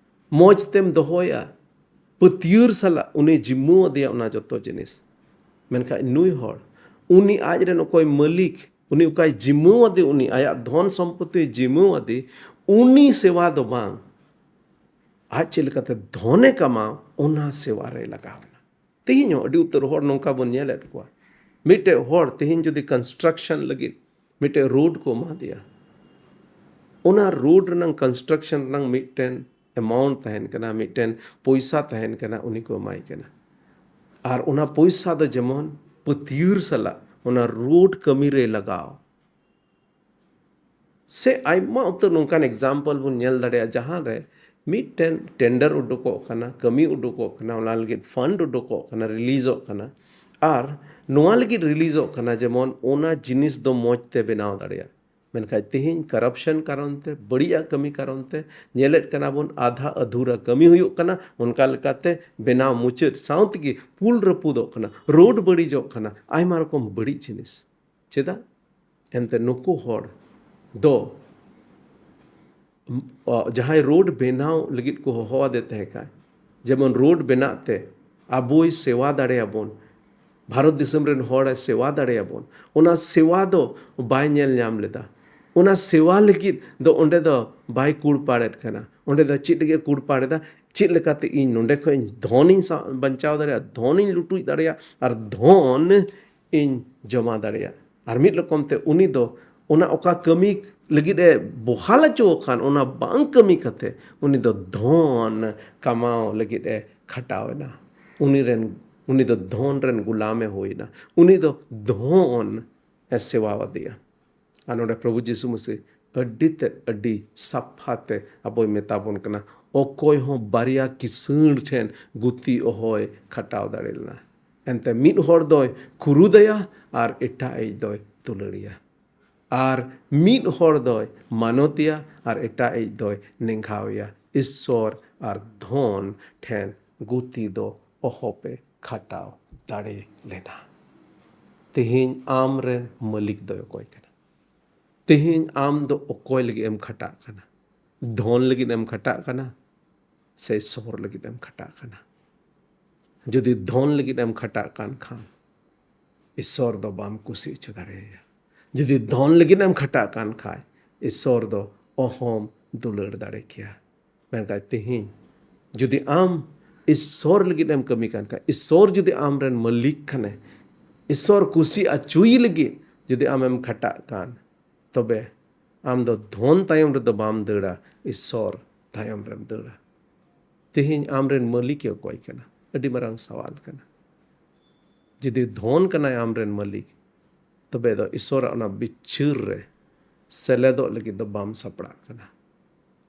ᱢᱚᱡᱽ ᱛᱮᱢ ᱫᱚᱦᱚᱭᱟ, ᱯᱟᱹᱛᱭᱟᱹᱨ ᱥᱟᱞᱟᱜ ᱩᱱᱤ ᱡᱤᱢᱢᱟᱹ ᱟᱫᱮᱭᱟ ᱚᱱᱟ ᱡᱚᱛᱚ ᱡᱤᱱᱤᱥ᱾ ᱢᱮᱱᱠᱷᱟᱱ ᱱᱩᱭ ᱦᱚᱲ, ᱩᱱᱤ ᱟᱡ ᱨᱮᱱ ᱚᱠᱚᱭ ᱢᱟᱹᱞᱤᱠ, ᱩᱱᱤ ᱚᱠᱟᱭ ᱡᱤᱢᱢᱟᱹ ᱟᱫᱮ, ᱩᱱᱤ ᱟᱭᱟᱜ ᱫᱷᱚᱱ ᱥᱚᱢᱯᱚᱛᱛᱤ ᱡᱤᱢᱢᱟᱹ ᱟᱫᱮ, ᱩᱱᱤ ᱥᱮᱣᱟ ᱫᱚ ᱵᱟᱝ, ᱟᱡ ᱪᱮᱫ ᱞᱮᱠᱟᱛᱮ ᱫᱷᱚᱱᱮ ᱠᱟᱢᱟᱣ, ᱚᱱᱟ ᱥᱮᱣᱟ ᱨᱮ ᱞᱟᱜᱟᱣ ᱮᱱᱟ᱾ ᱛᱮᱦᱮᱧ ᱦᱚᱸ ᱟᱹᱰᱤ ᱩᱛᱟᱹᱨ ᱦᱚᱲ ᱱᱚᱝᱠᱟ ᱵᱚᱱ ᱧᱮᱞᱮᱫ ᱠᱚᱣᱟ᱾ ᱢᱤᱫᱴᱮᱡ ᱦᱚᱲ ᱛᱮᱦᱮᱧ ᱡᱩᱫᱤ construction ᱞᱟᱹᱜᱤᱫ ᱢᱤᱫᱴᱮᱡ road ᱠᱚ ᱮᱢᱟ ᱫᱮᱭᱟ, ᱚᱱᱟ road ᱨᱮᱱᱟᱝ construction ᱨᱮᱱᱟᱝ ᱢᱤᱫᱴᱮᱱ amount ᱛᱟᱦᱮᱱ ᱠᱟᱱᱟ, ᱢᱤᱫᱴᱮᱱ ᱯᱚᱭᱥᱟ ᱛᱟᱦᱮᱱ ᱠᱟᱱᱟ, ᱩᱱᱤ ᱠᱚ ᱮᱢᱟᱭ ᱠᱟᱱᱟ᱾ ᱟᱨ ᱚᱱᱟ ᱯᱚᱭᱥᱟ ᱫᱚ ᱡᱮᱢᱚᱱ ᱯᱟᱹᱛᱭᱟᱹᱨ ᱥᱟᱞᱟᱜ ᱚᱱᱟ road ᱠᱟᱹᱢᱤ ᱨᱮ ᱞᱟᱜᱟᱣ᱾ ᱥᱮ ᱟᱭᱢᱟ ᱩᱛᱟᱹᱨ ᱱᱚᱝᱠᱟᱱ example ᱵᱚᱱ ᱧᱮᱞ ᱫᱟᱲᱮᱭᱟᱜᱼᱟ, ᱡᱟᱦᱟᱸ ᱨᱮ ᱢᱤᱫᱴᱮᱱ tender ᱩᱰᱩᱠᱚᱜ ᱠᱟᱱᱟ, ᱠᱟᱹᱢᱤ ᱩᱰᱩᱠᱚᱜ ᱠᱟᱱᱟ, ᱚᱱᱟ ᱞᱟᱹᱜᱤᱫ fund ᱩᱰᱩᱠᱚᱜ ᱠᱟᱱᱟ, releaseᱚᱜ ᱠᱟᱱᱟ, ᱟᱨ ᱱᱚᱣᱟ ᱞᱟᱹᱜᱤᱫ releaseᱚᱜ ᱠᱟᱱᱟ ᱡᱮᱢᱚᱱ ᱚᱱᱟ ᱡᱤᱱᱤᱥ ᱫᱚ ᱢᱚᱡᱽ ᱛᱮ ᱵᱮᱱᱟᱣ ᱫᱟᱲᱮᱭᱟᱜ᱾ ᱢᱮᱱᱠᱷᱟᱱ ᱛᱮᱦᱮᱧ corruption ᱠᱟᱨᱚᱱ ᱛᱮ, ᱵᱟᱹᱲᱤᱡᱟᱜ ᱠᱟᱹᱢᱤ ᱠᱟᱨᱚᱱ ᱛᱮ ᱧᱮᱞᱮᱫ ᱠᱟᱱᱟ ᱵᱚᱱ, ᱟᱫᱷᱟ ᱟᱫᱷᱩᱨᱟ ᱠᱟᱹᱢᱤ ᱦᱩᱭᱩᱜ ᱠᱟᱱᱟ, ᱚᱱᱠᱟ ᱞᱮᱠᱟᱛᱮ ᱵᱮᱱᱟᱣ ᱢᱩᱪᱟᱹᱫ ᱥᱟᱶ ᱛᱮᱜᱮ ᱯᱩᱞ ᱨᱟᱹᱯᱩᱫᱚᱜ ᱠᱟᱱᱟ, road ᱵᱟᱹᱲᱤᱡᱚᱜ ᱠᱟᱱᱟ, ᱟᱭᱢᱟ ᱨᱚᱠᱚᱢ ᱵᱟᱹᱲᱤᱡ ᱡᱤᱱᱤᱥ᱾ ᱪᱮᱫᱟᱜ? ᱮᱱᱛᱮ ᱱᱩᱠᱩ ᱦᱚᱲ ᱫᱚ, ᱡᱟᱦᱟᱸᱭ road ᱵᱮᱱᱟᱣ ᱞᱟᱹᱜᱤᱫ ᱠᱚ ᱦᱚᱦᱚ ᱟᱫᱮ ᱛᱟᱦᱮᱸ ᱠᱟᱱ, ᱡᱮᱢᱚᱱ road ᱵᱮᱱᱟᱜ ᱛᱮ ᱟᱵᱚᱭ ᱥᱮᱣᱟ ᱫᱟᱲᱮᱭᱟᱵᱚᱱ, ᱵᱷᱟᱨᱚᱛ ᱫᱤᱥᱚᱢ ᱨᱮᱱ ᱦᱚᱲᱮ ᱥᱮᱵᱟ ᱫᱟᱲᱮᱭᱟᱵᱚᱱ, ᱚᱱᱟ ᱥᱮᱵᱟ ᱫᱚ ᱵᱟᱭ ᱧᱮᱞ ᱧᱟᱢ ᱞᱮᱫᱟ᱾ ᱚᱱᱟ ᱥᱮᱵᱟ ᱞᱟᱹᱜᱤᱫ ᱫᱚ ᱚᱸᱰᱮ ᱫᱚ ᱵᱟᱭ ᱠᱩᱲᱯᱟᱲᱮᱫ ᱠᱟᱱᱟ᱾ ᱚᱸᱰᱮ ᱫᱚ ᱪᱮᱫ ᱞᱟᱹᱜᱤᱫ ᱮ ᱠᱩᱲᱯᱟᱲᱮᱫᱟ? ᱪᱮᱫ ᱞᱮᱠᱟᱛᱮ ᱤᱧ ᱱᱚᱸᱰᱮ ᱠᱷᱚᱱ ᱤᱧ ᱫᱷᱚᱱᱤᱧ ᱥᱟ-, ᱵᱟᱧᱪᱟᱣ ᱫᱟᱲᱮᱭᱟᱜᱼᱟ, ᱫᱷᱚᱱᱤᱧ ᱞᱩᱴᱩᱡ ᱫᱟᱲᱮᱭᱟᱜᱼᱟ ᱟᱨ ᱫᱷᱚᱱ ᱤᱧ ᱡᱚᱢᱟ ᱫᱟᱲᱮᱭᱟᱜᱼᱟ? ᱟᱨ ᱢᱤᱫ ᱨᱚᱠᱚᱢ ᱛᱮ ᱩᱱᱤ ᱫᱚ ᱚᱱᱟ ᱚᱠᱟ ᱠᱟᱹᱢᱤ ᱞᱟᱹᱜᱤᱫ ᱮ ᱵᱚᱦᱟᱞ ᱦᱚᱪᱚ ᱟᱠᱟᱱ, ᱚᱱᱟ ᱵᱟᱝ ᱠᱟᱹᱢᱤ ᱠᱟᱛᱮ ᱩᱱᱤ ᱫᱚ ᱫᱷᱚᱱ ᱠᱟᱢᱟᱣ ᱞᱟᱹᱜᱤᱫ ᱮ ᱠᱷᱟᱴᱟᱣ ᱮᱱᱟ᱾ ᱩᱱᱤ ᱨᱮᱱ, ᱩᱱᱤ ᱫᱚ ᱫᱷᱚᱱ ᱨᱮᱱ ᱜᱩᱞᱟᱢ ᱮ ᱦᱩᱭ ᱮᱱᱟ᱾ ᱩᱱᱤ ᱫᱚ ᱫᱷᱚᱱ ᱮ ᱥᱮᱵᱟ ᱟᱫᱮᱭᱟ᱾ ᱟᱨ ᱱᱚᱰᱮ ᱯᱨᱚᱵᱷᱩ ᱡᱤᱥᱩ ᱢᱟᱹᱥᱤ ᱟᱹᱰᱤ ᱛᱮᱫ, ᱟᱹᱰᱤ ᱥᱟᱯᱷᱟ ᱛᱮ ᱟᱵᱚᱭ ᱢᱮᱛᱟ ᱵᱚᱱ ᱠᱟᱱᱟ, ᱚᱠᱚᱭ ᱦᱚᱸ ᱵᱟᱨᱭᱟ ᱠᱤᱥᱟᱹᱬ ᱴᱷᱮᱱ ᱜᱩᱛᱤ ᱚᱦᱚᱭ ᱠᱷᱟᱴᱟᱣ ᱫᱟᱲᱮ ᱞᱮᱱᱟ᱾ ᱮᱱᱛᱮ ᱢᱤᱫ ᱦᱚᱲ ᱫᱚᱭ ᱠᱩᱨᱩᱫᱟᱭᱟ ᱟᱨ ᱮᱴᱟᱜ ᱤᱡ ᱫᱚᱭ ᱫᱩᱞᱟᱹᱲᱤᱭᱟ᱾ ᱟᱨ ᱢᱤᱫ ᱦᱚᱲ ᱫᱚᱭ ᱢᱟᱱᱚᱛᱮᱭᱟ ᱟᱨ ᱮᱴᱟᱜ ᱤᱡ ᱫᱚᱭ ᱱᱮᱝᱜᱷᱟᱣᱮᱭᱟ᱾ ᱤᱥᱥᱚᱨ ᱟᱨ ᱫᱷᱚᱱ ᱴᱷᱮᱱ ᱜᱩᱛᱤ ᱫᱚ ᱚᱦᱚᱯᱮ ᱠᱷᱟᱴᱟᱣ ᱫᱟᱲᱮ ᱞᱮᱱᱟ᱾ ᱛᱮᱦᱮᱧ ᱟᱢ ᱨᱮᱱ ᱢᱟᱹᱞᱤᱠ ᱫᱚᱭ ᱚᱠᱚᱭ ᱠᱟᱱᱟ? ᱛᱮᱦᱮᱧ ᱟᱢ ᱫᱚ ᱚᱠᱚᱭ ᱞᱟᱹᱜᱤᱫ ᱮᱢ ᱠᱷᱟᱴᱟᱜ ᱠᱟᱱᱟ? ᱫᱷᱚᱱ ᱞᱟᱹᱜᱤᱫ ᱮᱢ ᱠᱷᱟᱴᱟᱜ ᱠᱟᱱᱟ ᱥᱮ ᱤᱥᱥᱚᱨ ᱞᱟᱹᱜᱤᱫ ᱮᱢ ᱠᱷᱟᱴᱟᱜ ᱠᱟᱱᱟ? ᱡᱩᱫᱤ ᱫᱷᱚᱱ ᱞᱟᱹᱜᱤᱫ ᱮᱢ ᱠᱷᱟᱴᱟᱜ ᱠᱟᱱ ᱠᱷᱟᱱ, ᱤᱥᱥᱚᱨ ᱫᱚ ᱵᱟᱢ ᱠᱩᱥᱤ ᱦᱚᱪᱚ ᱫᱟᱲᱮᱭᱟᱭᱟ᱾ ᱡᱩᱫᱤ ᱫᱷᱚᱱ ᱞᱟᱹᱜᱤᱫ ᱮᱢ ᱠᱷᱟᱴᱟᱜ ᱠᱟᱱ ᱠᱷᱟᱱ, ᱤᱥᱥᱚᱨ ᱫᱚ ᱚᱦᱚᱢ ᱫᱩᱞᱟᱹᱲ ᱫᱟᱲᱮ ᱠᱮᱭᱟ᱾ ᱢᱮᱱᱠᱷᱟᱱ ᱛᱮᱦᱮᱧ ᱡᱩᱫᱤ ᱟᱢ ᱤᱥᱥᱚᱨ ᱞᱟᱹᱜᱤᱫ ᱮᱢ ᱠᱟᱹᱢᱤ ᱠᱟᱱ ᱠᱷᱟᱱ, ᱤᱥᱥᱚᱨ ᱡᱩᱫᱤ ᱟᱢ ᱨᱮᱱ ᱢᱟᱹᱞᱤᱠ ᱠᱷᱟᱱᱮ, ᱤᱥᱥᱚᱨ ᱠᱩᱥᱤ ᱦᱚᱪᱚᱭ ᱞᱟᱹᱜᱤᱫ ᱡᱩᱫᱤ ᱟᱢᱮᱢ ᱠᱷᱟᱴᱟᱜ ᱠᱟᱱ, ᱛᱚᱵᱮ ᱟᱢ ᱫᱚ ᱫᱷᱚᱱ ᱛᱟᱭᱚᱢ ᱨᱮᱫᱚ ᱵᱟᱢ ᱫᱟᱹᱲᱟ, ᱤᱥᱥᱚᱨ ᱛᱟᱭᱚᱢ ᱨᱮᱢ ᱫᱟᱹᱲᱟ᱾ ᱛᱮᱦᱮᱧ ᱟᱢ ᱨᱮᱱ ᱢᱟᱹᱞᱤᱠ ᱮ ᱚᱠᱚᱭ ᱠᱟᱱᱟ? ᱟᱹᱰᱤ ᱢᱟᱨᱟᱝ ᱥᱟᱣᱟᱞ ᱠᱟᱱᱟ᱾ ᱡᱩᱫᱤ ᱫᱷᱚᱱ ᱠᱟᱱᱟᱭ ᱟᱢ ᱨᱮᱱ ᱢᱟᱹᱞᱤᱠ, ᱛᱚᱵᱮ ᱫᱚ ᱤᱥᱥᱚᱨᱟᱜ ᱚᱱᱟ ᱵᱤᱪᱟᱹᱨ ᱨᱮ ᱥᱮᱞᱮᱫᱚᱜ ᱞᱟᱹᱜᱤᱫ ᱫᱚ ᱵᱟᱢ ᱥᱟᱯᱲᱟᱜ ᱠᱟᱱᱟ᱾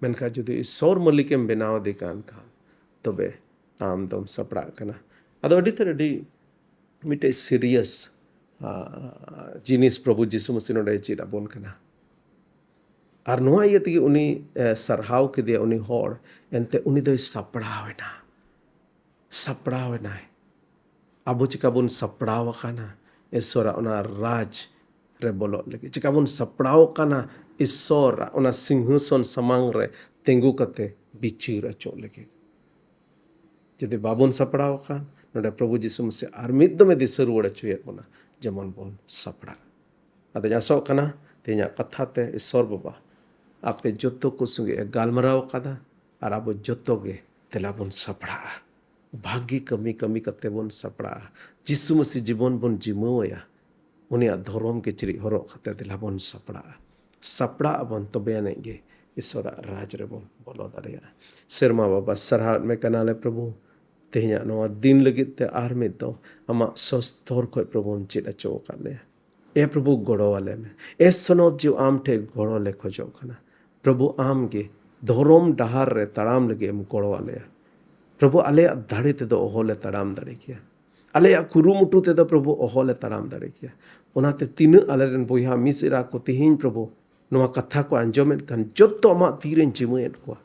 ᱢᱮᱱᱠᱷᱟᱱ ᱡᱩᱫᱤ ᱤᱥᱥᱚᱨ ᱢᱟᱹᱞᱤᱠ ᱮᱢ ᱵᱮᱱᱟᱣ ᱮᱫᱮ ᱠᱟᱱ ᱠᱷᱟᱱ, ᱛᱚᱵᱮ ᱟᱢ ᱫᱚᱢ ᱥᱟᱯᱲᱟᱜ ᱠᱟᱱᱟ᱾ ᱟᱫᱚ ᱟᱹᱰᱤ ᱛᱮᱫ ᱟᱹᱰᱤ ᱢᱤᱫᱴᱮᱡ serious, ᱟ, ᱡᱤᱱᱤᱥ ᱯᱨᱚᱵᱷᱩ ᱡᱤᱥᱩ ᱢᱟᱹᱥᱤ ᱱᱚᱰᱮ ᱪᱮᱫ ᱟᱵᱚᱱ ᱠᱟᱱᱟ᱾ ᱟᱨ ᱱᱚᱣᱟ ᱤᱭᱟᱹ ᱛᱮᱜᱮ ᱩᱱᱤ, ᱮ, ᱥᱟᱨᱦᱟᱣ ᱠᱮᱫᱮᱭᱟ ᱩᱱᱤ ᱦᱚᱲ, ᱮᱱᱛᱮ ᱩᱱᱤ ᱫᱚᱭ ᱥᱟᱯᱲᱟᱣ ᱮᱱᱟ᱾ ᱥᱟᱯᱲᱟᱣ ᱮᱱᱟᱭ᱾ ᱟᱵᱚ ᱪᱤᱠᱟ ᱵᱚᱱ ᱥᱟᱯᱲᱟᱣ ᱟᱠᱟᱱᱟ ᱤᱥᱥᱚᱨᱟᱜ ᱚᱱᱟ ᱨᱟᱡᱽ ᱨᱮ ᱵᱚᱞᱚᱜ ᱞᱟᱹᱜᱤᱫ? ᱪᱤᱠᱟ ᱵᱚᱱ ᱥᱟᱯᱲᱟᱣ ᱟᱠᱟᱱᱟ ᱤᱥᱥᱚᱨᱟᱜ ᱚᱱᱟ ᱥᱤᱝᱦᱟᱥᱚᱱ ᱥᱟᱢᱟᱝ ᱨᱮ ᱛᱤᱸᱜᱩ ᱠᱟᱛᱮ ᱵᱤᱪᱟᱹᱨ ᱚᱪᱚᱜ ᱞᱟᱹᱜᱤᱫ? ᱡᱩᱫᱤ ᱵᱟᱵᱚᱱ ᱥᱟᱯᱲᱟᱣ ᱟᱠᱟᱱ, ᱱᱚᱰᱮ ᱯᱨᱚᱵᱷᱩ ᱡᱤᱥᱩ ᱢᱟᱥᱤ ᱟᱨ ᱢᱤᱫ ᱫᱚᱢᱮ ᱫᱤᱥᱟᱹ ᱨᱩᱣᱟᱹᱲ ᱦᱚᱪᱚᱭᱮᱫ ᱵᱚᱱᱟ, ᱡᱮᱢᱚᱱ ᱵᱚᱱ ᱥᱟᱯᱲᱟᱜ᱾ ᱟᱫᱚᱧ ᱟᱥᱚᱜ ᱠᱟᱱᱟ, ᱛᱮᱦᱮᱧᱟᱜ ᱠᱟᱛᱷᱟ ᱛᱮ ᱤᱥᱚᱨ ᱵᱟᱵᱟ ᱟᱯᱮ ᱡᱚᱛᱚ ᱠᱚ ᱥᱚᱸᱜᱮ ᱮ ᱜᱟᱞᱢᱟᱨᱟᱣ ᱟᱠᱟᱫᱟ, ᱟᱨ ᱟᱵᱚ ᱡᱚᱛᱚ ᱜᱮ ᱛᱮᱞᱟ ᱵᱚᱱ ᱥᱟᱯᱲᱟᱜᱼᱟ᱾ ᱵᱷᱟᱹᱜᱤ ᱠᱟᱹᱢᱤ ᱠᱟᱹᱢᱤ ᱠᱟᱛᱮ ᱵᱚᱱ ᱥᱟᱯᱲᱟᱜᱼᱟ᱾ ᱡᱤᱥᱩ ᱢᱟᱥᱤ ᱡᱤᱵᱚᱱ ᱵᱚᱱ ᱡᱤᱢᱟᱹᱣᱟᱭᱟ, ᱩᱱᱤᱭᱟᱜ ᱫᱷᱚᱨᱚᱢ ᱠᱤᱪᱨᱤᱡ ᱦᱚᱨᱚᱜ ᱠᱟᱛᱮ ᱫᱮᱞᱟ ᱵᱚᱱ ᱥᱟᱯᱲᱟᱜᱼᱟ᱾ ᱥᱟᱯᱲᱟᱜ ᱟᱵᱚᱱ, ᱛᱚᱵᱮ ᱟᱹᱱᱤᱡ ᱜᱮ ᱤᱥᱚᱨᱟᱜ ᱨᱟᱡᱽ ᱨᱮᱵᱚᱱ ᱵᱚᱞᱚ ᱫᱟᱲᱮᱭᱟᱜᱼᱟ᱾ ᱥᱮᱨᱢᱟ ᱵᱟᱵᱟ, ᱥᱟᱨᱦᱟᱣᱮᱫ ᱢᱮ ᱠᱟᱱᱟᱞᱮ ᱯᱨᱚᱵᱷᱩ, ᱛᱮᱦᱮᱧᱟᱜ ᱱᱚᱣᱟ ᱫᱤᱱ ᱞᱟᱹᱜᱤᱫ ᱛᱮ ᱟᱨ ᱢᱤᱫ ᱫᱚ ᱟᱢᱟᱜ ᱥᱚᱥᱛᱚᱨ ᱠᱷᱚᱡ ᱯᱨᱚᱵᱷᱩᱢ ᱪᱮᱫ ᱦᱚᱪᱚ ᱟᱠᱟᱫ ᱞᱮᱭᱟ᱾ ᱮ ᱯᱨᱚᱵᱷᱩ, ᱜᱚᱲᱚ ᱟᱞᱮ ᱢᱮ᱾ ᱮ ᱥᱚᱱᱚᱛ ᱡᱤᱣᱤ, ᱟᱢ ᱴᱷᱮᱡ ᱜᱚᱲᱚ ᱞᱮ ᱠᱷᱚᱡᱚᱜ ᱠᱟᱱᱟ᱾ ᱯᱨᱚᱵᱷᱩ, ᱟᱢ ᱜᱮ ᱫᱷᱚᱨᱚᱢ ᱰᱟᱦᱟᱨ ᱨᱮ ᱛᱟᱲᱟᱢ ᱞᱟᱹᱜᱤᱫ ᱮᱢ ᱜᱚᱲᱚ ᱟᱞᱮᱭᱟ᱾ ᱯᱨᱚᱵᱷᱩ, ᱟᱞᱮᱭᱟᱜ ᱫᱟᱲᱮ ᱛᱮᱫᱚ ᱚᱦᱚᱞᱮ ᱛᱟᱲᱟᱢ ᱫᱟᱲᱮ ᱠᱮᱭᱟ᱾ ᱟᱞᱮᱭᱟᱜ ᱠᱩᱨᱩᱢᱩᱴᱩ ᱛᱮᱫᱚ ᱯᱨᱚᱵᱷᱩ ᱚᱦᱚᱞᱮ ᱛᱟᱲᱟᱢ ᱫᱟᱲᱮ ᱠᱮᱭᱟ᱾ ᱚᱱᱟᱛᱮ ᱛᱤᱱᱟᱹᱜ ᱟᱞᱮᱨᱮᱱ ᱵᱚᱭᱦᱟ ᱢᱤᱥᱮᱨᱟ ᱠᱚ ᱛᱮᱦᱮᱧ ᱯᱨᱚᱵᱷᱩ ᱱᱚᱣᱟ ᱠᱟᱛᱷᱟ ᱠᱚ ᱟᱸᱡᱚᱢᱮᱫ ᱠᱟᱱ, ᱡᱚᱛᱚ ᱟᱢᱟᱜ ᱛᱤᱨᱮᱧ ᱡᱤᱢᱟᱹᱭᱮᱫ ᱠᱚᱣᱟ᱾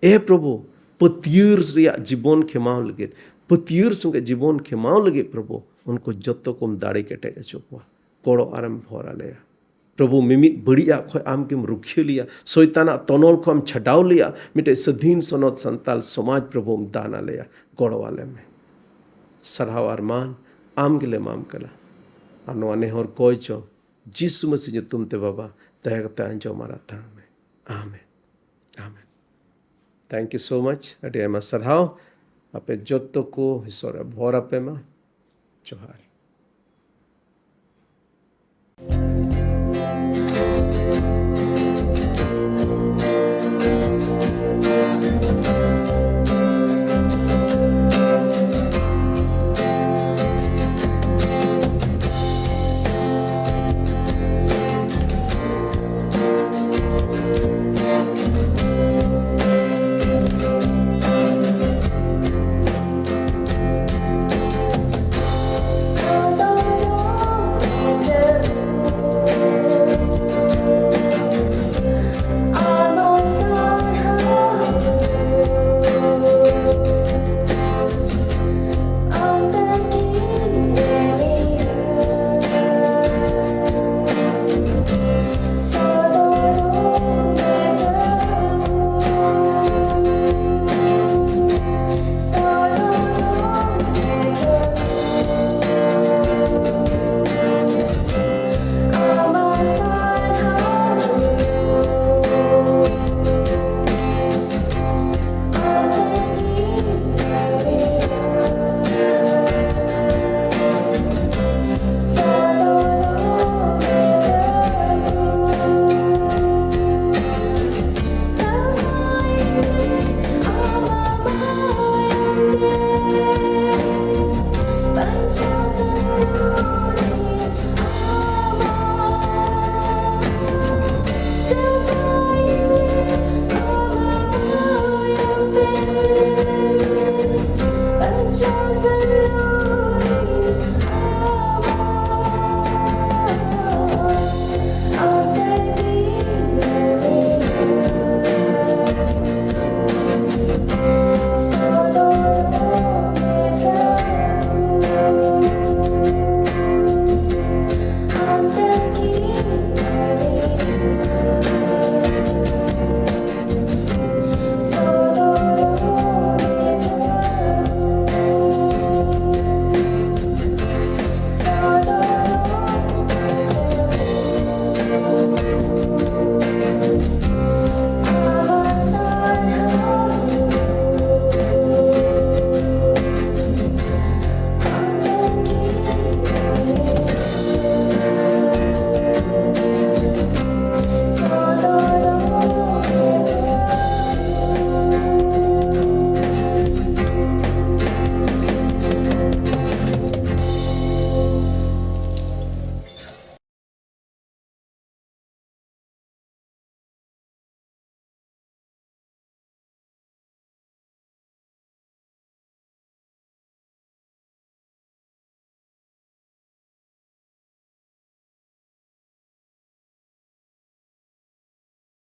ᱮ ᱯᱨᱚᱵᱷᱩ, ᱯᱟᱹᱛᱭᱟᱹᱨ ᱨᱮᱭᱟᱜ ᱡᱤᱵᱚᱱ ᱠᱷᱮᱢᱟᱣ ᱞᱟᱹᱜᱤᱫ, ᱯᱟᱹᱛᱭᱟᱹᱨ ᱥᱚᱸᱜᱮ ᱡᱤᱵᱚᱱ ᱠᱷᱮᱢᱟᱣ ᱞᱟᱹᱜᱤᱫ ᱯᱨᱚᱵᱷᱩ, ᱩᱱᱠᱩ ᱡᱚᱛᱚ ᱠᱚᱢ ᱫᱟᱲᱮ ᱠᱮᱴᱮᱡ ᱦᱚᱪᱚ ᱠᱚᱣᱟ᱾ ᱜᱚᱲᱚ ᱟᱨᱮᱢ ᱵᱷᱚᱨ ᱟᱞᱮᱭᱟ᱾ ᱯᱨᱚᱵᱷᱩ, ᱢᱤᱢᱤᱫ ᱵᱟᱹᱲᱤᱡᱟᱜ ᱠᱷᱚᱱ ᱟᱢ ᱜᱮᱢ ᱨᱩᱠᱷᱤᱭᱟᱹ ᱞᱮᱭᱟ, ᱥᱚᱭᱛᱟᱱᱟᱜ ᱛᱚᱱᱚᱞ ᱠᱷᱚᱱ ᱮᱢ ᱪᱷᱟᱰᱟᱣ ᱞᱮᱭᱟ, ᱢᱤᱫᱴᱮᱡ ᱥᱟᱹᱫᱷᱤᱱ ᱥᱚᱱᱚᱛ ᱥᱟᱱᱛᱟᱞ ᱥᱚᱢᱟᱡᱽ ᱯᱨᱚᱵᱷᱩᱢ ᱫᱟᱱ ᱟᱞᱮᱭᱟ᱾ ᱜᱚᱲᱚ ᱟᱞᱮ ᱢᱮ᱾ ᱥᱟᱨᱦᱟᱣ ᱟᱨ ᱢᱟᱱ ᱟᱢ ᱜᱮᱞᱮ ᱮᱢᱟᱢ ᱠᱟᱱᱟ᱾ ᱟᱨ ᱱᱚᱣᱟ ᱱᱮᱦᱚᱨ ᱠᱚᱭ ᱪᱚ ᱡᱤᱥᱩ ᱢᱟᱹᱥᱤ ᱧᱩᱛᱩᱢ ᱛᱮ ᱵᱟᱵᱟ, ᱫᱟᱭᱟ ᱠᱟᱛᱮ ᱟᱸᱡᱚᱢ ᱟᱨ ᱟᱛᱟᱝ ᱢᱮ᱾ ᱟᱢᱮᱱ᱾ ᱟᱢᱮᱱ᱾ Thank you so much. ᱟᱹᱰᱤ ᱟᱭᱢᱟ ᱥᱟᱨᱦᱟᱣ᱾ ᱟᱯᱮ ᱡᱚᱛᱚ ᱠᱚ ᱤᱥᱚᱨᱮ ᱵᱷᱚᱨ ᱟᱯᱮ ᱢᱟ᱾ ᱡᱚᱦᱟᱨ᱾